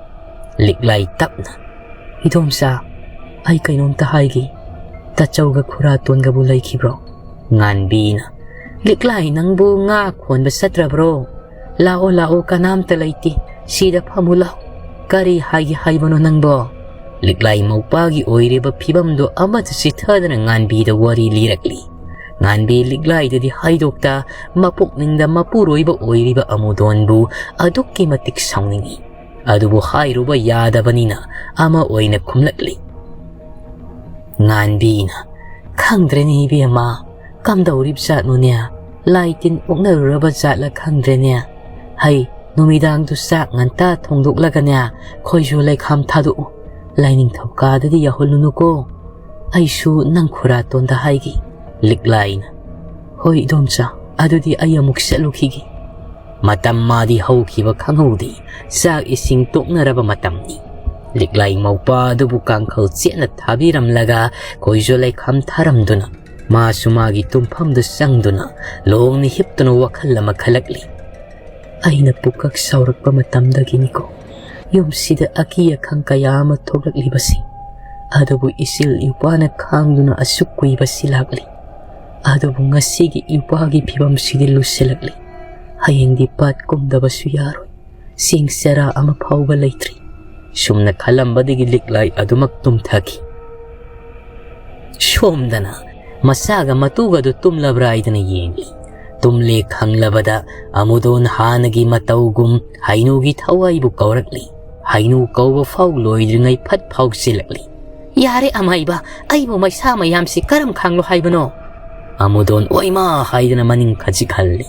ꯂꯤꯛꯂꯥꯏ ꯇꯞꯅ, "ꯏꯗꯣꯝꯆꯥ, ꯑꯩ ꯀꯩꯅꯣꯝꯇ ꯍꯥꯏꯒꯦ꯫ ꯇꯥꯆꯧꯒ ꯈꯨꯔꯥꯇꯣꯟꯒꯕꯨ ꯂꯩꯈꯤꯕ꯭ꯔꯣ?" ꯉꯥꯟꯕꯤꯅ, "ꯂꯤꯛꯂꯥꯏ, ꯅꯪꯕꯨ ꯉꯥ ꯈꯣꯟꯕ ꯆꯠꯇ꯭ꯔꯕ꯭ꯔꯣ? ꯂꯥꯛꯑꯣ, ꯂꯥꯛꯑꯣ, ꯀꯅꯥꯝꯇ ꯂꯩꯇꯦ꯫ ꯁꯤꯗ ꯐꯝꯃꯨ ꯂꯥꯎ꯫ ꯀꯔꯤ ꯍꯥꯏꯒꯦ ꯍꯥꯏꯕꯅꯣ ꯅꯪꯕꯣ?" ꯂꯤꯛꯂꯥꯏ ꯃꯧꯄꯥꯒꯤ ꯑꯣꯏꯔꯤꯕ ꯐꯤꯕꯝꯗꯨ ꯑꯃꯠꯇ ꯆꯤꯊꯗꯅ ꯉꯥꯟꯕꯤꯗ ꯋꯥꯔꯤ ꯂꯤꯔꯛꯂꯤ꯫ ꯉꯥꯟꯕꯤ ꯂꯤꯛꯂꯥꯏꯗꯗꯤ ꯍꯥꯏꯗꯣꯛꯇ ꯃꯄꯨꯛꯅꯤꯡꯗ ꯃꯄꯨꯔꯣꯏꯕ ꯑꯣꯏꯔꯤꯕ ꯑꯃꯨꯗꯣꯟꯕꯨ ꯑꯗꯨꯛꯀꯤ ꯃꯇꯤꯛ ꯁꯥꯎꯅꯤꯡꯏ꯫ ꯑꯗꯨꯕꯨ ꯍꯥꯏꯔꯨꯕ ꯌꯥꯗꯕꯅꯤꯅ ꯑꯃ ꯑꯣꯏꯅ ꯈꯨꯝꯂꯛꯂꯤ꯫ ꯉꯥꯟꯕꯤꯅ, "ꯈꯪꯗ꯭ꯔꯦꯅꯦ ꯏꯕꯦꯝꯃ, ꯀꯝꯗꯧꯔꯤꯕ ꯖꯥꯠꯅꯣꯅꯦ? ꯂꯥꯏ ꯇꯤꯟ ꯑꯣꯛꯅꯔꯨꯔꯕ ꯖꯥꯠꯂ ꯈꯪꯗ꯭ꯔꯦꯅꯦ꯫ ꯍꯩ, ꯅꯨꯃꯤꯗꯥꯡꯗꯨ ꯆꯥꯛ ꯉꯟꯇꯥ ꯊꯣꯡꯗꯣꯛꯂꯒꯅꯦ, ꯈꯣꯏꯖꯨ ꯂꯩꯈꯥꯝ ꯊꯥꯗꯣꯛꯎ꯫ ꯂꯥꯏꯅꯤꯡꯊꯧ ꯀꯥꯗꯗꯤ ꯌꯥꯎꯍꯜꯂꯨꯅꯨꯀꯣ꯫ ꯑꯩꯁꯨ ꯅꯪ ꯈꯨꯔꯥꯇꯣꯟꯗ ꯍꯥꯏꯒꯦ"꯫ ꯂꯤꯛꯂꯥꯏꯅ, "ꯍꯣꯏ ꯏꯗꯣꯝꯆꯥ, ꯑꯗꯨꯗꯤ ꯑꯩ ꯑꯃꯨꯛ ꯆꯠꯂꯨꯈꯤꯒꯦ"꯫ ꯃꯇꯝ ꯃꯥꯗꯤ ꯍꯧꯈꯤꯕ ꯈꯪꯍꯧꯗꯦ꯫ ꯆꯥꯛ ꯏꯁꯤꯡ ꯇꯣꯛꯅꯔꯕ ꯃꯇꯝꯅꯤ꯫ ꯂꯤꯛꯂꯥꯏ ꯃꯧꯄꯥ ꯑꯗꯨꯕꯨ ꯀꯥꯡꯈꯜ ꯆꯦꯠꯅ ꯊꯥꯕꯤꯔꯝꯂꯒ ꯈꯣꯏꯖꯨ ꯂꯩꯈꯥꯝ ꯊꯥꯔꯝꯗꯨꯅ ꯃꯥꯁꯨ ꯃꯥꯒꯤ ꯇꯨꯝꯐꯝꯗ ꯆꯪꯗꯨꯅ ꯂꯣꯡꯅ ꯍꯤꯞꯇꯨꯅ ꯋꯥꯈꯜ ꯑꯃ ꯈꯜꯂꯛꯂꯤ꯫ "ꯑꯩꯅ ꯄꯨꯀꯛ ꯆꯥꯎꯔꯛꯄ ꯃꯇꯝꯗꯒꯤꯅꯤꯀꯣ ꯌꯨꯝꯁꯤꯗ ꯑꯀꯤ ꯑꯈꯪ ꯀꯌꯥ ꯑꯃ ꯊꯣꯛꯂꯛꯂꯤꯕꯁꯤ꯫ ꯑꯗꯨꯕꯨ ꯏꯆꯤꯜ ꯏꯎꯄꯥꯅ ꯈꯥꯡꯗꯨꯅ ꯑꯁꯨꯛ ꯀꯨꯏꯕꯁꯤ ꯂꯥꯛꯂꯤ꯫ ꯑꯗꯨꯕꯨ ꯉꯁꯤꯒꯤ ꯏꯎꯄꯥꯒꯤ ꯐꯤꯕꯝꯁꯤꯗꯤ ꯂꯨꯁꯤꯜꯂꯛꯂꯤ꯫ ꯍꯌꯦꯡꯗꯤ ꯄꯥꯠ ꯀꯨꯝꯗꯕꯁꯨ ꯌꯥꯔꯣꯏ꯫ ꯆꯦꯡ ꯆꯔꯥ ꯑꯃ ꯐꯥꯎꯕ ꯂꯩꯇ꯭ꯔꯤ"꯫ ꯁꯨꯝꯅ ꯈꯜꯂꯝꯕꯗꯒꯤ ꯂꯤꯛꯂꯥꯏ ꯑꯗꯨꯃꯛ ꯇꯨꯝꯊꯈꯤ꯫ ꯁꯣꯝꯗꯅ ꯃꯆꯥꯒ ꯃꯇꯨꯒꯗꯨ ꯇꯨꯝꯂꯕ꯭ꯔꯥ ꯍꯥꯏꯗꯅ ꯌꯦꯡꯂꯤ꯫ ꯇꯨꯝꯂꯦ ꯈꯪꯂꯕꯗ ꯑꯃꯨꯗꯣꯟ ꯍꯥꯟꯅꯒꯤ ꯃꯇꯧꯒꯨꯝ ꯍꯩꯅꯨꯒꯤ ꯊꯋꯥꯏꯕꯨ ꯀꯧꯔꯛꯂꯤ꯫ ꯍꯩꯅꯨ ꯀꯧꯕ ꯐꯥꯎ ꯂꯣꯏꯗ꯭ꯔꯤꯉꯩ ꯐꯠ ꯐꯥꯎ ꯆꯦꯜꯂꯛꯂꯤ꯫ "ꯌꯥꯔꯦ ꯑꯃꯥꯏꯕ, ꯑꯩꯕꯨ ꯃꯩꯁꯥ ꯃꯌꯥꯝꯁꯤ ꯀꯔꯝ ꯈꯥꯡꯂꯣ ꯍꯥꯏꯕꯅꯣ?" ꯑꯃꯨꯗꯣꯟ ꯑꯣꯏꯃꯥ ꯍꯥꯏꯗꯅ ꯃꯅꯤꯡ ꯈꯖꯤꯛ ꯍꯜꯂꯤ꯫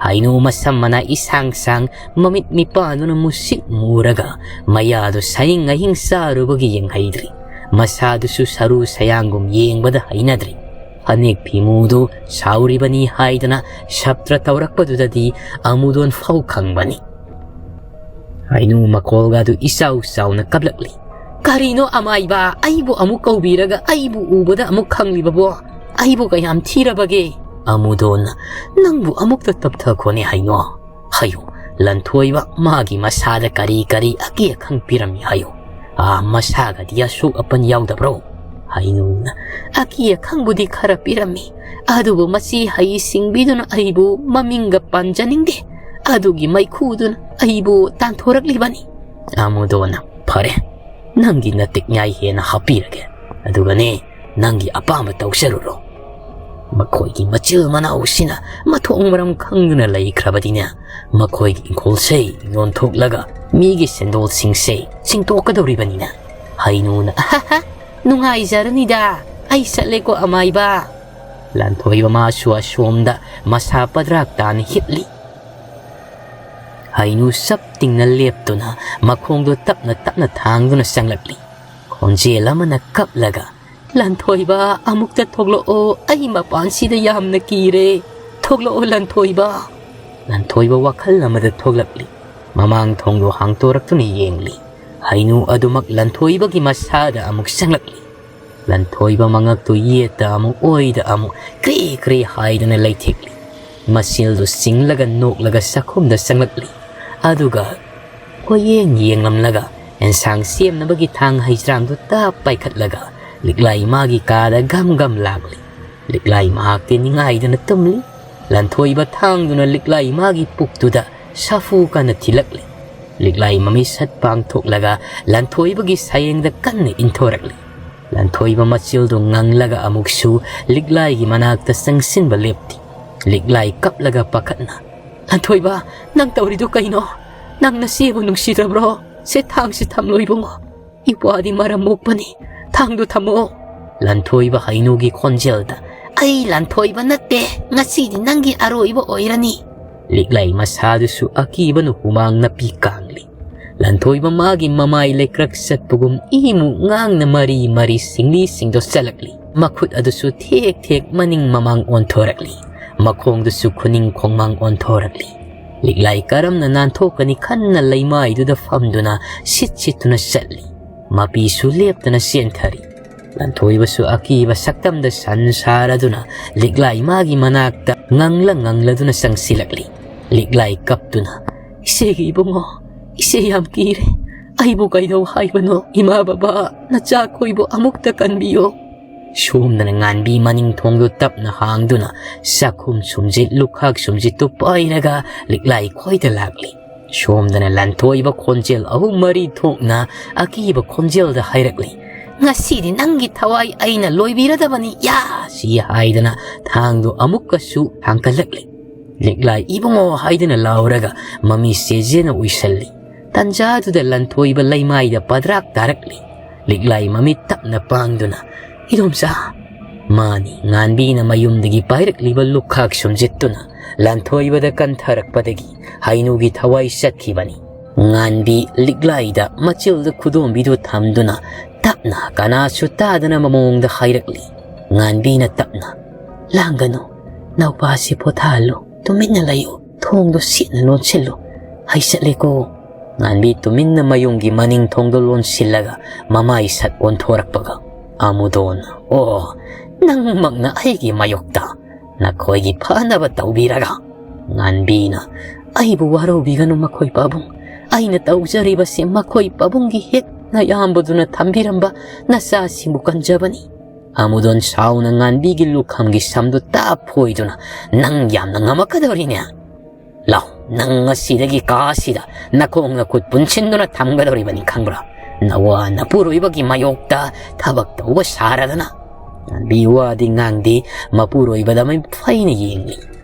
ꯍꯩꯅꯨ ꯃꯁꯝ ꯃꯅꯥ ꯏꯁꯥꯡ ꯁꯥꯡ, ꯃꯃꯤꯠ ꯃꯤꯄꯥꯟꯗꯨꯅ ꯃꯨꯁꯤꯛ ꯃꯨꯔꯒ ꯃꯌꯥꯗꯨ ꯁꯌꯤꯡ ꯑꯍꯤꯡ ꯆꯥꯔꯨꯕꯒꯤ ꯌꯦꯡꯍꯩꯗ꯭ꯔꯤ꯫ ꯃꯁꯥꯗꯨꯁꯨ ꯁꯔꯨ ꯁꯌꯥꯡꯒꯨꯝ ꯌꯦꯡꯕꯗ ꯍꯩꯅꯗ꯭ꯔꯤ꯫ ꯐꯅꯦꯛ ꯐꯤꯃꯨꯗꯨ ꯁꯥꯎꯔꯤꯕꯅꯤ ꯍꯥꯏꯗꯅ ꯁꯞꯇ꯭ꯔ ꯇꯧꯔꯛꯄꯗꯨꯗꯗꯤ ꯑꯃꯨꯗꯣꯟ ꯐꯥꯎ ꯈꯪꯕꯅꯤ꯫ ꯍꯩꯅꯨ ꯃꯈꯣꯜꯒꯗꯨ ꯏꯆꯥꯎ ꯆꯥꯎꯅ ꯀꯞꯂꯛꯂꯤ꯫ "ꯀꯔꯤꯅꯣ ꯑꯃꯥꯏꯕ, ꯑꯩꯕꯨ ꯑꯃꯨꯛ ꯀꯧꯕꯤꯔꯒ ꯑꯩꯕꯨ ꯎꯕꯗ ꯑꯃꯨꯛ ꯈꯪꯂꯤꯕꯕꯣ? ꯑꯩꯕꯨ ꯀꯌꯥꯝ ꯊꯤꯔꯕꯒꯦ?" ꯑꯃꯨꯗꯣꯟꯅ, "ꯅꯪꯕꯨ ꯑꯃꯨꯛꯇ ꯇꯞꯊꯈꯣꯅꯦ ꯍꯩꯅꯣ꯫ ꯍꯥꯏꯌꯨ, ꯂꯟꯊꯣꯏꯕ ꯃꯥꯒꯤ ꯃꯁꯥꯗ ꯀꯔꯤ ꯀꯔꯤ ꯑꯀꯤ ꯑꯈꯪ ꯄꯤꯔꯝꯃꯤ ꯍꯥꯏꯌꯨ꯫ ꯑꯥ, ꯃꯁꯥꯒꯗꯤ ꯑꯁꯣꯛ ꯑꯄꯟ ꯌꯥꯎꯗꯕ꯭ꯔꯣ?" ꯍꯩꯅꯨꯅ, "ꯑꯀꯤ ꯑꯈꯪꯕꯨꯗꯤ ꯈꯔ ꯄꯤꯔꯝꯃꯤ, ꯑꯗꯨꯕꯨ ꯃꯁꯤ ꯍꯩ ꯁꯤꯡꯕꯤꯗꯨꯅ ꯑꯩꯕꯨ ꯃꯃꯤꯡꯒ ꯄꯟꯖꯅꯤꯡꯗꯦ꯫ ꯑꯗꯨꯒꯤ ꯃꯩꯈꯨꯗꯨꯅ ꯑꯩꯕꯨ ꯇꯥꯟꯊꯣꯔꯛꯂꯤꯕꯅꯤ꯫" ꯑꯃꯨꯗꯣꯟꯅ, "ꯐꯔꯦ, ꯅꯪꯒꯤ ꯅꯇꯤꯛ ꯅ꯭ꯌꯥꯏ ꯍꯦꯟꯅ ꯍꯥꯞꯄꯤꯔꯒꯦ꯫ ꯑꯗꯨꯒꯅꯦ, ꯅꯪꯒꯤ ꯑꯄꯥꯝꯕ ꯇꯧꯖꯔꯨꯔꯣ꯫ ꯃꯈꯣꯏꯒꯤ ꯃꯆꯤꯜ ꯃꯅꯥꯎꯁꯤꯅ ꯃꯊꯣꯡ ꯃꯔꯝ ꯈꯪꯗꯨꯅ ꯂꯩꯈ꯭ꯔꯕꯗꯤꯅꯦ, ꯃꯈꯣꯏꯒꯤ ꯏꯪꯈꯣꯜꯁꯦ ꯌꯣꯟꯊꯣꯛꯂꯒ ꯃꯤꯒꯤ ꯁꯦꯟꯗꯣꯜꯁꯤꯡꯁꯦ ꯆꯤꯡꯊꯣꯛꯀꯗꯧꯔꯤꯕꯅꯤꯅ꯫" ꯍꯩꯅꯨꯅ, "ꯑꯍꯥꯍꯥ, ꯅꯨꯡꯉꯥꯏꯖꯔꯅꯤꯗ, ꯑꯩ ꯆꯠꯂꯦꯀꯣ ꯑꯃꯥꯏꯕ꯫" ꯂꯥꯟꯊꯣꯏꯕ ꯃꯥꯁꯨ ꯑꯁꯣꯝꯗ ꯃꯁꯥ ꯄꯗ꯭ꯔꯥꯛ ꯇꯥꯅ ꯍꯤꯞꯂꯤ꯫ ꯍꯩꯅꯨ ꯆꯞ ꯇꯤꯡꯅ ꯂꯦꯞꯇꯨꯅ ꯃꯈꯣꯡꯗꯨ ꯇꯞꯅ ꯇꯞꯅ ꯊꯥꯡꯗꯨꯅ ꯆꯪꯂꯛꯂꯤ꯫ ꯈꯣꯟꯖꯦꯜ ꯑꯃꯅ ꯀꯞꯂꯒ, "ꯂꯥꯟꯊꯣꯏꯕ, ꯑꯃꯨꯛꯇ ꯊꯣꯛꯂꯛꯑꯣ, ꯑꯩ ꯃꯄꯥꯟꯁꯤꯗ ꯌꯥꯝꯅ ꯀꯤꯔꯦ꯫ ꯊꯣꯛꯂꯛꯑꯣ ꯂꯥꯟꯊꯣꯏꯕ꯫" ꯂꯥꯟꯊꯣꯏꯕ ꯋꯥꯈꯜ ꯑꯃꯗ ꯊꯣꯛꯂꯛꯂꯤ꯫ ꯃꯃꯥꯡ ꯊꯣꯡꯗꯨ ꯍꯥꯡꯇꯣꯔꯛꯇꯨꯅ ꯌꯦꯡꯂꯤ꯫ ꯍꯩꯅꯨ ꯑꯗꯨꯃꯛ ꯂꯥꯟꯊꯣꯏꯕꯒꯤ ꯃꯁꯥꯗ ꯑꯃꯨꯛ ꯆꯪꯂꯛꯂꯤ꯫ ꯂꯥꯟꯊꯣꯏꯕ ꯃꯉꯛꯇꯨ ꯌꯦꯠꯇ ꯑꯃꯨꯛ ꯑꯣꯏꯗ ꯑꯃꯨꯛ ꯀ꯭ꯔꯤ ꯀ꯭ꯔꯤ ꯍꯥꯏꯗꯨꯅ ꯂꯩꯊꯦꯛꯂꯤ꯫ ꯃꯆꯤꯜꯗꯨ ꯆꯤꯡꯂꯒ ꯅꯣꯛꯂꯒ ꯆꯥꯛꯈꯨꯝꯗ ꯆꯪꯂꯛꯂꯤ꯫ ꯑꯗꯨꯒ ꯀꯣꯏꯌꯦꯡ ꯌꯦꯡꯂꯝꯂꯒ ꯑꯦꯟꯁꯥꯡ ꯁꯦꯝꯅꯕꯒꯤ ꯊꯥꯡ ꯍꯩꯖ꯭ꯔꯥꯡꯗꯨ ꯇꯞ ꯄꯥꯏꯈꯠꯂꯒ ꯂꯤꯛꯂꯥꯏ ꯃꯥꯒꯤ ꯀꯥꯗ ꯒꯝ ꯒꯝ ꯂꯥꯛꯂꯤ꯫ ꯂꯤꯛꯂꯥꯏ ꯃꯍꯥꯛꯇꯤ ꯅꯤꯡꯉꯥꯏꯗꯅ ꯇꯨꯝꯂꯤ꯫ ꯂꯥꯟꯊꯣꯏꯕ ꯊꯥꯡꯗꯨꯅ ꯂꯤꯛꯂꯥꯏ ꯃꯥꯒꯤ ꯄꯨꯛꯇꯨꯗ ꯁꯥꯐꯨ ꯀꯟꯅ ꯊꯤꯜꯂꯛꯂꯤ꯫ ꯂꯤꯛꯂꯥꯏ ꯃꯃꯤꯠ ꯁꯠ ꯄꯥꯡꯊꯣꯛꯂꯒ ꯂꯥꯟꯊꯣꯏꯕꯒꯤ ꯁꯥꯌꯦꯡꯗ ꯀꯟꯅ ꯏꯟꯊꯣꯔꯛꯂꯤ꯫ ꯂꯥꯟꯊꯣꯏꯕ ꯃꯆꯤꯜꯗꯨ ꯉꯪꯂꯒ ꯑꯃꯨꯛꯁꯨ ꯂꯤꯛꯂꯥꯏꯒꯤ ꯃꯅꯥꯛꯇ ꯆꯪꯁꯤꯟꯕ ꯂꯦꯞꯇꯦ꯫ ꯂꯤꯛꯂꯥꯏ ꯀꯞꯂꯒ ꯄꯥꯈꯠꯅ, "ꯂꯥꯟꯊꯣꯏꯕ, ꯅꯪ ꯇꯧꯔꯤꯗꯨ ꯀꯩꯅꯣ? ꯅꯪ ꯅꯆꯦꯕꯨ ꯅꯨꯡꯁꯤꯗ꯭ꯔꯕ꯭ꯔꯣ? ꯁꯦ ꯊꯥꯡꯁꯤ ꯊꯝꯂꯣ ꯏꯕꯨꯡꯉꯣ꯫ ꯏꯄ꯭ꯋꯥꯗꯤ ꯃꯔꯝ ꯃꯣꯛꯄꯅꯤ꯫ ꯊꯥꯡꯗꯨ ꯊꯝꯃꯣ꯫" ꯂꯥꯟꯊꯣꯏꯕ ꯍꯩꯅꯨꯒꯤ ꯈꯣꯟꯖꯦꯜꯗ, "ꯑꯩ ꯂꯥꯟꯊꯣꯏꯕ ꯅꯠꯇꯦ꯫ ꯉꯁꯤꯗꯤ ꯅꯪꯒꯤ ꯑꯔꯣꯏꯕ ꯑꯣꯏꯔꯅꯤ꯫" ꯂꯤꯛꯂꯥꯏ ꯃꯁꯥꯗꯨꯁꯨ ꯑꯀꯤꯕꯅ ꯍꯨꯃꯥꯡ ꯅꯄꯤ ꯀꯥꯡꯂꯤ꯫ ꯂꯥꯟꯊꯣꯏꯕ ꯃꯥꯒꯤ ꯃꯃꯥꯏ ꯂꯩꯀ꯭ꯔꯛ ꯆꯠꯄꯒꯨꯝ ꯏꯃꯨ ꯉꯥꯡꯅ ꯃꯔꯤ ꯃꯔꯤ ꯁꯤꯡꯂꯤ ꯁꯤꯡꯗꯣ ꯆꯠꯂꯛꯂꯤ꯫ ꯃꯈꯨꯠ ꯑꯗꯨꯁꯨ ꯊꯦꯛ ꯊꯦꯛ ꯃꯅꯤꯡ ꯃꯃꯥꯡ ꯑꯣꯟꯊꯣꯔꯛꯂꯤ꯫ ꯃꯈꯣꯡꯗꯨꯁꯨ ꯈꯨꯅꯤꯡ ꯈꯣꯡꯃꯥꯡ ꯑꯣꯟꯊꯣꯔꯛꯂꯤ꯫ ꯂꯤꯛꯂꯥꯏ ꯀꯔꯝꯅ ꯅꯥꯟꯊꯣꯛꯀꯅꯤ ꯈꯟꯅ ꯂꯩꯃꯥꯏꯗꯨꯗ ꯐꯝꯗꯨꯅ ꯁꯤꯠ ꯁꯤꯠꯇꯨꯅ ꯆꯠꯂꯤ꯫ ꯃꯄꯤꯁꯨ ꯂꯦꯞꯇꯅ ꯆꯦꯟꯊꯔꯤ꯫ ꯂꯟꯊꯣꯏꯕꯁꯨ ꯑꯀꯤꯕ ꯁꯛꯇꯝꯗ ꯁꯟ ꯁꯥꯔꯗꯨꯅ ꯂꯤꯛꯂꯥꯏ ꯃꯥꯒꯤ ꯃꯅꯥꯛꯇ ꯉꯪꯂ ꯉꯪꯂꯗꯨꯅ ꯆꯪꯁꯤꯜꯂꯛꯂꯤ꯫ ꯂꯤꯛꯂꯥꯏ ꯀꯞꯇꯨꯅ, "ꯏꯆꯦꯒꯤ ꯏꯕꯨꯡꯉꯣ, ꯏꯆꯦ ꯌꯥꯝ ꯀꯤꯔꯦ꯫ ꯑꯩꯕꯨ ꯀꯩꯗꯧ ꯍꯥꯏꯕꯅꯣ? ꯏꯃꯥ ꯕꯕꯥ, ꯅꯆꯥꯈꯣꯏꯕꯨ ꯑꯃꯨꯛꯇ ꯀꯟꯕꯤꯌꯣ꯫" ꯁꯣꯝꯗꯅ ꯉꯥꯟꯕꯤ ꯃꯅꯤꯡ ꯊꯣꯡꯗꯨ ꯇꯞꯅ ꯍꯥꯡꯗꯨꯅ ꯆꯥꯛꯈꯨꯝ ꯁꯨꯝꯖꯤꯠ, ꯂꯨꯈꯥꯛ ꯁꯨꯝꯖꯤꯠꯇꯨ ꯄꯥꯏꯔꯒ ꯂꯤꯛꯂꯥꯏ ꯈꯣꯏꯗ ꯂꯥꯛꯂꯤ꯫ ꯁꯣꯝꯗꯅ ꯂꯟꯊꯣꯏꯕ ꯈꯣꯟꯖꯦꯜ ꯑꯍꯨꯝ ꯃꯔꯤ ꯊꯣꯛꯅ ꯑꯀꯤꯕ ꯈꯣꯟꯖꯦꯜꯗ ꯍꯥꯏꯔꯛꯂꯤ, "ꯉꯁꯤꯗꯤ ꯅꯪꯒꯤ ꯊꯋꯥꯏ ꯑꯩꯅ ꯂꯣꯏꯕꯤꯔꯗꯕꯅꯤ, ꯌꯥ!" ꯁꯤ ꯍꯥꯏꯗꯅ ꯊꯥꯡꯗꯨ ꯑꯃꯨꯛꯀꯁꯨ ꯊꯥꯡꯀꯠꯂꯛꯂꯤ꯫ ꯂꯤꯛꯂꯥꯏ ꯏꯕꯨꯡꯉꯣ ꯍꯥꯏꯗꯨꯅ ꯂꯥꯎꯔꯒ ꯃꯃꯤ ꯆꯦꯖꯦꯅ ꯎꯏꯁꯜꯂꯤ꯫ ꯇꯟꯖꯥꯗꯨꯗ ꯂꯟꯊꯣꯏꯕ ꯂꯩꯃꯥꯏꯗ ꯄꯗ꯭ꯔꯥꯛ ꯇꯥꯔꯛꯂꯤ꯫ ꯂꯤꯛꯂꯥꯏ ꯃꯃꯤꯠ ꯇꯞꯅ ꯄꯥꯡꯗꯨꯅ, "ꯏꯗꯣꯝꯆꯥ!" ꯃꯥꯅꯤ, ꯉꯥꯟꯕꯤꯅ ꯃꯌꯨꯝꯗꯒꯤ ꯄꯥꯏꯔꯛꯂꯤꯕ ꯂꯨꯈꯥꯛ ꯁꯨꯝꯖꯤꯠꯇꯨꯅ ꯂꯟꯊꯣꯏꯕꯗ ꯀꯟꯊꯔꯛꯄꯗꯒꯤ ꯍꯩꯅꯨꯒꯤ ꯊꯋꯥꯏ ꯆꯠꯈꯤꯕꯅꯤ꯫ ꯉꯥꯟꯕꯤ ꯂꯤꯛꯂꯥꯏꯗ ꯃꯆꯤꯜꯗ ꯈꯨꯗꯣꯝꯕꯤꯗꯨ ꯊꯝꯗꯨꯅ ꯇꯞꯅ, ꯀꯅꯥꯁꯨ ꯇꯥꯗꯅ ꯃꯑꯣꯡꯗ ꯍꯥꯏꯔꯛꯂꯤ꯫ ꯉꯥꯟꯕꯤꯅ ꯇꯞꯅ, "ꯂꯥꯡꯒꯅꯨ, ꯅꯧꯄꯥꯁꯤ ꯄꯣꯊꯥꯍꯜꯂꯨ, ꯇꯨꯃꯤꯟꯅ ꯂꯩꯌꯨ, ꯊꯣꯡꯗꯣ ꯁꯦꯠꯅ ꯂꯣꯟꯁꯤꯜꯂꯨ, ꯑꯩ ꯆꯠꯂꯦꯀꯣ꯫" ꯉꯥꯟꯕꯤ ꯇꯨꯃꯤꯟꯅ ꯃꯌꯨꯝꯒꯤ ꯃꯅꯤꯡ ꯊꯣꯡꯗꯣ ꯂꯣꯟꯁꯤꯜꯂꯒ ꯃꯃꯥꯏ ꯁꯠ ꯑꯣꯟꯊꯣꯔꯛꯄꯒ, ꯑꯃꯨꯗꯣꯟ, "ꯑꯣ, ꯅꯪꯃꯛꯅ ꯑꯩꯒꯤ ꯃꯥꯌꯣꯛꯇ ꯅꯈꯣꯏꯒꯤ ꯐꯅꯕ ꯇꯧꯕꯤꯔꯒ?" ꯉꯥꯟꯕꯤꯅ, "ꯑꯩꯕꯨ ꯋꯥꯔꯧꯕꯤꯒꯅꯨ ꯃꯈꯣꯏ ꯄꯥꯕꯨꯡ, ꯑꯩꯅ ꯇꯧꯖꯔꯤꯕꯁꯤ ꯃꯈꯣꯏ ꯄꯥꯕꯨꯡꯒꯤ ꯍꯦꯛ ꯅꯌꯥꯝꯕꯗꯨꯅ ꯊꯝꯕꯤꯔꯝꯕ ꯅꯆꯥꯁꯤꯡꯕꯨ ꯀꯟꯖꯕꯅꯤ꯫" ꯑꯃꯨꯗꯣꯟ ꯁꯥꯎꯅ ꯉꯥꯟꯕꯤꯒꯤ ꯂꯨꯈꯝꯒꯤ ꯁꯝꯗꯨ ꯇꯥꯞ ꯐꯣꯏꯗꯨꯅ, "ꯅꯪ ꯌꯥꯝꯅ ꯉꯝꯃꯛꯀꯗꯧꯔꯤꯅꯦ꯫ ꯂꯥꯎ, ꯅꯪ ꯉꯁꯤꯗꯒꯤ ꯀꯥ ꯑꯁꯤꯗ ꯅꯈꯣꯡ ꯅꯈꯨꯠ ꯄꯨꯟꯁꯤꯟꯗꯨꯅ ꯊꯝꯒꯗꯧꯔꯤꯕꯅꯤ, ꯈꯪꯕ꯭ꯔꯥ? ꯅꯋꯥ ꯅꯄꯨꯔꯣꯏꯕꯒꯤ ꯃꯥꯌꯣꯛꯇ ꯊꯕꯛ ꯇꯧꯕ ꯁꯥꯔꯗꯅ꯫" ꯉꯥꯟꯕꯤ ꯋꯥꯗꯤ ꯉꯥꯡꯗꯦ, ꯃꯄꯨꯔꯣꯏꯕꯗ ꯃꯤꯠ ꯐꯩꯅ ꯌꯦꯡꯂꯤ꯫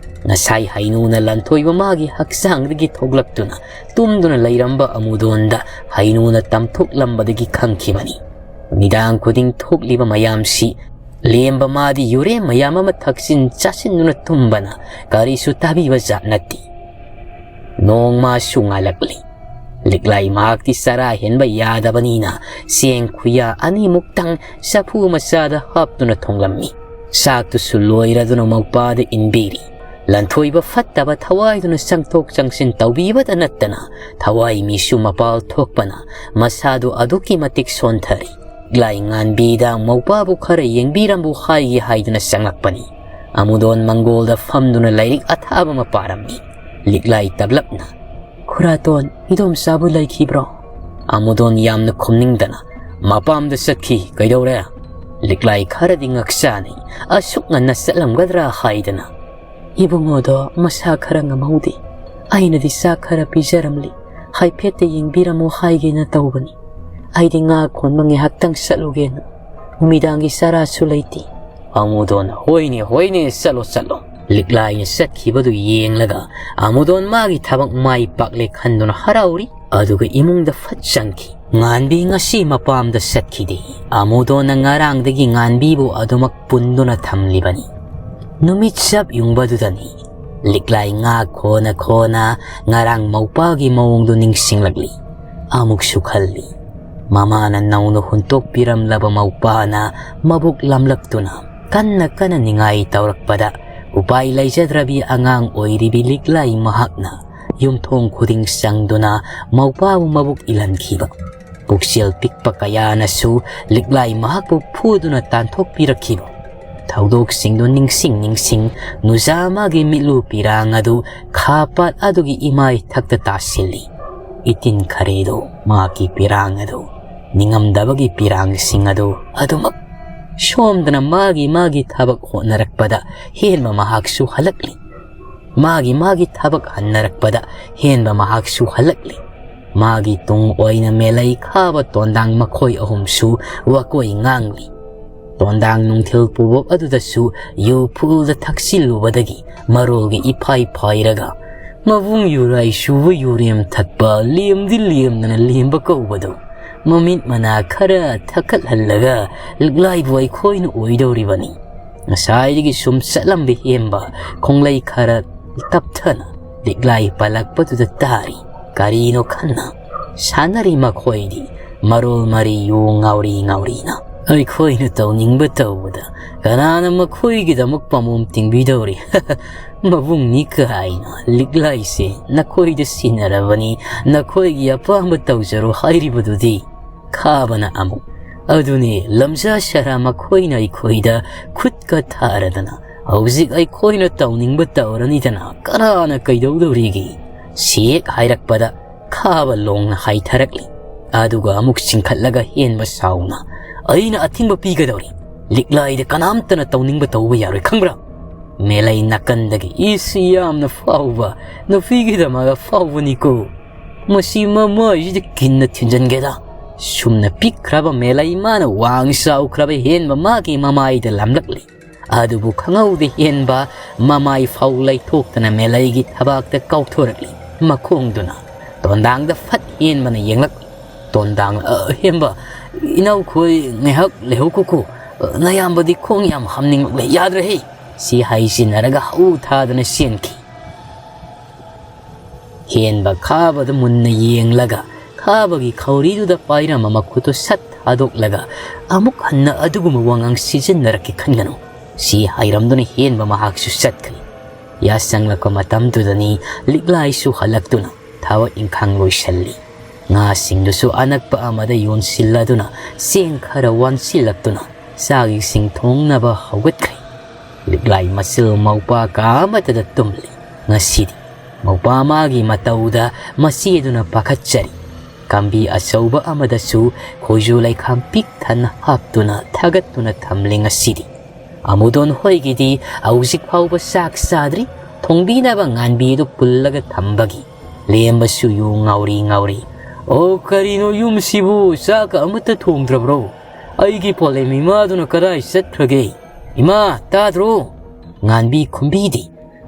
ꯉꯁꯥꯏ ꯍꯩꯅꯨꯅ ꯂꯟꯊꯣꯏꯕ ꯃꯥꯒꯤ ꯍꯛꯆꯥꯡꯗꯒꯤ ꯊꯣꯛꯂꯛꯇꯨꯅ ꯇꯨꯝꯗꯨꯅ ꯂꯩꯔꯝꯕ ꯑꯃꯨꯗꯣꯟꯗ ꯍꯩꯅꯨꯅ ꯇꯝꯊꯣꯛꯂꯝꯕꯗꯒꯤ ꯈꯪꯈꯤꯕꯅꯤ꯫ ꯅꯨꯃꯤꯗꯥꯡ ꯈꯨꯗꯤꯡ ꯊꯣꯛꯂꯤꯕ ꯃꯌꯥꯝꯁꯤ ꯂꯦꯝꯕ ꯃꯥꯗꯤ ꯌꯨꯔꯦꯝ ꯃꯌꯥꯝ ꯑꯃ ꯊꯛꯆꯤꯟ ꯆꯥꯁꯤꯟꯗꯨꯅ ꯇꯨꯝꯕꯅ ꯀꯔꯤꯁꯨ ꯇꯥꯕꯤꯕ ꯖꯥꯠ ꯅꯠꯇꯦ꯫ ꯅꯣꯡꯃꯁꯨ ꯉꯥꯜꯂꯛꯂꯤ꯫ ꯂꯤꯛꯂꯥꯏ ꯃꯍꯥꯛꯇꯤ ꯆꯔꯥ ꯍꯦꯟꯕ ꯌꯥꯗꯕꯅꯤꯅ ꯆꯦꯡ ꯈꯨꯌꯥ ꯑꯅꯤꯃꯨꯛꯇꯪ ꯆꯐꯨ ꯃꯆꯥꯗ ꯍꯥꯞꯇꯨꯅ ꯊꯣꯡꯂꯝꯃꯤ꯫ ꯆꯥꯛꯇꯨꯁꯨ ꯂꯣꯏꯔꯗꯨꯅ ꯃꯧꯄꯥꯗ ꯏꯟꯕꯤꯔꯤ꯫ ꯂꯟꯊꯣꯏꯕ ꯐꯠꯇꯕ ꯊꯋꯥꯏꯗꯨꯅ ꯆꯪꯊꯣꯛ ꯆꯪꯁꯤꯟ ꯇꯧꯕꯤꯕꯇ ꯅꯠꯇꯅ ꯊꯋꯥꯏ ꯃꯤꯁꯨ ꯃꯄꯥꯜ ꯊꯣꯛꯄꯅ ꯃꯁꯥꯗꯨ ꯑꯗꯨꯛꯀꯤ ꯃꯇꯤꯛ ꯁꯣꯟꯊꯔꯤ꯫ ꯂꯤꯛꯂꯥꯏ ꯉꯥꯟꯕꯤꯗ ꯃꯧꯄꯥꯕꯨ ꯈꯔ ꯌꯦꯡꯕꯤꯔꯝꯃꯨ ꯍꯥꯏꯒꯦ ꯍꯥꯏꯗꯨꯅ ꯆꯪꯂꯛꯄꯅꯤ꯫ ꯑꯃꯨꯗꯣꯟ ꯃꯪꯒꯣꯜꯗ ꯐꯝꯗꯨꯅ ꯂꯥꯏꯔꯤꯛ ꯑꯊꯥꯕ ꯑꯃ ꯄꯥꯔꯝꯃꯤ꯫ ꯂꯤꯛꯂꯥꯏ ꯇꯞꯂꯞꯅ, "ꯈꯨꯔꯥꯇꯣꯟ, ꯏꯗꯣꯝꯆꯥꯕꯨ ꯂꯩꯈꯤꯕ꯭ꯔꯣ?" ꯑꯃꯨꯗꯣꯟ ꯌꯥꯝꯅ ꯈꯨꯝꯅꯤꯡꯗꯅ, "ꯃꯄꯥꯝꯗ ꯆꯠꯈꯤ, ꯀꯩꯗꯧꯔꯦ?" ꯂꯤꯛꯂꯥꯏ ꯈꯔꯗꯤ ꯉꯛꯆꯥꯅꯩ, ꯑꯁꯨꯛ ꯉꯟꯅ ꯆꯠꯂꯝꯒꯗ꯭ꯔꯥ ꯍꯥꯏꯗꯅ꯫ "ꯏꯕꯨꯡꯉꯣꯗꯣ ꯃꯁꯥ ꯈꯔ ꯉꯝꯍꯧꯗꯦ꯫ ꯑꯩꯅꯗꯤ ꯆꯥꯛ ꯈꯔ ꯄꯤꯖꯔꯝꯂꯤ꯫ ꯍꯥꯏꯐꯦꯠꯇ ꯌꯦꯡꯕꯤꯔꯝꯃꯨ ꯍꯥꯏꯒꯦꯅ ꯇꯧꯕꯅꯤ꯫ ꯑꯩꯗꯤ ꯉꯥ ꯈꯣꯟꯕ ꯉꯥꯏꯍꯥꯛꯇꯪ ꯆꯠꯂꯨꯒꯦꯅ꯫ ꯅꯨꯃꯤꯗꯥꯡꯒꯤ ꯆꯔꯥꯁꯨ ꯂꯩꯇꯦ꯫" ꯑꯃꯨꯗꯣꯟ, "ꯍꯣꯏꯅꯦ, ꯍꯣꯏꯅꯦ, ꯆꯠꯂꯣ, ꯆꯠꯂꯣ꯫" ꯂꯤꯛꯂꯥꯏꯅ ꯆꯠꯈꯤꯕꯗꯨ ꯌꯦꯡꯂꯒ ꯑꯃꯨꯗꯣꯟ ꯃꯥꯒꯤ ꯊꯕꯛ ꯃꯥꯏ ꯄꯥꯛꯂꯦ ꯈꯟꯗꯨꯅ ꯍꯔꯥꯎꯔꯤ꯫ ꯑꯗꯨꯒ ꯏꯃꯨꯡꯗ ꯐꯠ ꯆꯪꯈꯤ꯫ ꯉꯥꯟꯕꯤ ꯉꯁꯤ ꯃꯄꯥꯝꯗ ꯆꯠꯈꯤꯗꯦ꯫ ꯑꯃꯨꯗꯣꯟꯅ ꯉꯔꯥꯡꯗꯒꯤ ꯉꯥꯟꯕꯤꯕꯨ ꯑꯗꯨꯃꯛ ꯄꯨꯟꯗꯨꯅ ꯊꯝꯂꯤꯕꯅꯤ꯫ ꯅꯨꯃꯤꯠ ꯆꯞ ꯌꯨꯡꯕꯗꯨꯗꯅꯤ ꯂꯤꯛꯂꯥꯏ ꯉꯥ ꯈꯣꯅ ꯈꯣꯅ ꯉꯔꯥꯡ ꯃꯧꯄꯥꯒꯤ ꯃꯑꯣꯡꯗꯨ ꯅꯤꯡꯁꯤꯡꯂꯛꯂꯤ꯫ ꯑꯃꯨꯛꯁꯨ ꯈꯜꯂꯤ, ꯃꯃꯥꯅ ꯅꯧꯅ ꯍꯨꯟꯇꯣꯛꯄꯤꯔꯝꯂꯕ ꯃꯧꯄꯥꯅ ꯃꯕꯨꯛ ꯂꯝꯂꯛꯇꯨꯅ ꯀꯟꯅ ꯀꯟꯅ ꯅꯤꯡꯉꯥꯏ ꯇꯧꯔꯛꯄꯗ ꯎꯄꯥꯏ ꯂꯩꯖꯗ꯭ꯔꯕꯤ ꯑꯉꯥꯡ ꯑꯣꯏꯔꯤꯕꯤ ꯂꯤꯛꯂꯥꯏ ꯃꯍꯥꯛꯅ ꯌꯨꯝꯊꯣꯡ ꯈꯨꯗꯤꯡ ꯆꯪꯗꯨꯅ ꯃꯧꯄꯥꯕꯨ ꯃꯕꯨꯛ ꯏꯜꯍꯟꯈꯤꯕ꯫ ꯄꯨꯛꯆꯦꯜ ꯄꯤꯛꯄ ꯀꯌꯥꯅꯁꯨ ꯂꯤꯛꯂꯥꯏ ꯃꯍꯥꯛꯄꯨ ꯐꯨꯗꯨꯅ ꯇꯥꯟꯊꯣꯛꯄꯤꯔꯛꯈꯤꯕ꯫ ꯊꯧꯗꯣꯛꯁꯤꯡꯗꯨ ꯅꯤꯡꯁꯤꯡ ꯅꯤꯡꯁꯤꯡ ꯅꯨꯖꯥ ꯃꯥꯒꯤ ꯃꯤꯠꯂꯨ ꯄꯤꯔꯥꯡ ꯑꯗꯨ ꯈꯥ ꯄꯥꯠ ꯑꯗꯨꯒꯤ ꯏꯃꯥꯏꯊꯛꯇ ꯇꯥꯁꯤꯜꯂꯤ꯫ ꯏꯇꯤꯟ ꯈꯔꯦꯗꯣ ꯃꯥꯒꯤ ꯄꯤꯔꯥꯡ ꯑꯗꯨ, ꯅꯤꯡꯉꯝꯗꯕꯒꯤ ꯄꯤꯔꯥꯡꯁꯤꯡ ꯑꯗꯨ ꯑꯗꯨꯃꯛ ꯁꯣꯝꯗꯅ ꯃꯥꯒꯤ ꯃꯥꯒꯤ ꯊꯕꯛ ꯍꯣꯠꯅꯔꯛꯄꯗ ꯍꯦꯟꯕ ꯃꯍꯥꯛꯁꯨ ꯍꯜꯂꯛꯂꯤ꯫ ꯃꯥꯒꯤ ꯃꯥꯒꯤ ꯊꯕꯛ ꯍꯟꯅꯔꯛꯄꯗ ꯍꯦꯟꯕ ꯃꯍꯥꯛꯁꯨ ꯍꯜꯂꯛꯂꯤ꯫ ꯃꯥꯒꯤ ꯇꯨꯡ ꯑꯣꯏꯅ ꯃꯦꯂꯩ ꯈꯥꯕ ꯇꯣꯟꯗꯥꯡ ꯃꯈꯣꯏ ꯑꯍꯨꯝꯁꯨ ꯋꯥꯀꯣꯏ ꯉꯥꯡꯂꯤ꯫ ꯇꯣꯟꯗꯥꯡ ꯅꯨꯡꯊꯤꯜ ꯄꯨꯕꯣꯛ ꯑꯗꯨꯗꯁꯨ ꯌꯨ ꯐꯨꯜꯗ ꯊꯛꯆꯤꯜꯂꯨꯕꯗꯒꯤ ꯃꯔꯣꯜꯒ ꯏꯐꯥꯏ ꯐꯥꯏꯔꯒ, "ꯃꯕꯨꯡ ꯌꯨꯔꯥꯏ ꯁꯨꯕ ꯌꯨꯔꯦꯝ ꯊꯛꯄ, ꯂꯦꯝꯗꯤ ꯂꯦꯝꯗꯅ ꯂꯦꯝꯕ ꯀꯧꯕꯗꯣ, ꯃꯃꯤꯠ ꯃꯅꯥ ꯈꯔ ꯊꯛꯀꯠꯍꯜꯂꯒ ꯂꯤꯛꯂꯥꯏꯕꯨ ꯑꯩꯈꯣꯏꯅ ꯑꯣꯏꯗꯧꯔꯤꯕꯅꯤ꯫" ꯉꯁꯥꯏꯗꯒꯤ ꯁꯨꯝ ꯆꯠꯂꯝꯕ ꯍꯦꯝꯕ ꯈꯣꯡꯂꯩ ꯈꯔ ꯇꯞꯊꯅ ꯂꯤꯛꯂꯥꯏ ꯄꯜꯂꯛꯄꯗꯨꯗ ꯇꯥꯔꯤ꯫ ꯀꯔꯤꯅꯣ ꯈꯟꯅ ꯁꯥꯟꯅꯔꯤ ꯃꯈꯣꯏꯗꯤ, ꯃꯔꯣꯜ ꯃꯔꯤ ꯌꯣꯡ ꯉꯥꯎꯔꯤ ꯉꯥꯎꯔꯤꯅ꯫ ꯑꯩꯈꯣꯏꯅ ꯇꯧꯅꯤꯡꯕ ꯇꯧꯕꯗ ꯀꯅꯥꯅ ꯃꯈꯣꯏꯒꯤꯗꯃꯛ ꯄꯥꯃꯣꯝ ꯇꯤꯡꯕꯤꯗꯧꯔꯤ? ꯃꯕꯨꯡꯅꯤ ꯀꯥꯏꯅ ꯂꯤꯛꯂꯥꯏꯁꯦ ꯅꯈꯣꯏꯗ ꯁꯤꯟꯅꯔꯕꯅꯤ, ꯅꯈꯣꯏꯒꯤ ꯑꯄꯥꯝꯕ ꯇꯧꯖꯔꯣ ꯍꯥꯏꯔꯤꯕꯗꯨꯗꯤ꯫ ꯈꯥꯕꯅ ꯑꯃꯨꯛ, ꯑꯗꯨꯅꯦ, ꯂꯝꯖꯥ ꯁꯔꯥ ꯃꯈꯣꯏꯅ ꯑꯩꯈꯣꯏꯗ ꯈꯨꯠꯀ ꯊꯥꯔꯗꯅ ꯍꯧꯖꯤꯛ ꯑꯩꯈꯣꯏꯅ ꯇꯧꯅꯤꯡꯕ ꯇꯧꯔꯅꯤꯗꯅ ꯀꯅꯥꯅ ꯀꯩꯗꯧꯗꯧꯔꯤꯒꯦ? ꯁꯤ ꯍꯦꯛ ꯍꯥꯏꯔꯛꯄꯗ ꯈꯥꯕ ꯂꯣꯡꯅ ꯍꯥꯏꯊꯔꯛꯂꯤ꯫ ꯑꯗꯨꯒ ꯑꯃꯨꯛ ꯆꯤꯡꯈꯠꯂꯒ ꯍꯦꯟꯕ ꯁꯥꯎꯅ, "ꯑꯩꯅ ꯑꯊꯤꯡꯕ ꯄꯤꯒꯗꯧꯔꯤ꯫ ꯂꯤꯛꯂꯥꯏꯗ ꯀꯅꯥꯝꯇꯅ ꯇꯧꯅꯤꯡꯕ ꯇꯧꯕ ꯌꯥꯔꯣꯏ, ꯈꯪꯕ꯭ꯔꯥ? ꯃꯦꯂꯩ ꯅꯥꯀꯟꯗꯒꯤ, ꯏꯁ, ꯌꯥꯝꯅ ꯐꯥꯎꯕ ꯅꯨꯄꯤꯒꯤꯗꯃꯛ ꯑꯐꯥꯎꯕꯅꯤꯀꯣ꯫ ꯃꯁꯤ ꯃꯃꯥꯏꯁꯤꯗ ꯀꯤꯟꯅ ꯊꯤꯟꯖꯟꯒꯦꯗ꯫" ꯁꯨꯝꯅ ꯄꯤꯛꯈ꯭ꯔꯕ ꯃꯦꯂꯩ ꯃꯥꯅ ꯋꯥꯡ ꯆꯥꯎꯈ꯭ꯔꯕ ꯍꯦꯟꯕ ꯃꯥꯒꯤ ꯃꯃꯥꯏꯗ ꯂꯥꯝꯂꯛꯂꯤ꯫ ꯑꯗꯨꯕꯨ ꯈꯪꯍꯧꯗ ꯍꯦꯟꯕ ꯃꯃꯥꯏ ꯐꯥꯎ ꯂꯩꯊꯣꯛꯇꯅ ꯃꯦꯂꯩꯒꯤ ꯊꯕꯥꯛꯇ ꯀꯥꯎꯊꯣꯔꯛꯂꯤ꯫ ꯃꯈꯣꯡꯗꯨꯅ ꯇꯣꯟꯗꯥꯡꯗ ꯐꯠ ꯍꯦꯟꯕꯅ ꯌꯦꯡꯂꯛꯂꯤ꯫ ꯇꯣꯟꯗꯥꯡꯅ, "ꯑ, ꯍꯦꯝꯕ, ꯏꯅꯥꯎꯈꯣꯏ ꯉꯥꯏꯍꯥꯛ ꯂꯩꯍꯧꯈꯣꯀꯣ꯫ ꯑ, ꯅꯌꯥꯝꯕꯗꯤ ꯈꯣꯡ ꯌꯥꯝ ꯍꯥꯝꯅꯤꯡꯂꯛꯂꯦ, ꯌꯥꯗ꯭ꯔꯦꯍꯦ꯫" ꯁꯤ ꯍꯥꯏꯖꯤꯟꯅꯔꯒ ꯍꯧ ꯊꯥꯗꯅ ꯆꯦꯟꯈꯤ꯫ ꯍꯦꯟꯕ ꯈꯥꯕꯗ ꯃꯨꯟꯅ ꯌꯦꯡꯂꯒ ꯈꯥꯕꯒꯤ ꯈꯧꯔꯤꯗꯨꯗ ꯄꯥꯏꯔꯝꯕ ꯃꯈꯨꯠꯇꯨ ꯁꯠ ꯊꯥꯗꯣꯛꯂꯒ, "ꯑꯃꯨꯛ ꯍꯟꯅ ꯑꯗꯨꯒꯨꯝꯕ ꯋꯥꯉꯥꯡ ꯁꯤꯖꯤꯟꯅꯔꯛꯀꯦ ꯈꯟꯒꯅꯨ꯫" ꯁꯤ ꯍꯥꯏꯔꯝꯗꯨꯅ ꯍꯦꯟꯕ ꯃꯍꯥꯛꯁꯨ ꯆꯠꯈ꯭ꯔꯤ꯫ ꯌꯥꯆꯪꯂꯛꯄ ꯃꯇꯝꯗꯨꯗꯅꯤ ꯂꯤꯛꯂꯥꯏꯁꯨ ꯍꯜꯂꯛꯇꯨꯅ ꯊꯕꯛ ꯏꯪꯈꯥꯡ ꯂꯣꯏꯁꯤꯜꯂꯤ꯫ ꯉꯥꯁꯤꯡꯗꯨꯁꯨ ꯑꯅꯛꯄ ꯑꯃꯗ ꯌꯣꯟꯁꯤꯜꯂꯗꯨꯅ ꯆꯦꯡ ꯈꯔ ꯋꯥꯟꯁꯤꯜꯂꯛꯇꯨꯅ ꯆꯥꯛ ꯏꯁꯤꯡ ꯊꯣꯡꯅꯕ ꯍꯧꯒꯠꯈ꯭ꯔꯦ꯫ ꯂꯤꯛꯂꯥꯏ ꯃꯆꯤꯜ ꯃꯧꯄꯥ ꯀꯥ ꯑꯃꯠꯇꯗ ꯇꯨꯝꯂꯤ꯫ ꯉꯁꯤꯗꯤ ꯃꯧꯄꯥ ꯃꯥꯒꯤ ꯃꯇꯧꯗ ꯃꯆꯦꯗꯨꯅ ꯄꯥꯈꯠꯆꯔꯤ꯫ ꯀꯥꯝꯕꯤ ꯑꯆꯧꯕ ꯑꯃꯗꯁꯨ ꯈꯣꯏꯖꯨ ꯂꯩꯈꯥꯝ ꯄꯤꯛ ꯊꯟꯅ ꯍꯥꯞꯇꯨꯅ ꯊꯥꯒꯠꯇꯨꯅ ꯊꯝꯂꯤ ꯉꯁꯤꯗꯤ꯫ ꯑꯃꯨꯗꯣꯟ ꯍꯣꯏꯒꯤꯗꯤ ꯍꯧꯖꯤꯛ ꯐꯥꯎꯕ ꯆꯥꯛ ꯆꯥꯗ꯭ꯔꯤ꯫ ꯊꯣꯡꯕꯤꯅꯕ ꯉꯥꯟꯕꯤꯗꯨ ꯄꯨꯜꯂꯒ ꯊꯝꯕꯒꯤ ꯂꯦꯝꯕꯁꯨ ꯌꯣꯡ ꯉꯥꯎꯔꯤ ꯉꯥꯎꯔꯤ꯫ "ꯑꯣ, ꯀꯔꯤꯅꯣ ꯌꯨꯝꯁꯤꯕꯨ ꯆꯥꯛꯀ ꯑꯃꯠꯇ ꯊꯣꯡꯗ꯭ꯔꯕ꯭ꯔꯣ? ꯑꯩꯒꯤ ꯄꯣꯂꯦꯝ ꯏꯃꯥꯗꯨꯅ ꯀꯗꯥꯏ ꯆꯠꯈ꯭ꯔꯒꯦ? ꯏꯃꯥ, ꯇꯥꯗ꯭ꯔꯣ?" ꯉꯥꯟꯕꯤ ꯈꯨꯝꯕꯤꯗꯦ꯫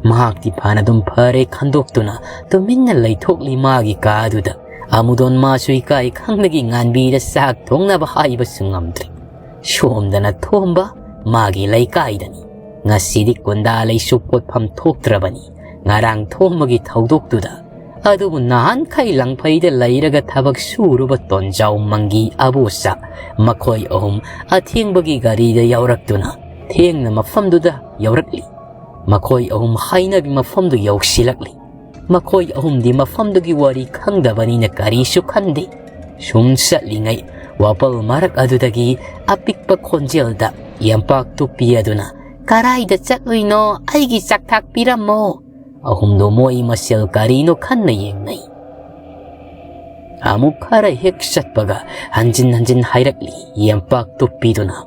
ꯃꯍꯥꯛꯇꯤ ꯐꯅ ꯑꯗꯨꯝ ꯐꯔꯦ ꯈꯟꯗꯣꯛꯇꯨꯅ ꯇꯨꯃꯤꯟꯅ ꯂꯩꯊꯣꯛꯂꯤ ꯃꯥꯒꯤ ꯀꯥꯗꯨꯗ꯫ ꯑꯃꯨꯗꯣꯟ ꯃꯥꯁꯨ ꯏꯀꯥꯏ ꯈꯪꯗꯒꯤ ꯉꯥꯟꯕꯤꯗ ꯆꯥꯛ ꯊꯣꯡꯅꯕ ꯍꯥꯏꯕꯁꯨ ꯉꯝꯗ꯭ꯔꯦ꯫ ꯁꯣꯝꯗꯅ ꯊꯣꯝꯕ ꯃꯥꯒꯤ ꯂꯩꯀꯥꯏꯗꯅꯤ꯫ ꯉꯁꯤꯗꯤ ꯀꯨꯟꯗꯥ ꯂꯩꯁꯨ ꯄꯣꯠꯐꯝ ꯊꯣꯛꯇ꯭ꯔꯕꯅꯤ꯫ ꯉꯔꯥꯡ ꯊꯣꯝꯕꯒꯤ ꯊꯧꯗꯣꯛꯇꯨꯗ ꯑꯗꯨꯕꯨ ꯅꯍꯥꯟꯈꯩ ꯂꯪꯐꯩꯗ ꯂꯩꯔꯒ ꯊꯕꯛ ꯁꯨꯔꯨꯕ ꯇꯣꯟꯖꯥꯎ, ꯃꯪꯒꯤ, ꯑꯕꯣꯆꯥ ꯃꯈꯣꯏ ꯑꯍꯨꯝ ꯑꯊꯦꯡꯕꯒꯤ ꯒꯥꯔꯤꯗ ꯌꯥꯎꯔꯛꯇꯨꯅ ꯊꯦꯡꯅ ꯃꯐꯝꯗꯨꯗ ꯌꯧꯔꯛꯂꯤ꯫ ꯃꯈꯣꯏ ꯑꯍꯨꯝ ꯍꯥꯏꯅꯕꯤ ꯃꯐꯝꯗꯨ ꯌꯧꯁꯤꯜꯂꯛꯂꯤ꯫ ꯃꯈꯣꯏ ꯑꯍꯨꯝꯗꯤ ꯃꯐꯝꯗꯨꯒꯤ ꯋꯥꯔꯤ ꯈꯪꯗꯕꯅꯤꯅ ꯀꯔꯤꯁꯨ ꯈꯟꯗꯦ꯫ ꯁꯨꯝ ꯆꯠꯂꯤꯉꯩ ꯋꯥꯄꯜ ꯃꯔꯛ ꯑꯗꯨꯗꯒꯤ ꯑꯄꯤꯛꯄ ꯈꯣꯟꯖꯦꯜꯗ ꯌꯦꯝꯄꯥꯛ ꯇꯨꯞꯄꯤ ꯑꯗꯨꯅ, "ꯀꯔꯥꯏꯗ ꯆꯠꯂꯨꯏꯅꯣ? ꯑꯩꯒꯤ ꯆꯥꯛꯊꯥꯛ ꯄꯤꯔꯝꯃꯣ!" ꯑꯍꯨꯝꯗꯣ ꯃꯣꯏ ꯃꯁꯦꯜ ꯀꯔꯤꯅꯣ ꯈꯟꯅ ꯌꯦꯡꯅꯩ꯫ ꯑꯃꯨꯛ ꯈꯔ ꯍꯦꯛ ꯆꯠꯄꯒ ꯍꯟꯖꯤꯟ ꯍꯟꯖꯤꯟ ꯍꯥꯏꯔꯛꯂꯤ ꯌꯦꯝꯄꯥꯛ ꯇꯨꯞꯄꯤꯗꯨꯅ,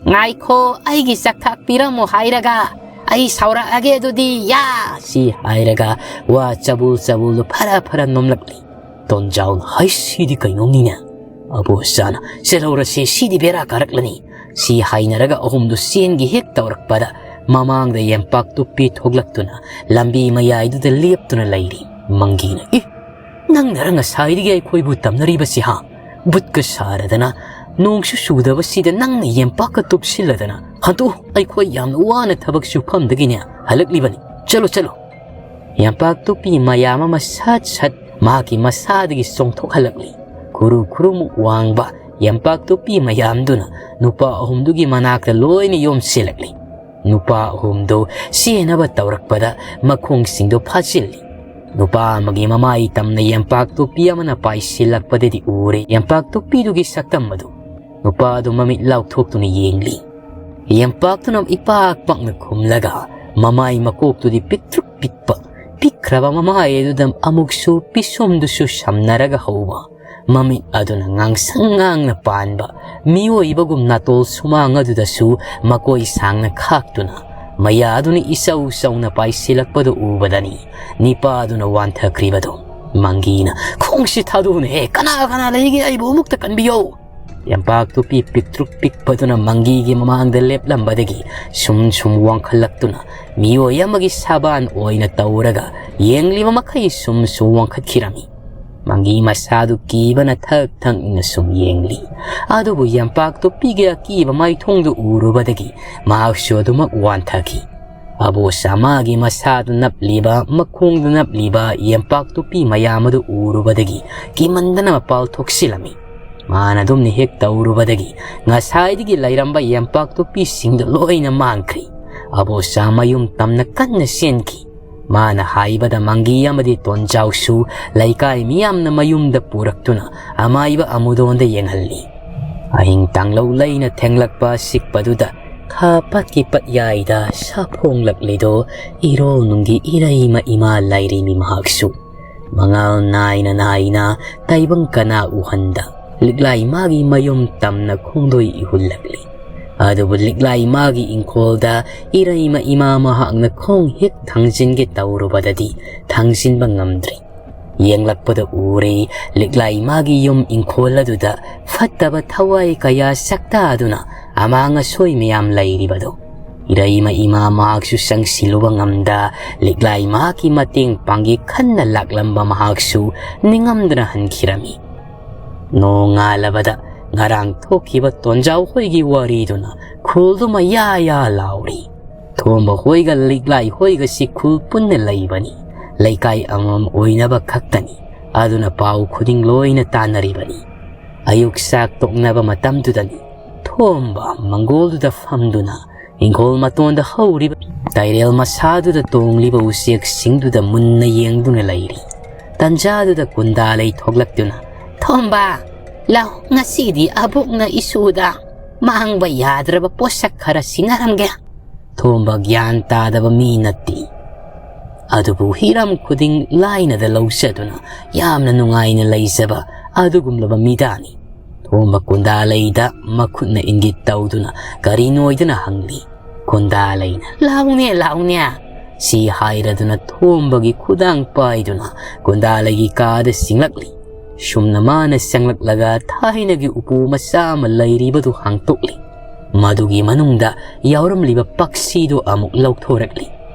"ꯉꯥꯏꯈꯣ, ꯑꯩꯒꯤ ꯆꯥꯛꯊꯥꯛ ꯄꯤꯔꯝꯃꯨ ꯍꯥꯏꯔꯒ, ꯑꯩ ꯁꯥꯎꯔꯛꯑꯒꯦ ꯑꯗꯨꯗꯤ, ꯌꯥ!" ꯁꯤ ꯍꯥꯏꯔꯒ ꯋꯥ ꯆꯕꯨꯜ ꯆꯕꯨꯜꯗꯨ ꯐꯔ ꯐꯔ ꯅꯣꯝꯂꯛꯂꯤ꯫ ꯇꯣꯟꯖꯥꯎꯅ, "ꯍꯩ, ꯁꯤꯗꯤ ꯀꯩꯅꯣꯝꯅꯤꯅꯦ?" ꯑꯕꯣꯆꯥꯅ, "ꯆꯦꯜꯍꯧꯔꯁꯦ, ꯁꯤꯗꯤ ꯕꯦꯔꯥ ꯀꯥꯔꯛꯂꯅꯤ"꯫ ꯁꯤ ꯍꯥꯏꯅꯔꯒ ꯑꯍꯨꯝꯗꯨ ꯆꯦꯟꯒꯦ ꯍꯦꯛ ꯇꯧꯔꯛꯄꯗ ꯃꯃꯥꯡꯗ ꯌꯦꯝꯄꯥꯛ ꯇꯨꯞꯄꯤ ꯊꯣꯛꯂꯛꯇꯨꯅ ꯂꯝꯕꯤ ꯃꯌꯥꯏꯗꯨꯗ ꯂꯦꯞꯇꯨꯅ ꯂꯩꯔꯤ꯫ ꯃꯪꯒꯤꯅ, "ꯏ, ꯅꯪꯅꯔ ꯉꯁꯥꯏꯗꯒꯤ ꯑꯩꯈꯣꯏꯕꯨ ꯇꯝꯅꯔꯤꯕꯁꯤ, ꯍꯥ? ꯕꯨꯠꯀ ꯁꯥꯔꯗꯅ, ꯅꯣꯡꯁꯨ ꯆꯨꯗꯕꯁꯤꯗ ꯅꯪꯅ ꯌꯦꯝꯄꯥꯛꯀ ꯇꯨꯞꯁꯤꯜꯂꯗꯅ? ꯍꯟꯗꯣꯛꯎ, ꯑꯩꯈꯣꯏ ꯌꯥꯝꯅ ꯋꯥꯅ ꯊꯕꯛ ꯁꯨꯐꯝꯗꯒꯤꯅꯦ ꯍꯜꯂꯛꯂꯤꯕꯅꯤ꯫ ꯆꯠꯂꯣ, ꯆꯠꯂꯣ"꯫ ꯌꯦꯝꯄꯥꯛ ꯇꯨꯞꯄꯤ ꯃꯌꯥꯝ ꯑꯃ ꯁꯠ ꯁꯠ ꯃꯍꯥꯛꯀꯤ ꯃꯁꯥꯗꯒꯤ ꯆꯣꯡꯊꯣꯛꯍꯜꯂꯛꯂꯤ꯫ ꯈꯨꯔꯨ ꯈꯨꯔꯨꯃꯨꯛ ꯋꯥꯡꯕ ꯌꯦꯝꯄꯥꯛ ꯇꯨꯞꯄꯤ ꯃꯌꯥꯝꯗꯨꯅ ꯅꯨꯄꯥ ꯑꯍꯨꯝꯗꯨꯒꯤ ꯃꯅꯥꯛꯇ ꯂꯣꯏꯅ ꯌꯣꯝꯁꯤꯜꯂꯛꯂꯤ꯫ ꯅꯨꯄꯥ ꯑꯍꯨꯝꯗꯨ ꯆꯦꯟꯅꯕ ꯇꯧꯔꯛꯄꯗ ꯃꯈꯣꯡꯁꯤꯡꯗꯨ ꯐꯥꯖꯤꯜꯂꯤ꯫ ꯅꯨꯄꯥ ꯑꯃꯒꯤ ꯃꯃꯥꯏ ꯇꯝꯅ ꯌꯦꯝꯄꯥꯛ ꯇꯨꯞꯄꯤ ꯑꯃꯅ ꯄꯥꯏꯁꯤꯜꯂꯛꯄꯗꯗꯤ ꯎꯔꯦ ꯌꯦꯝꯄꯥꯛ ꯇꯨꯞꯄꯤꯗꯨꯒꯤ ꯁꯛꯇꯝ ꯑꯗꯨ꯫ ꯅꯨꯄꯥꯗꯨ ꯃꯃꯤꯠ ꯂꯥꯎꯊꯣꯛꯇꯨꯅ ꯌꯦꯡꯂꯤ꯫ ꯌꯦꯝꯄꯥꯛꯇꯨꯅ ꯏꯄꯥꯛ ꯄꯥꯛꯅ ꯈꯨꯝꯂꯒ ꯃꯃꯥꯏ ꯃꯀꯣꯛꯇꯨꯗꯤ ꯄꯤꯛꯇ꯭ꯔꯨꯛ ꯄꯤꯛꯄ, ꯄꯤꯛꯈ꯭ꯔꯕ ꯃꯃꯥꯏ ꯑꯗꯨꯗ ꯑꯃꯨꯛꯁꯨ ꯄꯤꯁꯨꯝꯗꯨꯁꯨ ꯁꯝꯅꯔꯒ ꯍꯧꯕ, ꯃꯃꯤꯠ ꯑꯗꯨꯅ ꯉꯥꯡꯁꯪ ꯉꯥꯡꯅ ꯄꯥꯟꯕ ꯃꯤꯑꯣꯏꯕꯒꯨꯝ ꯅꯥꯇꯣꯜ ꯁꯨꯃꯥꯡ ꯑꯗꯨꯗꯁꯨ ꯃꯀꯣꯏ ꯁꯥꯡꯅ ꯈꯥꯛꯇꯨꯅ ꯃꯌꯥꯗꯨꯅ ꯏꯆꯧ ꯆꯧꯅ ꯄꯥꯏꯁꯤꯜꯂꯛꯄꯗꯨ ꯎꯕꯗꯅꯤ ꯅꯤꯄꯥꯗꯨꯅ ꯋꯥꯟꯊꯈ꯭ꯔꯤꯕꯗꯨ꯫ ꯃꯪꯒꯤꯅ, "ꯈꯣꯡꯁꯤ ꯊꯥꯗꯣꯛꯎꯅꯦꯍꯦ, ꯀꯅꯥ ꯀꯅꯥ ꯂꯩꯒꯦ? ꯑꯩꯕꯨ ꯑꯃꯨꯛꯇ ꯀꯟꯕꯤꯌꯣ!" ꯌꯦꯝꯄꯥꯛ ꯇꯨꯄꯤ ꯄꯤꯛꯇ꯭ꯔꯨꯛ ꯄꯤꯛꯄꯗꯨꯅ ꯃꯪꯒꯤꯒꯤ ꯃꯃꯥꯡꯗ ꯂꯦꯞꯂꯝꯕꯗꯒꯤ ꯁꯨꯝ ꯁꯨꯝ ꯋꯥꯡꯈꯠꯂꯛꯇꯨꯅ ꯃꯤꯑꯣꯏ ꯑꯃꯒꯤ ꯁꯥꯕꯥꯟ ꯑꯣꯏꯅ ꯇꯧꯔꯒ ꯌꯦꯡꯂꯤꯕ ꯃꯈꯩ ꯁꯨꯝ ꯁꯨꯝ ꯋꯥꯡꯈꯠꯈꯤꯔꯝꯃꯤ꯫ ꯃꯪꯒꯤ ꯃꯁꯥꯗꯨ ꯀꯤꯕꯅ ꯊꯛ ꯊꯛꯅ ꯁꯨꯝ ꯌꯦꯡꯂꯤ꯫ ꯑꯗꯨꯕꯨ ꯌꯦꯝꯄꯥꯛ ꯇꯨꯄꯤꯒꯤ ꯑꯀꯤꯕ ꯃꯥꯏꯊꯣꯡꯗꯨ ꯎꯔꯨꯕꯗꯒꯤ ꯃꯍꯥꯛꯁꯨ ꯑꯗꯨꯃꯛ ꯋꯥꯟꯊꯈꯤ꯫ ꯑꯕꯣꯁ ꯑꯃꯒꯤ ꯃꯁꯥꯗ ꯅꯞꯂꯤꯕ, ꯃꯈꯣꯡꯗ ꯅꯞꯂꯤꯕ ꯌꯦꯝꯄꯥꯛ ꯇꯨꯄꯤ ꯃꯌꯥꯝ ꯑꯗꯨ ꯎꯔꯨꯕꯗꯒꯤ ꯀꯤꯃꯟꯗꯅ ꯃꯄꯥꯜ ꯊꯣꯛꯆꯤꯜꯂꯝꯃꯤ꯫ ꯃꯥꯅ ꯑꯗꯨꯝꯅ ꯍꯦꯛ ꯇꯧꯔꯨꯕꯗꯒꯤ ꯉꯁꯥꯏꯗꯒꯤ ꯂꯩꯔꯝꯕ ꯌꯦꯝꯄꯥꯛ ꯇꯨꯄꯤꯁꯤꯡꯗꯨ ꯂꯣꯏꯅ ꯃꯥꯡꯈ꯭ꯔꯤ꯫ ꯑꯕꯣꯁꯥ ꯃꯌꯨꯝ ꯇꯝꯅ ꯀꯟꯅ ꯆꯦꯟꯈꯤ꯫ ꯃꯥꯅ ꯍꯥꯏꯕꯗ ꯃꯪꯒꯤ ꯑꯃꯗꯤ ꯇꯣꯟꯖꯥꯎꯁꯨ ꯂꯩꯀꯥꯏ ꯃꯤꯌꯥꯝꯅ ꯃꯌꯨꯝꯗ ꯄꯨꯔꯛꯇꯨꯅ ꯑꯃꯥꯏꯕ ꯑꯃꯨꯗꯣꯟꯗ ꯌꯦꯡꯍꯜꯂꯤ꯫ ꯑꯍꯤꯡ ꯇꯥꯡꯂꯧ ꯂꯩꯅ ꯊꯦꯡꯂꯛꯄ ꯁꯤꯛꯄꯗꯨꯗ ꯈꯥ ꯄꯠꯀꯤ ꯄꯠꯌꯥꯏꯗ ꯁꯥꯐꯣꯡꯂꯛꯂꯤꯗꯣ ꯏꯔꯣꯜꯅꯨꯡꯒꯤ ꯏꯔꯩꯃ ꯏꯃꯥ ꯂꯥꯏꯔꯦꯝꯕꯤ ꯃꯍꯥꯛꯁꯨ꯫ ꯃꯉꯥꯜ ꯅꯥꯏꯅ ꯅꯥꯏꯅ ꯇꯥꯏꯕꯪ ꯀꯅꯥ ꯎꯍꯟꯗ ꯂꯤꯛꯂꯥꯏ ꯃꯥꯒꯤ ꯃꯌꯨꯝ ꯇꯝꯅ ꯈꯣꯡꯗꯣꯏ ꯏꯍꯨꯜꯂꯛꯂꯤ꯫ ꯑꯗꯨꯕꯨ ꯂꯤꯛꯂꯥꯏ ꯃꯥꯒꯤ ꯏꯪꯈꯣꯜꯗ ꯏꯔꯩꯃ ꯏꯃꯥ ꯃꯍꯥꯛꯅ ꯈꯣꯡ ꯍꯦꯛ ꯊꯥꯡꯖꯤꯟꯒꯦ ꯇꯧꯔꯨꯕꯗꯗꯤ ꯊꯥꯡꯖꯤꯟꯕ ꯉꯝꯗ꯭ꯔꯤ꯫ ꯌꯦꯡꯂꯛꯄꯗ ꯎꯔꯦ, ꯂꯤꯛꯂꯥꯏ ꯃꯥꯒꯤ ꯌꯨꯝ ꯏꯪꯈꯣꯜ ꯑꯗꯨꯗ ꯐꯠꯇꯕ ꯊꯋꯥꯏ ꯀꯌꯥ ꯁꯛꯇꯥꯗꯨꯅ ꯑꯃꯥꯡ ꯑꯁꯣꯏ ꯃꯌꯥꯝ ꯂꯩꯔꯤꯕꯗꯨ꯫ ꯏꯔꯩꯃ ꯏꯃꯥ ꯃꯍꯥꯛꯁꯨ ꯆꯪꯁꯤꯜꯂꯨꯕ ꯉꯝꯗ ꯂꯤꯛꯂꯥꯏ ꯃꯍꯥꯛꯀꯤ ꯃꯇꯦꯡ ꯄꯥꯡꯒꯦ ꯈꯟꯅ ꯂꯥꯛꯂꯝꯕ ꯃꯍꯥꯛꯁꯨ ꯅꯤꯡꯉꯝꯗꯅ ꯍꯟꯈꯤꯔꯝꯃꯤ꯫ ꯅꯣꯡꯉꯥꯜꯂꯕꯗ ꯉꯔꯥꯡ ꯊꯣꯛꯈꯤꯕ ꯇꯣꯟꯖꯥꯎ ꯍꯣꯏꯒꯤ ꯋꯥꯔꯤꯗꯨꯅ ꯈꯨꯜꯗꯨꯃ ꯌꯥ ꯌꯥ ꯂꯥꯎꯔꯤ꯫ ꯊꯣꯝꯕ ꯍꯣꯏꯒ ꯂꯤꯛꯂꯥꯏ ꯍꯣꯏꯒꯁꯤ ꯈꯨꯜ ꯄꯨꯟꯅ ꯂꯩꯕꯅꯤ꯫ ꯂꯩꯀꯥꯏ ꯑꯃꯃꯝ ꯑꯣꯏꯅꯕ ꯈꯛꯇꯅꯤ꯫ ꯑꯗꯨꯅ ꯄꯥꯎ ꯈꯨꯗꯤꯡ ꯂꯣꯏꯅ ꯇꯥꯟꯅꯔꯤꯕꯅꯤ꯫ ꯑꯌꯨꯛ ꯆꯥꯛ ꯇꯣꯛꯅꯕ ꯃꯇꯝꯗꯨꯗꯅꯤ ꯊꯣꯝꯕ ꯃꯪꯒꯣꯜꯗꯨꯗ ꯐꯝꯗꯨꯅ ꯏꯪꯈꯣꯜ ꯃꯇꯣꯟꯗ ꯍꯧꯔꯤꯕ ꯇꯥꯏꯔꯦꯜ ꯃꯁꯥꯗꯨꯗ ꯇꯣꯡꯂꯤꯕ ꯎꯆꯦꯛꯁꯤꯡꯗꯨꯗ ꯃꯨꯟꯅ ꯌꯦꯡꯗꯨꯅ ꯂꯩꯔꯤ꯫ ꯇꯟꯖꯥꯗꯨꯗ ꯀꯨꯟꯗꯥꯂꯩ ꯊꯣꯛꯂꯛꯇꯨꯅ, "ꯊꯣꯝꯕ, ꯂꯥꯎ, ꯉꯁꯤꯗꯤ ꯑꯕꯣꯛꯅ ꯏꯁꯨꯗ ꯃꯥꯡꯕ ꯌꯥꯗ꯭ꯔꯕ ꯄꯣꯠꯁꯛ ꯈꯔ ꯁꯤꯟꯅꯔꯝꯒꯦ꯫" ꯊꯣꯝꯕ ꯒ꯭ꯌꯥꯟ ꯇꯥꯗꯕ ꯃꯤ ꯅꯠꯇꯦ꯫ ꯑꯗꯨꯕꯨ ꯍꯤꯔꯝ ꯈꯨꯗꯤꯡ ꯂꯥꯏꯅꯗ ꯂꯧꯖꯗꯨꯅ ꯌꯥꯝꯅ ꯅꯨꯡꯉꯥꯏꯅ ꯂꯩꯖꯕ ꯑꯗꯨꯒꯨꯝꯂꯕ ꯃꯤꯗꯥꯅꯤ꯫ ꯊꯣꯝꯕ ꯀꯨꯟꯗꯥꯂꯩꯗ ꯃꯈꯨꯠꯅ ꯏꯪꯒꯤꯠ ꯇꯧꯗꯨꯅ ꯀꯔꯤ ꯅꯣꯏꯗꯅ ꯍꯪꯂꯤ꯫ ꯀꯨꯟꯗꯥꯂꯩꯅ, "ꯂꯥꯎꯅꯦ, ꯂꯥꯎꯅꯦ!" ꯁꯤ ꯍꯥꯏꯔꯗꯨꯅ ꯊꯣꯝꯕꯒꯤ ꯈꯨꯗꯥꯡ ꯄꯥꯏꯗꯨꯅ ꯀꯨꯟꯗꯥꯂꯩꯒꯤ ꯀꯥꯗ ꯆꯤꯡꯂꯛꯂꯤ꯫ ꯁꯨꯝꯅ ꯃꯥꯅ ꯆꯪꯂꯛꯂꯒ ꯊꯥꯏꯅꯒꯤ ꯎꯄꯨ ꯃꯆꯥ ꯑꯃ ꯂꯩꯔꯤꯕꯗꯨ ꯍꯥꯡꯇꯣꯛꯂꯤ꯫ ꯃꯗꯨꯒꯤ ꯃꯅꯨꯡꯗ ꯌꯥꯎꯔꯝꯂꯤꯕ ꯄꯛꯁꯤꯗꯨ ꯑꯃꯨꯛ ꯂꯧꯊꯣꯔꯛꯂꯤ꯫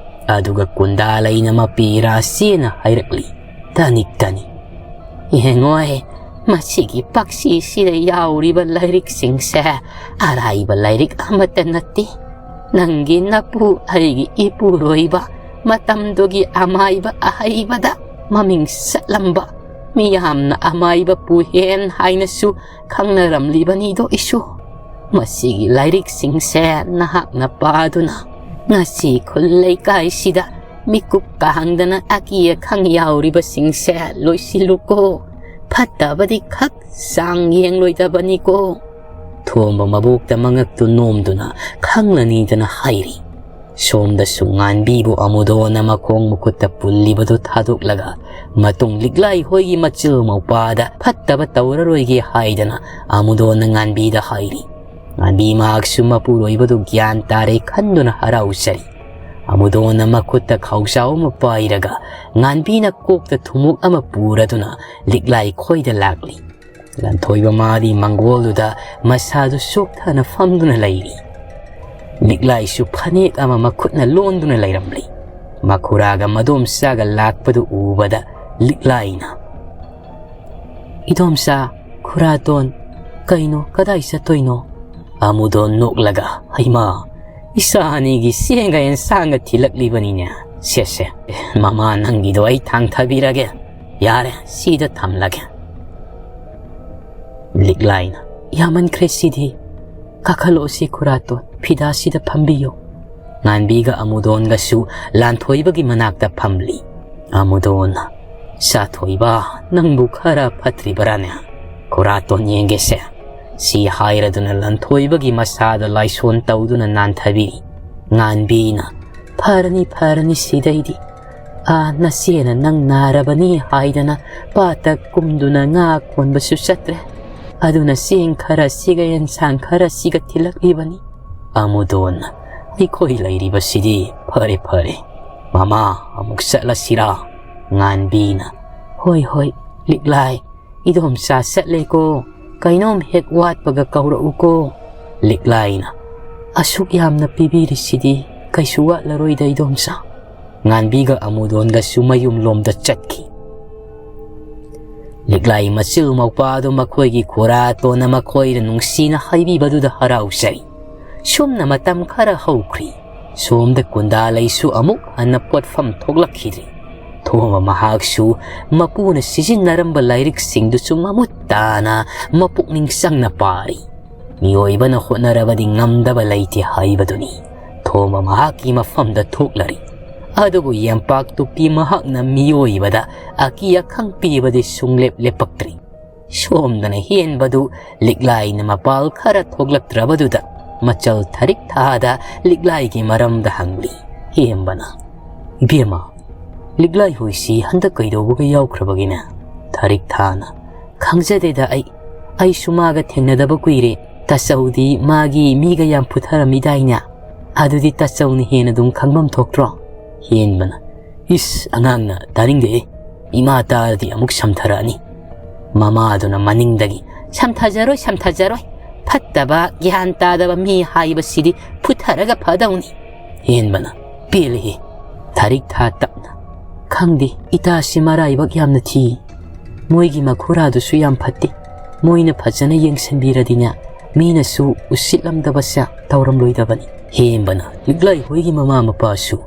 ꯑꯗꯨꯒ ꯀꯨꯟꯗꯥꯂꯩꯅ ꯃꯄꯤ ꯔꯥꯁꯤꯅ ꯍꯥꯏꯔꯛꯂꯤ, "ꯇꯅꯤꯛ ꯇꯅꯤꯛ, ꯌꯦꯡꯉꯣꯏ, ꯃꯁꯤꯒꯤ ꯄꯛꯁꯤꯁꯤꯗ ꯌꯥꯎꯔꯤꯕ ꯂꯥꯏꯔꯤꯛꯁꯤꯡꯁꯦ ꯑꯔꯥꯏꯕ ꯂꯥꯏꯔꯤꯛ ꯑꯃꯠꯇ ꯅꯠꯇꯦ꯫ "ꯅꯪꯒꯤ ꯅꯄꯨ ꯑꯩꯒꯤ ꯏꯄꯨꯔꯣꯏꯕ, ꯃꯇꯝꯗꯨꯒꯤ ꯑꯃꯥꯏꯕ ꯑꯍꯩꯕꯗ ꯃꯃꯤꯡ ꯆꯠꯂꯝꯕ, ꯃꯤꯌꯥꯝꯅ ꯑꯃꯥꯏꯕ ꯄꯨꯍꯦꯟ ꯍꯥꯏꯅꯁꯨ ꯈꯪꯅꯔꯝꯂꯤꯕꯅꯤꯗꯣ ꯏꯁꯨ꯫ ꯃꯁꯤꯒꯤ ꯂꯥꯏꯔꯤꯛꯁꯤꯡꯁꯦ ꯅꯍꯥꯛꯅ ꯄꯥꯗꯨꯅ ꯉꯁꯤ ꯈꯨꯜ ꯂꯩꯀꯥꯏꯁꯤꯗ ꯃꯤꯀꯨꯞ ꯀꯥꯡꯗꯅ ꯑꯀꯤ ꯑꯈꯪ ꯌꯥꯎꯔꯤꯕꯁꯤꯡꯁꯦ ꯂꯣꯏꯁꯤꯜꯂꯨꯀꯣ꯫ ꯐꯠꯇꯕꯗꯤ ꯈꯛ ꯆꯥꯡ ꯌꯦꯡꯂꯣꯏꯗꯕꯅꯤꯀꯣ"꯫ ꯊꯣꯝꯕ ꯃꯕꯣꯛꯇ ꯃꯉꯛꯇꯨ ꯅꯣꯝꯗꯨꯅ ꯈꯪꯂꯅꯤꯗꯅ ꯍꯥꯏꯔꯤ꯫ ꯁꯣꯝꯗꯁꯨ ꯉꯥꯟꯕꯤꯕꯨ ꯑꯃꯨꯗꯣꯟꯅ ꯃꯈꯣꯡ ꯃꯈꯨꯠꯇ ꯄꯨꯜꯂꯤꯕꯗꯨ ꯊꯥꯗꯣꯛꯂꯒ ꯃꯇꯨꯡ ꯂꯤꯛꯂꯥꯏ ꯍꯣꯏꯒꯤ ꯃꯆꯤꯜ ꯃꯧꯄꯥꯗ ꯐꯠꯇꯕ ꯇꯧꯔꯔꯣꯏꯒꯦ ꯍꯥꯏꯗꯅ ꯑꯃꯨꯗꯣꯟꯅ ꯉꯥꯟꯕꯤꯗ ꯍꯥꯏꯔꯤ꯫ ꯉꯥꯟꯕꯤ ꯃꯍꯥꯛꯁꯨ ꯃꯄꯨꯔꯣꯏꯕꯗꯨ ꯒ꯭ꯌꯥꯟ ꯇꯥꯔꯦ ꯈꯟꯗꯨꯅ ꯍꯔꯥꯎꯖꯔꯤ꯫ ꯑꯃꯨꯗꯣꯟꯅ ꯃꯈꯨꯠꯇ ꯈꯥꯎꯖꯥꯎ ꯑꯃ ꯄꯥꯏꯔꯒ ꯉꯥꯟꯕꯤꯅ ꯀꯣꯛꯇ ꯊꯨꯝꯃꯣꯛ ꯑꯃ ꯄꯨꯔꯗꯨꯅ ꯂꯤꯛꯂꯥꯏ ꯈꯣꯏꯗ ꯂꯥꯛꯂꯤ꯫ ꯂꯟꯊꯣꯏꯕ ꯃꯥꯗꯤ ꯃꯪꯒꯣꯜꯗꯨꯗ ꯃꯁꯥꯗꯨ ꯆꯣꯛꯊꯅ ꯐꯝꯗꯨꯅ ꯂꯩꯔꯤ꯫ ꯂꯤꯛꯂꯥꯏꯁꯨ ꯐꯅꯦꯛ ꯑꯃ ꯃꯈꯨꯠꯅ ꯂꯣꯟꯗꯨꯅ ꯂꯩꯔꯝꯂꯤ꯫ ꯃꯈꯨꯔꯥꯒ ꯃꯗꯣꯝꯆꯥꯒ ꯂꯥꯛꯄꯗꯨ ꯎꯕꯗ ꯂꯤꯛꯂꯥꯏꯅ, "ꯏꯗꯣꯝꯆꯥ, ꯈꯨꯔꯥꯇꯣꯟ, ꯀꯩꯅꯣ, ꯀꯗꯥꯏ ꯆꯠꯇꯣꯏꯅꯣ?" ꯑꯃꯨꯗꯣꯟ ꯅꯣꯛꯂꯒ, "ꯍꯩꯃꯥ, ꯏꯆꯥ ꯑꯅꯤꯒꯤ ꯆꯦꯡꯒ ꯑꯦꯟꯁꯥꯡꯒ ꯊꯤꯜꯂꯛꯂꯤꯕꯅꯤꯅꯦ꯫ ꯁꯦ, ꯁꯦ, ꯃꯃꯥ ꯅꯪꯒꯤꯗꯣ ꯑꯩ ꯊꯥꯡꯊꯕꯤꯔꯒꯦ꯫ ꯌꯥꯔꯦ, ꯁꯤꯗ ꯊꯝꯂꯒꯦ"꯫ ꯂꯤꯛꯂꯥꯏꯅ, "ꯌꯥꯝꯃꯟꯈ꯭ꯔꯦ ꯁꯤꯗꯤ꯫ ꯀꯥꯈꯠꯂꯛꯑꯣ ꯁꯤ ꯈꯨꯔꯥꯇꯣꯟ, ꯐꯤꯗꯥꯁꯤꯗ ꯐꯝꯕꯤꯌꯣ"꯫ ꯉꯥꯟꯕꯤꯒ ꯑꯃꯨꯗꯣꯟꯒꯁꯨ ꯂꯥꯟꯊꯣꯏꯕꯒꯤ ꯃꯅꯥꯛꯇ ꯐꯝꯂꯤ꯫ ꯑꯃꯨꯗꯣꯟꯅ, "ꯆꯥꯊꯣꯏꯕ, ꯅꯪꯕꯨ ꯈꯔ ꯐꯠꯇ꯭ꯔꯤꯕꯔꯥꯅꯦ? ꯈꯨꯔꯥꯇꯣꯟ ꯌꯦꯡꯒꯦꯁꯦ"꯫ ꯁꯤ ꯍꯥꯏꯔꯗꯨꯅ ꯂꯟꯊꯣꯏꯕꯒꯤ ꯃꯁꯥꯗ ꯂꯥꯏꯁꯣꯟ ꯇꯧꯗꯨꯅ ꯅꯥꯟꯊꯕꯤꯔꯤ꯫ ꯉꯥꯟꯕꯤꯅ, "ꯐꯔꯅꯤ, ꯐꯔꯅꯤ ꯁꯤꯗꯩꯗꯤ꯫ ꯑꯥ, ꯅꯆꯦꯅ ꯅꯪ ꯅꯥꯔꯕꯅꯤ ꯍꯥꯏꯗꯅ ꯄꯥꯠꯇ ꯀꯨꯝꯗꯨꯅ ꯉꯥ ꯈꯣꯟꯕꯁꯨ ꯆꯠꯇ꯭ꯔꯦ꯫ ꯑꯗꯨꯅ ꯆꯦꯡ ꯈꯔꯁꯤꯒ ꯑꯦꯟꯁꯥꯡ ꯈꯔꯁꯤꯒ ꯊꯤꯜꯂꯛꯂꯤꯕꯅꯤ"꯫ ꯑꯃꯨꯗꯣꯟ, "ꯑꯩꯈꯣꯏ ꯂꯩꯔꯤꯕꯁꯤꯗꯤ ꯐꯔꯦ ꯐꯔꯦ꯫ ꯃꯃꯥ, ꯑꯃꯨꯛ ꯆꯠꯂꯁꯤꯔꯥ?" ꯉꯥꯟꯕꯤꯅ, "ꯍꯣꯏ ꯍꯣꯏ, ꯂꯤꯛꯂꯥꯏ, ꯏꯗꯣꯝꯆꯥ ꯆꯠꯂꯦꯀꯣ꯫ ꯀꯩꯅꯣꯝ ꯍꯦꯛ ꯋꯥꯠꯄꯒ ꯀꯧꯔꯛꯎꯀꯣ"꯫ ꯂꯤꯛꯂꯥꯏꯅ, "ꯑꯁꯨꯛ ꯌꯥꯝꯅ ꯄꯤꯕꯤꯔꯤꯁꯤꯗꯤ ꯀꯩꯁꯨ ꯋꯥꯠꯂꯔꯣꯏꯗ ꯏꯗꯣꯝꯆꯥ"꯫ ꯉꯥꯟꯕꯤꯒ ꯑꯃꯨꯗꯣꯟꯒꯁꯨ ꯃꯌꯨꯝꯂꯣꯝꯗ ꯆꯠꯈꯤ꯫ ꯂꯤꯛꯂꯥꯏ ꯃꯆꯤꯜ ꯃꯧꯄꯥꯗꯨ ꯃꯈꯣꯏꯒꯤ ꯈꯨꯔꯥꯇꯣꯟꯅ ꯃꯈꯣꯏꯗ ꯅꯨꯡꯁꯤꯅ ꯍꯥꯏꯕꯤꯕꯗꯨꯗ ꯍꯔꯥꯎꯖꯩ꯫ ꯁꯨꯝꯅ ꯃꯇꯝ ꯈꯔ ꯍꯧꯈ꯭ꯔꯤ꯫ ꯁꯣꯝꯗ ꯀꯨꯟꯗꯥ ꯂꯩꯁꯨ ꯑꯃꯨꯛ ꯍꯟꯅ ꯄꯣꯠꯐꯝ ꯊꯣꯛꯂꯛꯈꯤꯗ꯭ꯔꯦ꯫ ꯊꯣꯝꯕ ꯃꯍꯥꯛꯁꯨ ꯃꯄꯨꯅ ꯁꯤꯖꯤꯟꯅꯔꯝꯕ ꯂꯥꯏꯔꯤꯛꯁꯤꯡꯗꯨꯁꯨ ꯃꯃꯨꯠ ꯇꯥꯅ ꯃꯄꯨꯛꯅꯤꯡ ꯆꯪꯅ ꯄꯥꯔꯤ꯫ ꯃꯤꯑꯣꯏꯕꯅ ꯍꯣꯠꯅꯔꯕꯗꯤ ꯉꯝꯗꯕ ꯂꯩꯇꯦ ꯍꯥꯏꯕꯗꯨꯅꯤ꯫ ꯊꯣꯝꯕ ꯃꯍꯥꯛꯀꯤ ꯃꯐꯝꯗ ꯊꯣꯛꯂꯔꯤ꯫ ꯑꯗꯨꯕꯨ ꯌꯦꯝꯄꯥꯛ ꯇꯨꯞꯄꯤ ꯃꯍꯥꯛꯅ ꯃꯤꯑꯣꯏꯕꯗ ꯑꯀꯤ ꯑꯈꯪ ꯄꯤꯕꯗꯤ ꯁꯨꯡꯂꯦꯞ ꯂꯦꯞꯄꯛꯇ꯭ꯔꯤ꯫ ꯁꯣꯝꯗꯅ ꯍꯦꯟꯕꯗꯨ ꯂꯤꯛꯂꯥꯏꯅ ꯃꯄꯥꯜ ꯈꯔ ꯊꯣꯛꯂꯛꯇ꯭ꯔꯕꯗꯨꯗ ꯃꯆꯜ ꯊꯔꯤꯛ ꯊꯥꯗ ꯂꯤꯛꯂꯥꯏꯒꯤ ꯃꯔꯝꯗ ꯍꯪꯂꯤ꯫ ꯍꯦꯝꯕꯅ, "ꯏꯕꯦꯝꯃ, ꯂꯤꯛꯂꯥꯏ ꯍꯣꯏꯁꯤ ꯍꯟꯗꯛ ꯀꯩꯗꯧꯕꯒ ꯌꯥꯎꯈ꯭ꯔꯕꯒꯤꯅꯦ?" ꯊꯔꯤꯛ ꯊꯥꯅ, "ꯈꯪꯖꯗꯦꯗ ꯑꯩ꯫ ꯑꯩꯁꯨ ꯃꯥꯒ ꯊꯦꯡꯅꯗꯕ ꯀꯨꯏꯔꯦ꯫ ꯇꯥꯆꯧꯗꯤ ꯃꯥꯒꯤ ꯃꯤꯒ ꯌꯥꯝ ꯐꯨꯊꯔꯝꯃꯤꯗꯥꯏꯅꯦ? ꯑꯗꯨꯗꯤ ꯇꯥꯆꯧꯅ ꯍꯦꯟꯅ ꯑꯗꯨꯝ ꯈꯪꯐꯝ ꯊꯣꯛꯇ꯭ꯔꯣ?" ꯍꯦꯟꯕꯅ, "ꯏꯁ, ꯑꯉꯥꯡꯅ ꯇꯥꯅꯤꯡꯗꯦꯍꯦ꯫ ꯏꯃꯥ ꯇꯥꯔꯗꯤ ꯑꯃꯨꯛ ꯁꯝꯊꯔꯛꯑꯅꯤ꯫" ꯃꯃꯥꯗꯨꯅ ꯃꯅꯤꯡꯗꯒꯤ, "ꯁꯝꯊꯖꯔꯣꯏ, ꯁꯝꯊꯖꯔꯣꯏ꯫ ꯐꯠꯇꯕ, ꯒ꯭ꯌꯥꯟ ꯇꯥꯗꯕ ꯃꯤ ꯍꯥꯏꯕꯁꯤꯗꯤ ꯐꯨꯊꯔꯒ ꯐꯗꯧꯅꯤ꯫" ꯍꯦꯟꯕꯅ, "ꯄꯦꯜꯂꯦꯍꯦ꯫" ꯊꯥꯔꯤꯛ ꯊꯥ ꯇꯞꯅ, "ꯈꯪꯗꯦ, ꯏꯇꯥꯁꯤ ꯃꯔꯥꯏꯕꯛ ꯌꯥꯝꯅ ꯊꯤ꯫ ꯃꯣꯏꯒꯤ ꯃꯈꯨꯔꯥꯗꯨꯁꯨ ꯌꯥꯝ ꯐꯠꯇꯦ꯫ ꯃꯣꯏꯅ ꯐꯖꯅ ꯌꯦꯡꯁꯤꯟꯕꯤꯔꯗꯤꯅꯦ, ꯃꯤꯅꯁꯨ ꯎꯁꯤꯠꯂꯝꯗꯕꯁꯦ ꯇꯧꯔꯝꯂꯣꯏꯗꯕꯅꯤ꯫" ꯍꯦꯝꯕꯅ, "ꯂꯤꯛꯂꯥꯏ ꯍꯣꯏꯒꯤ ꯃꯃꯥ ꯃꯄꯥꯁꯨ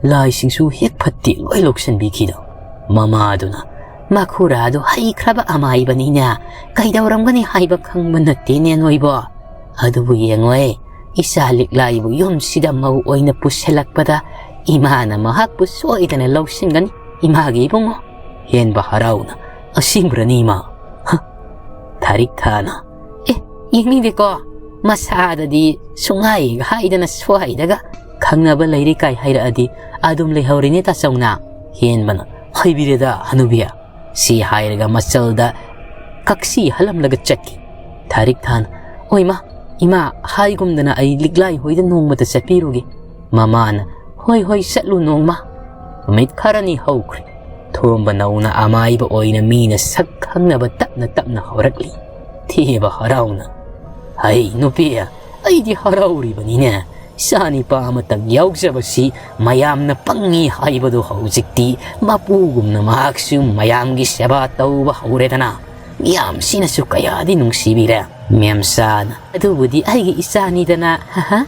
ꯂꯥꯏꯁꯤꯡꯁꯨ ꯍꯦꯛ ꯐꯠꯇꯦ ꯂꯣꯏ ꯂꯧꯁꯤꯟꯕꯤꯈꯤꯗꯣ꯫" ꯃꯃꯥꯗꯨꯅ, "ꯃꯈꯨꯔꯥꯗꯨ ꯍꯩꯈ꯭ꯔꯕ ꯑꯃꯥꯏꯕꯅꯤꯅꯦ, ꯀꯩꯗꯧꯔꯝꯒꯅꯤ ꯍꯥꯏꯕ ꯈꯪꯕ ꯅꯠꯇꯦꯅꯦ ꯅꯣꯏꯕꯣ꯫ ꯑꯗꯨꯕꯨ ꯌꯦꯡꯉꯣꯏ, ꯏꯆꯥ ꯂꯤꯛꯂꯥꯏꯕꯨ ꯌꯨꯝꯁꯤꯗ ꯃꯧ ꯑꯣꯏꯅ ꯄꯨꯁꯤꯜꯂꯛꯄꯗ ꯏꯃꯥꯅ ꯃꯍꯥꯛꯄꯨ ꯁꯣꯏꯗꯅ ꯂꯧꯁꯤꯟꯒꯅꯤ, ꯏꯃꯥꯒꯤ ꯏꯕꯨꯡꯉꯣ꯫" ꯍꯦꯟꯕ ꯍꯔꯥꯎꯅ, "ꯑꯁꯦꯡꯕ꯭ꯔꯅꯤ ꯏꯃꯥ? ꯍ?" ꯊꯥꯔꯤꯛ ꯊꯥꯅ, "ꯑꯦ, ꯌꯦꯡꯅꯤꯡꯗꯦꯀꯣ꯫ ꯃꯁꯥꯗꯗꯤ ꯁꯨꯡꯍꯥꯏ ꯍꯥꯏꯗꯅ ꯁ꯭ꯋꯥꯏꯗꯒ ꯈꯪꯅꯕ ꯂꯩꯔꯦ ꯀꯥꯏ ꯍꯥꯏꯔꯛꯑꯗꯤ ꯑꯗꯨꯝ ꯂꯩꯍꯧꯔꯤꯅꯦ ꯇꯥꯆꯧꯅ꯫" ꯍꯦꯟꯕꯅ, "ꯍꯩꯕꯤꯔꯦꯗ ꯍꯅꯨꯕꯤ꯫" ꯁꯤ ꯍꯥꯏꯔꯒ ꯃꯆꯜꯗ ꯀꯛꯁꯤ ꯍꯜꯂꯝꯂꯒ ꯆꯠꯈꯤ꯫ ꯊꯥꯔꯤꯛ ꯊꯥꯅ, "ꯍꯣꯏ ꯃꯥ, ꯏꯃꯥ ꯍꯥꯏꯒꯨꯝꯗꯅ ꯑꯩ ꯂꯤꯛꯂꯥꯏ ꯍꯣꯏꯗ ꯅꯣꯡꯃꯇ ꯆꯠꯄꯤꯔꯨꯒꯦ꯫" ꯃꯃꯥꯅ, "ꯍꯣꯏ ꯍꯣꯏ, ꯆꯠꯂꯨ ꯅꯣꯡꯃ꯫" ꯅꯨꯃꯤꯠ ꯈꯔꯅꯤ ꯍꯧꯈ꯭ꯔꯦ꯫ ꯊꯣꯝꯕ ꯅꯧꯅ ꯑꯃꯥꯏꯕ ꯑꯣꯏꯅ ꯃꯤꯅ ꯁꯛ ꯈꯪꯅꯕ ꯇꯞꯅ ꯇꯞꯅ ꯍꯧꯔꯛꯂꯤ꯫ ꯊꯦꯕ ꯍꯔꯥꯎꯅ, "ꯍꯩ ꯅꯨꯄꯤ, ꯑꯩꯗꯤ ꯍꯔꯥꯎꯔꯤꯕꯅꯤꯅꯦ꯫ ꯏꯆꯥ ꯅꯤꯄꯥ ꯑꯃꯇꯪ ꯌꯥꯎꯖꯕꯁꯤ ꯃꯌꯥꯝꯅ ꯄꯪꯉꯤ ꯍꯥꯏꯕꯗꯨ ꯍꯧꯖꯤꯛꯇꯤ ꯃꯄꯨꯒꯨꯝꯅ ꯃꯍꯥꯛꯁꯨ ꯃꯌꯥꯝꯒꯤ ꯁꯦꯕꯥ ꯇꯧꯕ ꯍꯧꯔꯦꯗꯅ꯫ ꯃꯤꯌꯥꯝꯁꯤꯅꯁꯨ ꯀꯌꯥꯗꯤ ꯅꯨꯡꯁꯤꯕꯤꯔꯦ꯫ ꯃꯦꯝꯆꯥꯅ, "ꯑꯗꯨꯕꯨꯗꯤ ꯑꯩꯒꯤ ꯏꯆꯥꯅꯤꯗꯅ, ꯍꯥꯍꯥ"꯫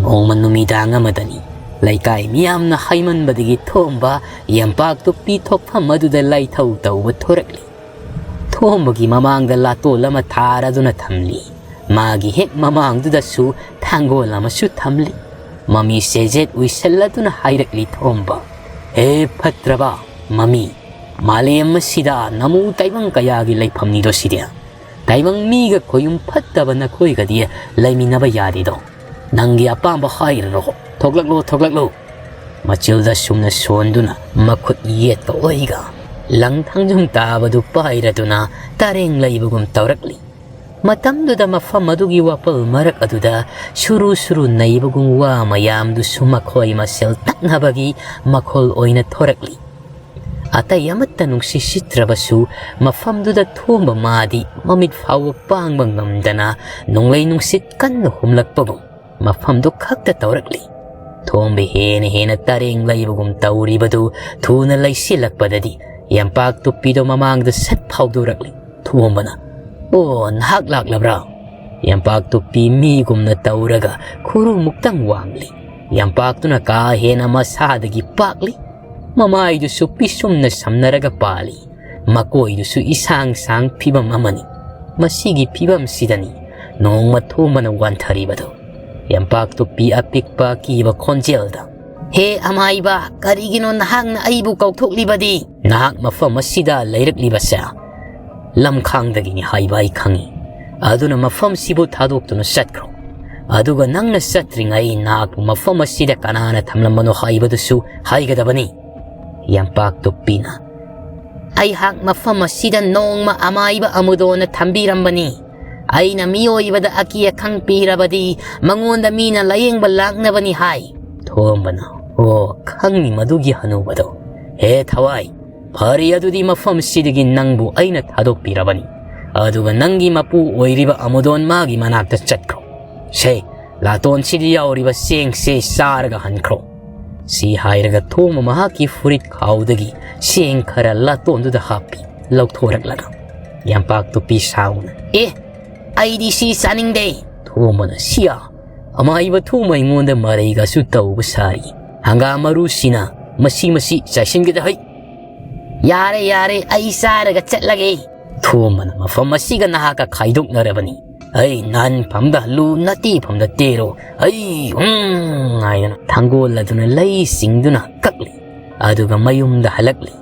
ꯅꯣꯡꯃ ꯅꯨꯃꯤꯗꯥꯡ ꯑꯃꯗꯅꯤ꯫ ꯂꯩꯀꯥꯏ ꯃꯤꯌꯥꯝꯅ ꯍꯥꯏꯃꯟꯕꯗꯒꯤ ꯊꯣꯝꯕ ꯌꯦꯝꯄꯥꯛ ꯇꯨꯞꯄꯤ ꯊꯣꯛꯐꯝ ꯑꯗꯨꯗ ꯂꯥꯏꯊꯧ ꯇꯧꯕ ꯊꯣꯔꯛꯂꯤ꯫ ꯊꯣꯝꯕꯒꯤ ꯃꯃꯥꯡꯗ ꯂꯥꯇꯣꯜ ꯑꯃ ꯊꯥꯔꯗꯨꯅ ꯊꯝꯂꯤ꯫ ꯃꯥꯒꯤ ꯍꯦꯛ ꯃꯃꯥꯡꯗꯨꯗꯁꯨ ꯊꯥꯡꯒꯣꯜ ꯑꯃꯁꯨ ꯊꯝꯂꯤ꯫ ꯃꯃꯤ ꯁꯦꯖꯦꯠ ꯎꯏꯁꯜꯂꯗꯨꯅ ꯍꯥꯏꯔꯛꯂꯤ ꯊꯣꯝꯕ, "ꯍꯦ ꯐꯠꯇ꯭ꯔꯕ ꯃꯃꯤ, ꯃꯥꯂꯦꯝ ꯑꯁꯤꯗ ꯅꯃꯨ ꯇꯥꯏꯕꯪ ꯀꯌꯥꯒꯤ ꯂꯩꯐꯝꯅꯤꯗꯣ ꯁꯤꯗꯤ꯫ ꯇꯥꯏꯕꯪ ꯃꯤꯒ ꯈꯣꯏꯌꯨꯝ ꯐꯠꯇꯕ ꯅꯈꯣꯏꯒꯗꯤ ꯂꯩꯃꯤꯟꯅꯕ ꯌꯥꯗꯦꯗꯣ꯫ ꯅꯪꯒꯤ ꯑꯄꯥꯝꯕ ꯍꯥꯏꯔꯔꯣ꯫ ꯊꯣꯛꯂꯛꯂꯣ, ꯊꯣꯛꯂꯛꯂꯣ"꯫ ꯃꯆꯤꯜꯗ ꯁꯨꯝꯅ ꯁꯣꯟꯗꯨꯅ ꯃꯈꯨꯠ ꯌꯦꯠꯀ ꯑꯣꯏꯒ ꯂꯪ ꯊꯥꯡꯖꯨꯝ ꯇꯥꯕꯗꯨ ꯄꯥꯏꯔꯗꯨꯅ ꯇꯔꯦꯡ ꯂꯩꯕꯒꯨꯝ ꯇꯧꯔꯛꯂꯤ꯫ ꯃꯇꯝꯗꯨꯗ ꯃꯐꯝ ꯑꯗꯨꯒꯤ ꯋꯥꯄꯜ ꯃꯔꯛ ꯑꯗꯨꯗ ꯁꯨꯔꯨ ꯁꯨꯔꯨ ꯅꯩꯕꯒꯨꯝ ꯋꯥ ꯃꯌꯥꯝꯗꯨꯁꯨ ꯃꯈꯣꯏ ꯃꯁꯦꯜ ꯇꯛꯅꯕꯒꯤ ꯃꯈꯣꯜ ꯑꯣꯏꯅ ꯊꯣꯔꯛꯂꯤ꯫ ꯑꯇꯩ ꯑꯃꯠꯇ ꯅꯨꯡꯁꯤꯠ ꯁꯤꯠꯇ꯭ꯔꯕꯁꯨ ꯃꯐꯝꯗꯨꯗ ꯊꯣꯝꯕ ꯃꯥꯗꯤ ꯃꯃꯤꯠ ꯐꯥꯎꯕ ꯄꯥꯡꯕ ꯉꯝꯗꯅ ꯅꯣꯡꯂꯩ ꯅꯨꯡꯁꯤꯠ ꯀꯟꯅ ꯍꯨꯝꯂꯛꯄꯒꯨꯝ ꯃꯐꯝꯗꯨ ꯈꯛꯇ ꯇꯧꯔꯛꯂꯤ꯫ ꯊꯣꯝꯕ ꯍꯦꯟꯅ ꯍꯦꯟꯅ ꯇꯔꯦꯡ ꯂꯩꯕꯒꯨꯝ ꯇꯧꯔꯤꯕꯗꯨ ꯊꯨꯅ ꯂꯩꯁꯤꯜꯂꯛꯄꯗꯗꯤ ꯌꯦꯝꯄꯥꯛ ꯇꯨꯞꯄꯤꯗꯨ ꯃꯃꯥꯡꯗ ꯁꯠ ꯐꯥꯎꯗꯣꯔꯛꯂꯤ꯫ ꯊꯣꯝꯕꯅ, "ꯑꯣ, ꯅꯍꯥꯛ ꯂꯥꯛꯂꯕ꯭ꯔꯥ?" ꯌꯦꯝꯄꯥꯛ ꯇꯨꯞꯄꯤ ꯃꯤꯒꯨꯝꯅ ꯇꯧꯔꯒ ꯈꯨꯔꯨꯃꯨꯛꯇꯪ ꯋꯥꯡꯂꯤ꯫ ꯌꯦꯝꯄꯥꯛꯇꯨꯅ ꯀꯥ ꯍꯦꯟꯅ ꯃꯁꯥꯗꯒꯤ ꯄꯥꯛꯂꯤ꯫ ꯃꯃꯥꯏꯗꯨꯁꯨ ꯄꯤꯁꯨꯝꯅ ꯁꯝꯅꯔꯒ ꯄꯥꯜꯂꯤ꯫ ꯃꯀꯣꯏꯗꯨꯁꯨ ꯏꯁꯥꯡ ꯁꯥꯡ ꯐꯤꯕꯝ ꯑꯃꯅꯤ꯫ ꯃꯁꯤꯒꯤ ꯐꯤꯕꯝꯁꯤꯗꯅꯤ ꯅꯣꯡꯃ ꯊꯣꯝꯕꯅ ꯋꯥꯟꯊꯔꯤꯕꯗꯨ꯫ ꯌꯦꯝꯄꯥꯛ ꯇꯨꯞꯄꯤ ꯑꯄꯤꯛꯄ ꯑꯀꯤꯕ ꯈꯣꯟꯖꯦꯜꯗ, "ꯍꯦ ꯑꯃꯥꯏꯕ, ꯀꯔꯤꯒꯤꯅꯣ ꯅꯍꯥꯛꯅ ꯑꯩꯕꯨ ꯀꯧꯊꯣꯛꯂꯤꯕꯗꯤ?" "ꯅꯍꯥꯛ ꯃꯐꯝ ꯑꯁꯤꯗ ꯂꯩꯔꯛꯂꯤꯕꯁꯦ ꯂꯝꯈꯥꯡꯗꯒꯤꯅꯤ ꯍꯥꯏꯕ ꯑꯩ ꯈꯪꯏ꯫ ꯑꯗꯨꯅ ꯃꯐꯝꯁꯤꯕꯨ ꯊꯥꯗꯣꯛꯇꯨꯅ ꯆꯠꯈ꯭ꯔꯣ꯫ ꯑꯗꯨꯒ ꯅꯪꯅ ꯆꯠꯇ꯭ꯔꯤꯉꯩ ꯅꯍꯥꯛꯄꯨ ꯃꯐꯝ ꯑꯁꯤꯗ ꯀꯅꯥꯅ ꯊꯝꯂꯝꯕꯅꯣ ꯍꯥꯏꯕꯗꯨꯁꯨ ꯍꯥꯏꯒꯗꯕꯅꯤ"꯫ ꯌꯦꯝꯄꯥꯛ ꯇꯨꯞꯄꯤꯅ, "ꯑꯩꯍꯥꯛ ꯃꯐꯝ ꯑꯁꯤꯗ ꯅꯣꯡꯃ ꯑꯃꯥꯏꯕ ꯑꯃꯨꯗꯣꯅ ꯊꯝꯕꯤꯔꯝꯕꯅꯤ꯫ ꯑꯩꯅ ꯃꯤꯑꯣꯏꯕꯗ ꯑꯀꯤ ꯑꯈꯪ ꯄꯤꯔꯕꯗꯤ ꯃꯉꯣꯟꯗ ꯃꯤꯅ ꯂꯥꯌꯦꯡꯕ ꯂꯥꯛꯅꯕꯅꯤ" ꯍꯥꯏ꯫ ꯊꯣꯝꯕꯅ, "ꯑꯣ, ꯈꯪꯅꯤ ꯃꯗꯨꯒꯤ ꯍꯅꯨꯕꯗꯣ꯫ ꯍꯦ ꯊꯋꯥꯏ, ꯐꯔꯦ, ꯑꯗꯨꯗꯤ ꯃꯐꯝꯁꯤꯗꯒꯤ ꯅꯪꯕꯨ ꯑꯩꯅ ꯊꯥꯗꯣꯛꯄꯤꯔꯕꯅꯤ꯫ ꯑꯗꯨꯒ ꯅꯪꯒꯤ ꯃꯄꯨ ꯑꯣꯏꯔꯤꯕ ꯑꯃꯨꯗꯣꯟ ꯃꯥꯒꯤ ꯃꯅꯥꯛꯇ ꯆꯠꯈ꯭ꯔꯣ꯫ ꯁꯦ, ꯂꯥꯇꯣꯟꯁꯤꯗ ꯌꯥꯎꯔꯤꯕ ꯆꯦꯡꯁꯦ ꯆꯥꯔꯒ ꯍꯟꯈ꯭ꯔꯣ"꯫ ꯁꯤ ꯍꯥꯏꯔꯒ ꯊꯣꯝꯕ ꯃꯍꯥꯛꯀꯤ ꯐꯨꯔꯤꯠ ꯈꯥꯎꯗꯒꯤ ꯆꯦꯡ ꯈꯔ ꯂꯥꯇꯣꯟꯗꯨꯗ ꯍꯥꯞꯄꯤ꯫ ꯂꯧꯊꯣꯔꯛꯂꯒ ꯌꯥꯝꯄꯥꯛꯇꯨ ꯄꯤ ꯁꯥꯎꯅ, "ꯑꯦ, ꯑꯩꯗꯤ ꯁꯤ ꯆꯥꯅꯤꯡꯗꯦ꯫ ꯊꯣꯝꯕꯅ, "ꯁꯤꯌꯥ, ꯑꯃꯥꯏꯕ ꯊꯣꯝꯕ ꯑꯩꯉꯣꯟꯗ ꯃꯔꯩꯒꯁꯨ ꯇꯧꯕ ꯁꯥꯔꯤ꯫ ꯍꯪꯒꯥꯝ ꯃꯔꯨꯁꯤꯅ ꯃꯁꯤ ꯃꯁꯤ ꯆꯥꯏꯁꯤꯟꯒꯦꯗ ꯍꯩ꯫ ꯌꯥꯔꯦ, ꯌꯥꯔꯦ, ꯑꯩ ꯆꯥꯔꯒ ꯆꯠꯂꯒꯦ꯫ ꯊꯣꯝꯕꯅ ꯃꯐꯝ ꯑꯁꯤꯒ ꯅꯍꯥꯛꯀ ꯈꯥꯏꯗꯣꯛꯅꯔꯕꯅꯤ꯫ ꯑꯩ ꯅꯍꯟ ꯐꯝꯗ ꯍꯜꯂꯨ, ꯅꯠꯇꯦ ꯐꯝꯗ ꯇꯦꯔꯣ꯫ ꯑꯩ, ꯎꯝ," ꯍꯥꯏꯗꯅ ꯊꯥꯡꯒꯣꯜ ꯑꯗꯨꯅ ꯂꯩ ꯆꯤꯡꯗꯨꯅ ꯀꯛꯂꯤ꯫ ꯑꯗꯨꯒ ꯃꯌꯨꯝꯗ ꯍꯜꯂꯛꯂꯤ꯫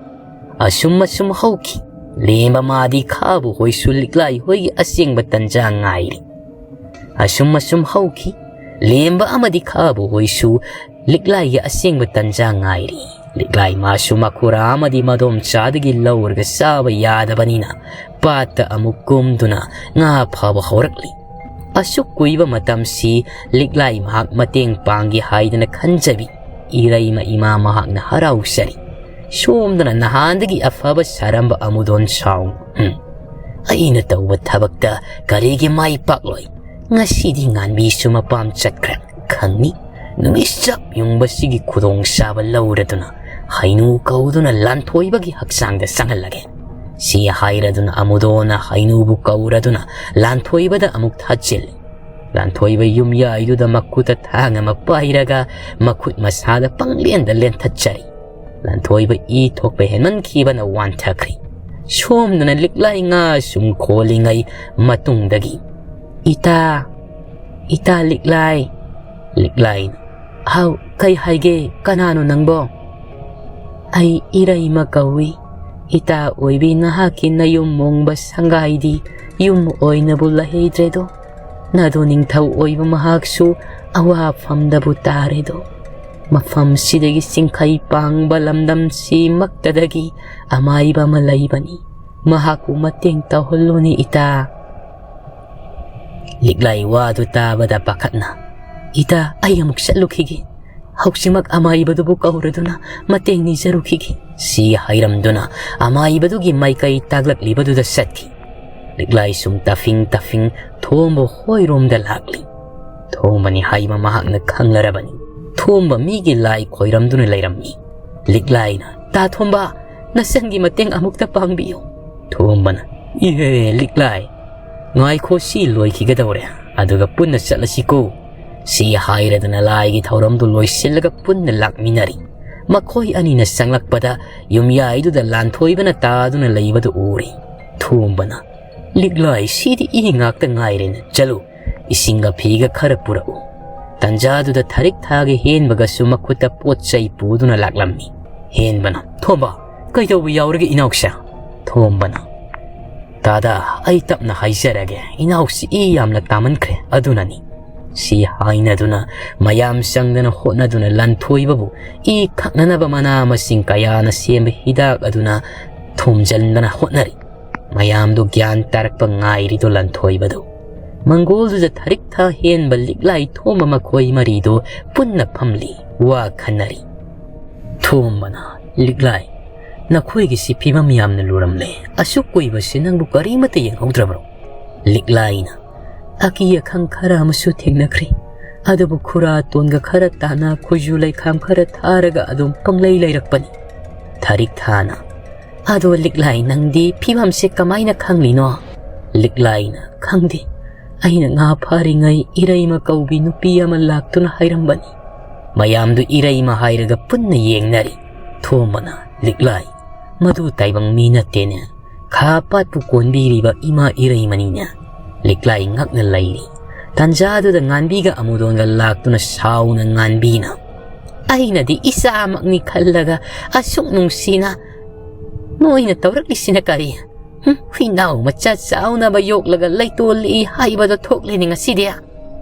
ꯑꯁꯨꯝ ꯑꯁꯨꯝ ꯍꯧꯈꯤ꯫ ꯂꯦꯝꯕ ꯃꯥꯗꯤ ꯈꯥꯕꯨ ꯍꯣꯏꯁꯨ ꯂꯤꯛꯂꯥꯏ ꯍꯣꯏꯒꯤ ꯑꯁꯦꯡꯕ ꯇꯟꯖꯥ ꯉꯥꯏꯔꯤ꯫ ꯑꯁꯨꯝ ꯑꯁꯨꯝ ꯍꯧꯈꯤ꯫ ꯂꯦꯝꯕ ꯑꯃꯗꯤ ꯈꯥꯕꯨ ꯍꯣꯏꯁꯨ ꯂꯤꯛꯂꯥꯏꯒꯤ ꯑꯁꯦꯡꯕ ꯇꯟꯖꯥ ꯉꯥꯏꯔꯤ꯫ ꯂꯤꯛꯂꯥꯏ ꯃꯥꯁꯨ ꯃꯈꯨꯔꯥ ꯑꯃꯗꯤ ꯃꯗꯣꯝꯆꯥꯗꯒꯤ ꯂꯧꯔꯒ ꯆꯥꯕ ꯌꯥꯗꯕꯅꯤꯅ ꯄꯥꯠꯇ ꯑꯃꯨꯛ ꯀꯨꯝꯗꯨꯅ ꯉꯥ ꯐꯥꯕ ꯍꯧꯔꯛꯂꯤ꯫ ꯑꯁꯨꯛ ꯀꯨꯏꯕ ꯃꯇꯝꯁꯤ ꯂꯤꯛꯂꯥꯏ ꯃꯍꯥꯛ ꯃꯇꯦꯡ ꯄꯥꯡꯒꯦ ꯍꯥꯏꯗꯅ ꯈꯟꯖꯕꯤ ꯏꯔꯩꯃ ꯏꯃꯥ ꯃꯍꯥꯛꯅ ꯍꯔꯥꯎꯖꯔꯤ꯫ ꯁꯣꯝꯗꯅ ꯅꯍꯥꯟꯗꯒꯤ ꯑꯐꯕ ꯁꯥꯔꯝꯕ ꯑꯃꯨꯗꯣꯟ ꯁꯥꯎꯅ, "ꯎꯝ, ꯑꯩꯅ ꯇꯧꯕ ꯊꯕꯛꯇ ꯀꯔꯤꯒꯤ ꯃꯥꯏ ꯄꯥꯛꯂꯣꯏ? ꯉꯁꯤꯗꯤ ꯉꯥꯟꯕꯤꯁꯨ ꯃꯄꯥꯝ ꯆꯠꯈ꯭ꯔꯦ꯫ ꯈꯪꯅꯤ, ꯅꯨꯃꯤꯠ ꯆꯞ ꯌꯨꯡꯕꯁꯤꯒꯤ ꯈꯨꯗꯣꯡꯆꯥꯕ ꯂꯧꯔꯗꯨꯅ ꯍꯩꯅꯨ ꯀꯧꯗꯨꯅ ꯂꯥꯟꯊꯣꯏꯕꯒꯤ ꯍꯛꯆꯥꯡꯗ ꯆꯪꯍꯜꯂꯒꯦ꯫" ꯁꯤ ꯍꯥꯏꯔꯗꯨꯅ ꯑꯃꯨꯗꯣꯟꯅ ꯍꯩꯅꯨꯕꯨ ꯀꯧꯔꯗꯨꯅ ꯂꯥꯟꯊꯣꯏꯕꯗ ꯑꯃꯨꯛ ꯊꯥꯖꯤꯜꯂꯤ꯫ ꯂꯥꯟꯊꯣꯏꯕ ꯌꯨꯝꯌꯥꯏꯗꯨꯗ ꯃꯈꯨꯠꯇ ꯊꯥꯡ ꯑꯃ ꯄꯥꯏꯔꯒ ꯃꯈꯨꯠ ꯃꯁꯥꯗ ꯄꯪꯂꯦꯟꯗ ꯂꯦꯟꯊꯠꯆꯔꯤ꯫ ꯂꯥꯟꯊꯣꯏꯕ ꯏ ꯊꯣꯛꯄ ꯍꯦꯟꯃꯟꯈꯤꯕꯅ ꯋꯥꯟꯊꯈ꯭ꯔꯤ꯫ ꯁꯣꯝꯗꯅ ꯂꯤꯛꯂꯥꯏ ꯉꯥ ꯁꯨꯝ ꯈꯣꯜꯂꯤꯉꯩ ꯃꯇꯨꯡꯗꯒꯤ, "ꯏꯇꯥ, ꯏꯇꯥ ꯂꯤꯛꯂꯥꯏ꯫" ꯂꯤꯛꯂꯥꯏꯅ, "ꯍꯥꯎ, ꯀꯩ ꯍꯥꯏꯒꯦ? ꯀꯅꯥꯅꯣ ꯅꯪꯕꯣ?" "ꯑꯩ ꯏꯔꯩꯃ ꯀꯧꯏ꯫ ꯏꯇꯥ ꯑꯣꯏꯕꯤ ꯅꯍꯥꯛꯀꯤ ꯅꯌꯨꯝ ꯃꯣꯡꯕ ꯁꯪꯒꯥꯏꯗꯤ ꯌꯨꯝ ꯑꯣꯏꯅꯕꯨ ꯂꯩꯍꯩꯗ꯭ꯔꯦꯗꯣ꯫ ꯅꯗꯣ ꯅꯤꯡꯊꯧ ꯑꯣꯏꯕ ꯃꯍꯥꯛꯁꯨ ꯑꯋꯥꯐꯝꯗꯕꯨ ꯇꯥꯔꯦꯗꯣ꯫ ꯃꯐꯝꯁꯤꯗꯒꯤ ꯆꯤꯡꯈꯩ ꯄꯥꯡꯕ ꯂꯝꯗꯝꯁꯤꯃꯛꯇꯗꯒꯤ ꯑꯃꯥꯏꯕ ꯑꯃ ꯂꯩꯕꯅꯤ꯫ ꯃꯍꯥꯛꯄꯨ ꯃꯇꯦꯡ ꯇꯧꯍꯜꯂꯨꯅꯤ ꯏꯇꯥ꯫" ꯂꯤꯛꯂꯥꯏ ꯋꯥꯗꯨ ꯇꯥꯕꯗ ꯄꯥꯈꯠꯅ, "ꯏꯇꯥ, ꯑꯩ ꯑꯃꯨꯛ ꯆꯠꯂꯨꯈꯤꯒꯦ꯫ ꯍꯧꯖꯤꯛꯃꯛ ꯑꯃꯥꯏꯕꯗꯨꯕꯨ ꯀꯧꯔꯗꯨꯅ ꯃꯇꯦꯡ ꯅꯤꯖꯔꯨꯈꯤꯒꯦ꯫" ꯁꯤ ꯍꯥꯏꯔꯝꯗꯨꯅ ꯑꯃꯥꯏꯕꯗꯨꯒꯤ ꯃꯥꯏꯀꯩ ꯇꯥꯛꯂꯛꯂꯤꯕꯗꯨꯗ ꯆꯠꯈꯤ꯫ ꯂꯤꯛꯂꯥꯏ ꯁꯨꯝ ꯇꯥꯐꯤꯡ ꯇꯥꯐꯤꯡ ꯊꯣꯝꯕ ꯍꯣꯏꯔꯣꯝꯗ ꯂꯥꯛꯂꯤ꯫ ꯊꯣꯝꯕꯅꯤ ꯍꯥꯏꯕ ꯃꯍꯥꯛꯅ ꯈꯪꯂꯔꯕꯅꯤ꯫ ꯊꯣꯝꯕ ꯃꯤꯒꯤ ꯂꯥꯏ ꯈꯣꯏꯔꯝꯗꯨꯅ ꯂꯩꯔꯝꯃꯤ꯫ ꯂꯤꯛꯂꯥꯏꯅ, "ꯇꯥ ꯊꯣꯝꯕ, ꯅꯆꯟꯒꯤ ꯃꯇꯦꯡ ꯑꯃꯨꯛꯇ ꯄꯥꯡꯕꯤꯌꯨ꯫" ꯊꯣꯝꯕꯅ, "ꯏꯍꯦ ꯂꯤꯛꯂꯥꯏ, "ꯉꯥꯏꯈꯣ, ꯁꯤ ꯂꯣꯏꯈꯤꯒꯗꯧꯔꯦ, ꯑꯗꯨꯒ ꯄꯨꯟꯅ ꯆꯠꯂꯁꯤꯀꯣ?" ꯁꯤ ꯍꯥꯏꯔꯗꯨꯅ ꯂꯥꯏꯒꯤ ꯊꯧꯔꯝꯗꯨ ꯂꯣꯏꯁꯤꯜꯂꯒ ꯄꯨꯟꯅ ꯂꯥꯛꯃꯤꯟꯅꯔꯤ꯫ ꯃꯈꯣꯏ ꯑꯅꯤꯅ ꯆꯪꯂꯛꯄꯗ ꯌꯨꯝꯌꯥꯏꯗꯨꯗ ꯂꯥꯟꯊꯣꯏꯕꯅ ꯇꯥꯗꯨꯅ ꯂꯩꯕꯗꯨ ꯎꯔꯤ꯫ ꯊꯣꯝꯕꯅ, "ꯂꯤꯛꯂꯥꯏ, ꯁꯤꯗꯤ ꯏ ꯉꯥꯛꯇ ꯉꯥꯏꯔꯦꯅ꯫ ꯆꯠꯂꯨ, ꯏꯁꯤꯡꯒ ꯐꯤꯒ ꯈꯔ ꯄꯨꯔꯛꯎ꯫" ꯇꯟꯖꯥꯗꯨꯗ ꯊꯔꯤꯛ ꯊꯥꯒꯤ ꯍꯦꯟꯕꯒꯁꯨ ꯃꯈꯨꯠꯇ ꯄꯣꯠ ꯆꯩ ꯄꯨꯗꯨꯅ ꯂꯥꯛꯂꯝꯃꯤ꯫ ꯍꯦꯟꯕꯅ, "ꯊꯣꯝꯕ, ꯀꯩꯗꯧꯕ ꯌꯥꯎꯔꯒꯦ ꯏꯅꯥꯎꯁꯦ?" ꯊꯣꯝꯕꯅ, "ꯇꯥꯗ, ꯑꯩ ꯇꯞꯅ ꯍꯥꯏꯖꯔꯒꯦ, ꯏꯅꯥꯎꯁꯤ ꯏ ꯌꯥꯝꯅ ꯇꯥꯃꯟꯈ꯭ꯔꯦ, ꯑꯗꯨꯅꯅꯤ꯫" ꯁꯤ ꯍꯥꯏꯅꯗꯨꯅ ꯃꯌꯥꯝ ꯆꯪꯗꯅ ꯍꯣꯠꯅꯗꯨꯅ ꯂꯟꯊꯣꯏꯕꯕꯨ ꯏ ꯈꯛꯅꯅꯕ ꯃꯅꯥ ꯃꯁꯤꯡ ꯀꯌꯥꯅ ꯁꯦꯝꯕ ꯍꯤꯗꯥꯛ ꯑꯗꯨꯅ ꯊꯣꯝꯖꯤꯟꯗꯅ ꯍꯣꯠꯅꯔꯤ꯫ ꯃꯌꯥꯝꯗꯨ ꯒ꯭ꯌꯥꯟ ꯇꯥꯔꯛꯄ ꯉꯥꯏꯔꯤꯗꯨ ꯂꯟꯊꯣꯏꯕꯗꯨ꯫ ꯃꯪꯒꯣꯜꯗꯨꯗ ꯊꯔꯤꯛ ꯊꯥ ꯍꯦꯟꯕ ꯂꯤꯛꯂꯥꯏ ꯊꯣꯝꯕ ꯃꯈꯣꯏ ꯃꯔꯤꯗꯨ ꯄꯨꯟꯅ ꯐꯝꯂꯤ, ꯋꯥ ꯈꯟꯅꯔꯤ꯫ ꯊꯣꯝꯕꯅ, "ꯂꯤꯛꯂꯥꯏ, ꯅꯈꯣꯏꯒꯤꯁꯤ ꯐꯤꯕꯝ ꯌꯥꯝꯅ ꯂꯨꯔꯝꯂꯦ꯫ ꯑꯁꯨꯛ ꯀꯨꯏꯕꯁꯤ ꯅꯪꯕꯨ ꯀꯔꯤꯃꯠꯇ ꯌꯦꯡꯍꯧꯗ꯭ꯔꯕ꯭ꯔꯣ?" ꯂꯤꯛꯂꯥꯏꯅ, "ꯑꯀꯤ ꯑꯈꯪ ꯈꯔ ꯑꯃꯁꯨ ꯊꯦꯡꯅꯈ꯭ꯔꯦ, ꯑꯗꯨꯕꯨ ꯈꯨꯔꯥ ꯇꯣꯟꯒ ꯈꯔ ꯇꯥꯅ ꯈꯨꯖꯨ ꯂꯩꯈꯥꯝ ꯈꯔ ꯊꯥꯔꯒ ꯑꯗꯨꯝ ꯄꯪꯂꯩ ꯂꯩꯔꯛꯄꯅꯤ꯫" ꯊꯔꯤꯛ ꯊꯥꯅ, "ꯑꯗꯣ ꯂꯤꯛꯂꯥꯏ, ꯅꯪꯗꯤ ꯐꯤꯕꯝꯁꯦ ꯀꯃꯥꯏꯅ ꯈꯪꯂꯤꯅꯣ?" ꯂꯤꯛꯂꯥꯏꯅ, "ꯈꯪꯗꯦ, ꯑꯩꯅ ꯉꯥ ꯐꯥꯔꯤꯉꯩ ꯏꯔꯩꯃ ꯀꯧꯕꯤ ꯅꯨꯄꯤ ꯑꯃ ꯂꯥꯛꯇꯨꯅ ꯍꯥꯏꯔꯝꯕꯅꯤ꯫" ꯃꯌꯥꯝꯗꯨ ꯏꯔꯩꯃ ꯍꯥꯏꯔꯒ ꯄꯨꯟꯅ ꯌꯦꯡꯅꯔꯤ꯫ ꯊꯣꯝꯕꯅ, "ꯂꯤꯛꯂꯥꯏ, ꯃꯗꯨ ꯇꯥꯏꯕꯪ ꯃꯤ ꯅꯠꯇꯦꯅꯦ, ꯈꯥ ꯄꯥꯠꯄꯨ ꯀꯣꯟꯕꯤꯔꯤꯕ ꯏꯃꯥ ꯏꯔꯩꯃꯅꯤꯅꯦ꯫" ꯂꯤꯛꯂꯥꯏ ꯉꯛꯅ ꯂꯩꯔꯤ꯫ ꯇꯟꯖꯥꯗꯨꯗ ꯉꯥꯟꯕꯤꯒ ꯑꯃꯨꯗꯣꯟꯒ ꯂꯥꯛꯇꯨꯅ ꯁꯥꯎꯅ ꯉꯥꯟꯕꯤꯅ, "ꯑꯩꯅꯗꯤ ꯏꯆꯥꯃꯛꯅꯤ ꯈꯜꯂꯒ ꯑꯁꯨꯛ ꯅꯨꯡꯁꯤꯅ ꯅꯣꯏꯅ ꯇꯧꯔꯛꯂꯤꯁꯤꯅ ꯀꯔꯤ? ꯍꯨꯝ, ꯍꯨꯏꯅꯥꯎ ꯃꯆꯥ ꯆꯥꯎꯅꯕ ꯌꯣꯛꯂꯒ ꯂꯩꯇꯣꯜꯂꯤ ꯍꯥꯏꯕꯗꯣ ꯊꯣꯛꯂꯦꯅꯦ ꯉꯁꯤꯗꯤ꯫"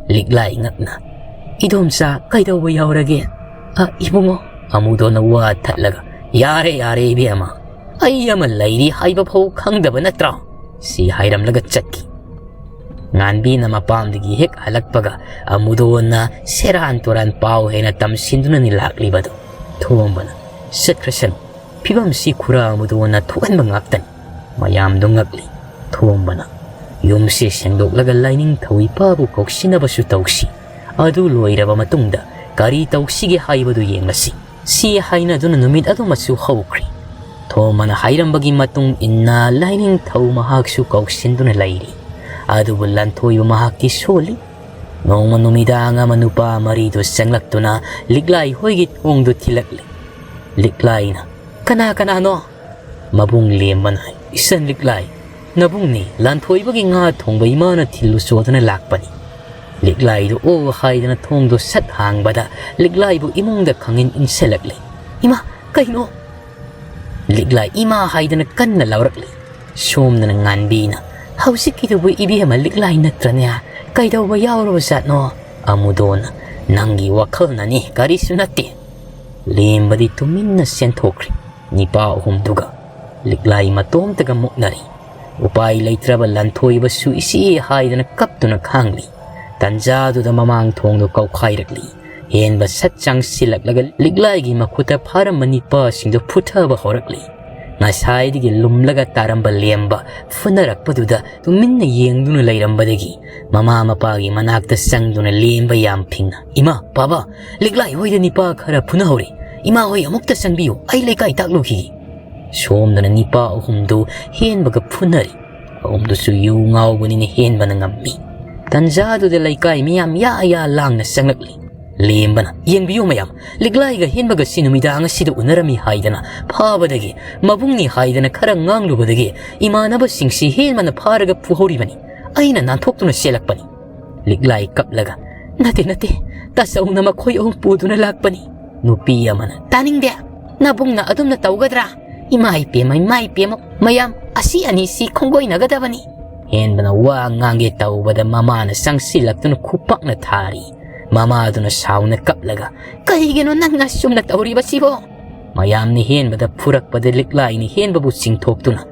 ꯂꯤꯛꯂꯥꯏ ꯉꯛꯅ, "ꯏꯗꯣꯝꯆꯥ, ꯀꯩꯗꯧꯕ ꯌꯥꯎꯔꯒꯦ?" "ꯑ, ꯏꯕꯨꯡꯉꯣ꯫" ꯑꯃꯨꯗꯣꯟꯅ ꯋꯥ ꯊꯠꯂꯒ, "ꯌꯥꯔꯦ, ꯌꯥꯔꯦ, ꯏꯕꯦꯝꯃ, ꯑꯩ ꯑꯃ ꯂꯩꯔꯤ ꯍꯥꯏꯕ ꯐꯥꯎ ꯈꯪꯗꯕ ꯅꯠꯇ꯭ꯔꯣ?" ꯁꯤ ꯍꯥꯏꯔꯝꯂꯒ ꯆꯠꯈꯤ꯫ ꯉꯥꯟꯕꯤꯅ ꯃꯄꯥꯝꯗꯒꯤ ꯍꯦꯛ ꯍꯜꯂꯛꯄꯒ ꯑꯃꯨꯗꯣꯟꯅ ꯁꯦꯔꯥꯟ ꯇꯨꯔꯥꯟ ꯄꯥꯎ ꯍꯦꯟꯅ ꯇꯝꯁꯤꯟꯗꯨꯅꯅꯤ ꯂꯥꯛꯂꯤꯕꯗꯨ꯫ ꯊꯣꯝꯕꯅ, "ꯆꯠꯈ꯭ꯔꯁꯅꯨ, ꯐꯤꯕꯝꯁꯤ ꯈꯨꯔꯥ ꯑꯃꯨꯗꯣꯟꯅ ꯊꯣꯛꯍꯟꯕ ꯉꯥꯛꯇꯅꯤ꯫" ꯃꯌꯥꯝꯗꯨ ꯉꯛꯂꯤ꯫ ꯊꯣꯝꯕꯅ, "ꯌꯨꯝꯁꯦ ꯁꯦꯡꯗꯣꯛꯂꯒ ꯂꯥꯏꯅꯤꯡꯊꯧ ꯏꯄꯥꯕꯨ ꯀꯧꯁꯤꯟꯅꯕꯁꯨ ꯇꯧꯁꯤ꯫ ꯑꯗꯨ ꯂꯣꯏꯔꯕ ꯃꯇꯨꯡꯗ ꯀꯔꯤ ꯇꯧꯁꯤꯒꯦ ꯍꯥꯏꯕꯗꯨ ꯌꯦꯡꯂꯁꯤ꯫" ꯁꯤ ꯍꯥꯏꯅꯗꯨꯅ ꯅꯨꯃꯤꯠ ꯑꯗꯨꯃꯁꯨ ꯍꯧꯈ꯭ꯔꯤ꯫ ꯊꯣꯝꯕꯅ ꯍꯥꯏꯔꯝꯕꯒꯤ ꯃꯇꯨꯡ ꯏꯟꯅ ꯂꯥꯏꯅꯤꯡꯊꯧ ꯃꯍꯥꯛꯁꯨ ꯀꯧꯁꯤꯟꯗꯨꯅ ꯂꯩꯔꯤ꯫ ꯑꯗꯨꯕꯨ ꯂꯟꯊꯣꯏꯕ ꯃꯍꯥꯛꯇꯤ ꯁꯣꯜꯂꯤ꯫ ꯅꯣꯡꯃ ꯅꯨꯃꯤꯗꯥꯡ ꯑꯃ ꯅꯨꯄꯥ ꯃꯔꯤꯗꯨ ꯆꯪꯂꯛꯇꯨꯅ ꯂꯤꯛꯂꯥꯏ ꯍꯣꯏꯒꯤ ꯊꯣꯡꯗꯨ ꯊꯤꯜꯂꯛꯂꯤ꯫ ꯂꯤꯛꯂꯥꯏꯅ, "ꯀꯅꯥ ꯀꯅꯥꯅꯣ?" ꯃꯕꯨꯡ ꯂꯦꯝꯕꯅ, "ꯏꯆꯟ ꯂꯤꯛꯂꯥꯏ, ꯅꯕꯨꯡꯅꯤ, ꯂꯥꯟꯊꯣꯏꯕꯒꯤ ꯉꯥ ꯊꯣꯡꯕ ꯏꯃꯥꯅ ꯊꯤꯜꯂꯨꯆꯣꯗꯅ ꯂꯥꯛꯄꯅꯤ꯫" ꯂꯤꯛꯂꯥꯏꯗꯨ ꯑꯣ ꯍꯥꯏꯗꯅ ꯊꯣꯡꯗꯨ ꯁꯠ ꯍꯥꯡꯕꯗ ꯂꯤꯛꯂꯥꯏꯕꯨ ꯏꯃꯨꯡꯗ ꯈꯪꯏꯟ ꯏꯟꯁꯤꯜꯂꯛꯂꯦ꯫ "ꯏꯃꯥ, ꯀꯩꯅꯣ?" ꯂꯤꯛꯂꯥꯏ ꯏꯃꯥ ꯍꯥꯏꯗꯅ ꯀꯟꯅ ꯂꯥꯎꯔꯛꯂꯤ꯫ ꯁꯣꯝꯗꯅ ꯉꯥꯟꯕꯤꯅ, "ꯍꯧꯖꯤꯛꯀꯤꯗꯨꯕꯨ ꯏꯕꯦꯝꯃ ꯂꯤꯛꯂꯥꯏ ꯅꯠꯇ꯭ꯔꯅꯦ? ꯀꯩꯗꯧꯕ ꯌꯥꯎꯔꯕꯖꯥꯠꯅꯣ?" ꯑꯃꯨꯗꯣꯟꯅ, "ꯅꯪꯒꯤ ꯋꯥꯈꯜꯅꯅꯤ, ꯀꯔꯤꯁꯨ ꯅꯠꯇꯦ꯫" ꯂꯦꯝꯕꯗꯤ ꯇꯨꯃꯤꯟꯅ ꯆꯦꯟꯊꯣꯛꯈ꯭ꯔꯦ꯫ ꯅꯤꯄꯥ ꯑꯍꯨꯝꯗꯨꯒ ꯂꯤꯛꯂꯥꯏ ꯃꯇꯣꯝꯇꯒ ꯃꯨꯛꯅꯔꯤ꯫ ꯎꯄꯥꯏ ꯂꯩꯇ꯭ꯔꯕ ꯂꯟꯊꯣꯏꯕꯁꯨ ꯏꯆꯦ ꯍꯥꯏꯗꯅ ꯀꯞꯇꯨꯅ ꯈꯥꯡꯂꯤ꯫ ꯇꯟꯖꯥꯗꯨꯗ ꯃꯃꯥꯡ ꯊꯣꯡꯗꯨ ꯀꯧꯈꯥꯏꯔꯛꯂꯤ꯫ ꯍꯦꯟꯕ ꯁꯠ ꯆꯪꯁꯤꯜꯂꯛꯂꯒ ꯂꯤꯛꯂꯥꯏꯒꯤ ꯃꯈꯨꯠꯇ ꯐꯥꯔꯝꯕ ꯅꯤꯄꯥꯁꯤꯡꯗꯨ ꯐꯨꯊꯕ ꯍꯧꯔꯛꯂꯤ꯫ ꯉꯁꯥꯏꯗꯒꯤ ꯂꯨꯝꯂꯒ ꯇꯥꯔꯝꯕ ꯂꯦꯝꯕ ꯐꯨꯅꯔꯛꯄꯗꯨꯗ ꯇꯨꯃꯤꯟꯅ ꯌꯦꯡꯗꯨꯅ ꯂꯩꯔꯝꯕꯗꯒꯤ ꯃꯃꯥ ꯃꯄꯥꯒꯤ ꯃꯅꯥꯛꯇ ꯆꯪꯗꯨꯅ ꯂꯦꯝꯕ ꯌꯥꯝ ꯐꯤꯡꯅ, "ꯏꯃꯥ, ꯄꯥꯕ, ꯂꯤꯛꯂꯥꯏ ꯍꯣꯏꯗ ꯅꯤꯄꯥ ꯈꯔ ꯐꯨꯅꯍꯧꯔꯦ꯫ ꯏꯃꯥ ꯍꯣꯏ ꯑꯃꯨꯛꯇ ꯆꯪꯕꯤꯌꯨ, ꯑꯩ ꯂꯩꯀꯥꯏ ꯇꯥꯛꯂꯨꯈꯤꯒꯦ꯫" ꯁꯣꯝꯗꯅ ꯅꯤꯄꯥ ꯑꯍꯨꯝꯗꯨ ꯍꯦꯟꯕꯒ ꯐꯨꯅꯔꯤ꯫ ꯑꯍꯨꯝꯗꯨꯁꯨ ꯌꯨ ꯉꯥꯎꯕꯅꯤꯅ ꯍꯦꯟꯕꯅ ꯉꯝꯃꯤ꯫ ꯇꯟꯖꯥꯗꯨꯗ ꯂꯩꯀꯥꯏ ꯃꯤꯌꯥꯝ ꯌꯥ ꯌꯥ ꯂꯥꯡꯅ ꯆꯪꯂꯛꯂꯤ꯫ ꯂꯦꯝꯕꯅ, "ꯌꯦꯡꯕꯤꯌꯨ ꯃꯌꯥꯝ, ꯂꯤꯛꯂꯥꯏꯒ ꯍꯦꯟꯕꯒꯁꯤ ꯅꯨꯃꯤꯗꯥꯡ ꯑꯁꯤꯗ ꯎꯅꯔꯝꯃꯤ ꯍꯥꯏꯗꯅ ꯐꯥꯕꯗꯒꯤ, ꯃꯕꯨꯡꯅꯤ ꯍꯥꯏꯗꯅ ꯈꯔ ꯉꯥꯡꯂꯨꯕꯗꯒꯤ ꯏꯃꯥꯟꯅꯕꯁꯤꯡꯁꯤ ꯍꯦꯟꯕꯅ ꯐꯥꯔꯒ ꯐꯨꯍꯧꯔꯤꯕꯅꯤ꯫ ꯑꯩꯅ ꯅꯥꯟꯊꯣꯛꯇꯨꯅ ꯆꯦꯜꯂꯛꯄꯅꯤ꯫" ꯂꯤꯛꯂꯥꯏ ꯀꯞꯂꯒ, "ꯅꯠꯇꯦ, ꯅꯠꯇꯦ, ꯇꯥꯆꯧꯅ ꯃꯈꯣꯏ ꯑꯍꯨꯝ ꯄꯨꯗꯨꯅ ꯂꯥꯛꯄꯅꯤ꯫" ꯅꯨꯄꯤ ꯑꯃꯅ, "ꯇꯥꯅꯤꯡꯗꯦ, ꯅꯕꯨꯡꯅ ꯑꯗꯨꯝꯅ ꯇꯧꯒꯗ꯭ꯔꯥ? ꯏꯃꯥ ꯏꯄꯦꯝꯃ, ꯏꯃꯥ ꯏꯄꯦꯝꯃ, ꯃꯌꯥꯝ ꯑꯁꯤ ꯑꯅꯤꯁꯤ ꯈꯣꯡꯒꯣꯏꯅꯒꯗꯕꯅꯤ꯫" ꯍꯦꯟꯕꯅ ꯋꯥ ꯉꯥꯡꯒꯦ ꯇꯧꯕꯗ ꯃꯃꯥꯅ ꯆꯪꯁꯤꯜꯂꯛꯇꯨꯅ ꯈꯨꯄꯥꯛꯅ ꯊꯥꯔꯤ꯫ ꯃꯃꯥꯗꯨꯅ ꯁꯥꯎꯅ ꯀꯞꯂꯒ, "ꯀꯔꯤꯒꯤꯅꯣ ꯅꯪꯅ ꯁꯨꯝꯅ ꯇꯧꯔꯤꯕꯁꯤꯕꯣ?" ꯃꯌꯥꯝꯅ ꯍꯦꯟꯕꯗ ꯐꯨꯔꯛꯄꯗ ꯂꯤꯛꯂꯥꯏꯅ ꯍꯦꯟꯕꯕꯨ ꯆꯤꯡꯊꯣꯛꯇꯨꯅ,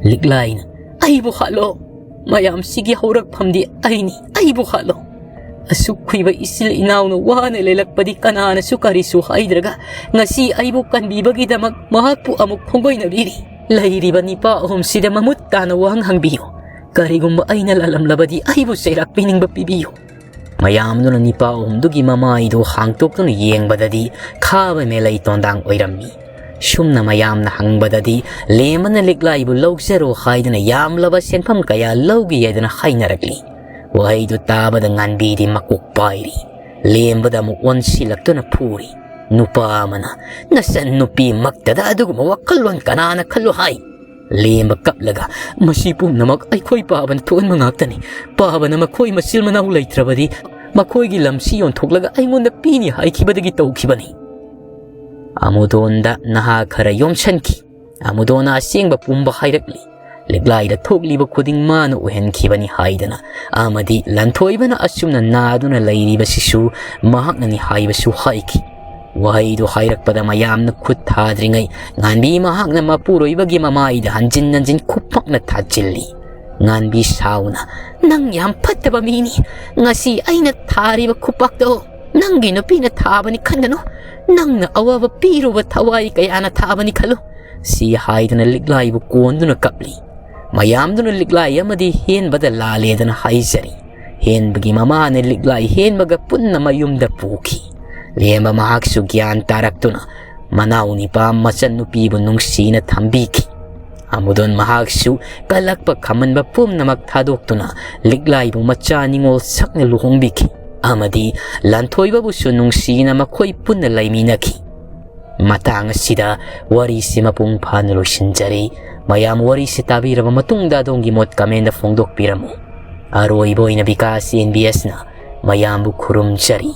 ꯂꯤꯛꯂꯥꯏꯅ, "ꯑꯩꯕꯨ ꯍꯥꯠꯂꯣ, ꯃꯌꯥꯝꯁꯤꯒꯤ ꯍꯧꯔꯛꯐꯝꯗꯤ ꯑꯩꯅꯤ, ꯑꯩꯕꯨ ꯍꯥꯠꯂꯣ꯫ ꯑꯁꯨꯛ ꯀꯨꯏꯕ ꯏꯆꯤꯜ ꯏꯅꯥꯎꯅ ꯋꯥꯅ ꯂꯩꯂꯛꯄꯗꯤ ꯀꯅꯥꯅꯁꯨ ꯀꯔꯤꯁꯨ ꯍꯥꯏꯗ꯭ꯔꯒ ꯉꯁꯤ ꯑꯩꯕꯨ ꯀꯟꯕꯤꯕꯒꯤꯗꯃꯛ ꯃꯍꯥꯛꯄꯨ ꯑꯃꯨꯛ ꯈꯣꯡꯒꯣꯏꯅꯕꯤꯔꯤ꯫ ꯂꯩꯔꯤꯕ ꯅꯤꯄꯥ ꯑꯍꯨꯝꯁꯤꯗ ꯃꯃꯨꯠ ꯇꯥꯅ ꯋꯥꯍꯪ ꯍꯪꯕꯤꯌꯨ꯫ ꯀꯔꯤꯒꯨꯝꯕ ꯑꯩꯅ ꯂꯥꯜꯂꯝꯂꯕꯗꯤ ꯑꯩꯕꯨ ꯆꯩꯔꯥꯛ ꯄꯤꯅꯤꯡꯕ ꯄꯤꯕꯤꯌꯨ꯫" ꯃꯌꯥꯝꯗꯨꯅ ꯅꯤꯄꯥ ꯑꯍꯨꯝꯗꯨꯒꯤ ꯃꯃꯥꯏꯗꯨ ꯍꯥꯡꯇꯣꯛꯇꯨꯅ ꯌꯦꯡꯕꯗꯗꯤ ꯈꯥꯕ ꯃꯦꯂꯩ ꯇꯣꯟꯗꯥꯡ ꯑꯣꯏꯔꯝꯃꯤ꯫ ꯁꯨꯝꯅ ꯃꯌꯥꯝꯅ ꯍꯪꯕꯗꯗꯤ ꯂꯦꯝꯕꯅ ꯂꯤꯛꯂꯥꯏꯕꯨ ꯂꯧꯖꯔꯣ ꯍꯥꯏꯗꯨꯅ ꯌꯥꯝꯂꯕ ꯁꯦꯟꯐꯝ ꯀꯌꯥ ꯂꯧꯈꯤ ꯍꯥꯏꯗꯨꯅ ꯍꯥꯏꯅꯔꯛꯂꯤ꯫ ꯋꯥꯍꯩꯗꯨ ꯇꯥꯕꯗ ꯉꯥꯟꯕꯤꯗꯤ ꯃꯀꯣꯛ ꯄꯥꯏꯔꯤ꯫ ꯂꯦꯝꯕꯗ ꯑꯃꯨꯛ ꯑꯣꯟꯁꯤꯜꯂꯛꯇꯨꯅ ꯐꯨꯔꯤ꯫ ꯅꯨꯄꯥ ꯑꯃꯅ, "ꯅꯆꯟ ꯅꯨꯄꯤꯃꯛꯇꯗ ꯑꯗꯨꯒꯨꯝꯕ ꯋꯥꯈꯜꯂꯣꯟ ꯀꯅꯥꯅ ꯈꯜꯂꯨ ꯍꯥꯏ?" ꯂꯦꯝꯕ ꯀꯞꯂꯒ, "ꯃꯁꯤ ꯄꯨꯝꯅꯃꯛ ꯑꯩꯈꯣꯏ ꯄꯥꯕꯅ ꯊꯣꯛꯍꯟꯕ ꯉꯥꯛꯇꯅꯤ꯫ ꯄꯥꯕꯅ ꯃꯈꯣꯏ ꯃꯆꯤꯜ ꯃꯅꯥꯎ ꯂꯩꯇ꯭ꯔꯕꯗꯤ ꯃꯈꯣꯏꯒꯤ ꯂꯝꯁꯤ ꯌꯣꯟꯊꯣꯛꯂꯒ ꯑꯩꯉꯣꯟꯗ ꯄꯤꯅꯤ ꯍꯥꯏꯈꯤꯕꯗꯒꯤ ꯇꯧꯈꯤꯕꯅꯤ꯫" ꯑꯃꯨꯗꯣꯟꯗ ꯅꯍꯥ ꯈꯔ ꯌꯣꯝꯁꯟꯈꯤ꯫ ꯑꯃꯨꯗꯣꯟꯅ ꯑꯁꯦꯡꯕ ꯄꯨꯝꯕ ꯍꯥꯏꯔꯛꯂꯤ꯫ ꯂꯤꯛꯂꯥꯏꯗ ꯊꯣꯛꯂꯤꯕ ꯈꯨꯗꯤꯡ ꯃꯥꯅ ꯑꯣꯏꯍꯟꯈꯤꯕꯅꯤ ꯍꯥꯏꯗꯅ, ꯑꯃꯗꯤ ꯂꯟꯊꯣꯏꯕꯅ ꯑꯁꯨꯝꯅ ꯅꯥꯗꯨꯅ ꯂꯩꯔꯤꯕꯁꯤꯁꯨ ꯃꯍꯥꯛꯅꯅꯤ ꯍꯥꯏꯕꯁꯨ ꯍꯥꯏꯈꯤ꯫ ꯋꯥꯍꯩꯗꯨ ꯍꯥꯏꯔꯛꯄꯗ ꯃꯌꯥꯝꯅ ꯈꯨꯠ ꯊꯥꯗ꯭ꯔꯤꯉꯩ ꯉꯥꯟꯕꯤ ꯃꯍꯥꯛꯅ ꯃꯄꯨꯔꯣꯏꯕꯒꯤ ꯃꯃꯥꯏꯗ ꯍꯟꯖꯤꯟ ꯍꯟꯖꯤꯟ ꯈꯨꯄꯥꯛꯅ ꯊꯥꯖꯤꯜꯂꯤ꯫ ꯉꯥꯟꯕꯤ ꯁꯥꯎꯅ, "ꯅꯪ ꯌꯥꯝ ꯐꯠꯇꯕ ꯃꯤꯅꯤ꯫ ꯉꯁꯤ ꯑꯩꯅ ꯊꯥꯔꯤꯕ ꯈꯨꯄꯥꯛꯇꯣ ꯅꯪꯒꯤ ꯅꯨꯄꯤꯅ ꯊꯥꯕꯅꯤ ꯈꯟꯒꯅꯨ꯫ ꯅꯪꯅ ꯑꯋꯥꯕ ꯄꯤꯔꯨꯕ ꯊꯋꯥꯏ ꯀꯌꯥꯅ ꯊꯥꯕꯅꯤ ꯈꯜꯂꯨ꯫" ꯁꯤ ꯍꯥꯏꯗꯨꯅ ꯂꯤꯛꯂꯥꯏꯕꯨ ꯀꯣꯟꯗꯨꯅ ꯀꯞꯂꯤ꯫ ꯃꯌꯥꯝꯗꯨꯅ ꯂꯤꯛꯂꯥꯏ ꯑꯃꯗꯤ ꯍꯦꯟꯕꯗ ꯂꯥꯜꯂꯦꯗꯅ ꯍꯥꯏꯖꯔꯤ꯫ ꯍꯦꯟꯕꯒꯤ ꯃꯃꯥꯅ ꯂꯤꯛꯂꯥꯏ ꯍꯦꯟꯕꯒ ꯄꯨꯟꯅ ꯃꯌꯨꯝꯗ ꯄꯨꯈꯤ꯫ ꯂꯦꯝꯕ ꯃꯍꯥꯛꯁꯨ ꯒ꯭ꯌꯥꯟ ꯇꯥꯔꯛꯇꯨꯅ ꯃꯅꯥꯎ ꯅꯤꯄꯥ ꯃꯆꯟꯅꯨꯄꯤꯕꯨ ꯅꯨꯡꯁꯤꯅ ꯊꯝꯕꯤꯈꯤ꯫ ꯑꯃꯨꯗꯣꯟ ꯃꯍꯥꯛꯁꯨ ꯀꯜꯂꯛꯄ ꯈꯝꯃꯟꯕ ꯄꯨꯝꯅꯃꯛ ꯊꯥꯗꯣꯛꯇꯨꯅ ꯂꯤꯛꯂꯥꯏꯕꯨ ꯃꯆꯥ ꯅꯤꯉꯣꯜ ꯁꯛꯅ ꯂꯨꯍꯣꯡꯕꯤꯈꯤ ꯑꯃꯗꯤ ꯂꯥꯟꯊꯣꯏꯕꯕꯨꯁꯨ ꯅꯨꯡꯁꯤꯅ ꯃꯈꯣꯏ ꯄꯨꯟꯅ ꯂꯩꯃꯤꯟꯅꯈꯤ꯫ ꯃꯇꯥꯡ ꯑꯁꯤꯗ ꯋꯥꯔꯤꯁꯤ ꯃꯄꯨꯡ ꯐꯥꯅ ꯂꯣꯏꯁꯤꯟꯖꯔꯤ꯫ ꯃꯌꯥꯝ ꯋꯥꯔꯤꯁꯤ ꯇꯥꯕꯤꯔꯕ ꯃꯇꯨꯡꯗ ꯑꯗꯣꯝꯒꯤ ꯃꯣꯠ comment ꯐꯣꯡꯗꯣꯛꯄꯤꯔꯝꯃꯨ꯫ ꯑꯔꯣꯏꯕ ꯑꯣꯏꯅ ꯕꯤꯀꯥꯁ ꯑꯦꯟ ꯕꯤ ꯑꯦꯁꯅ ꯃꯌꯥꯝꯕꯨ ꯈꯨꯔꯨꯝꯖꯔꯤ꯫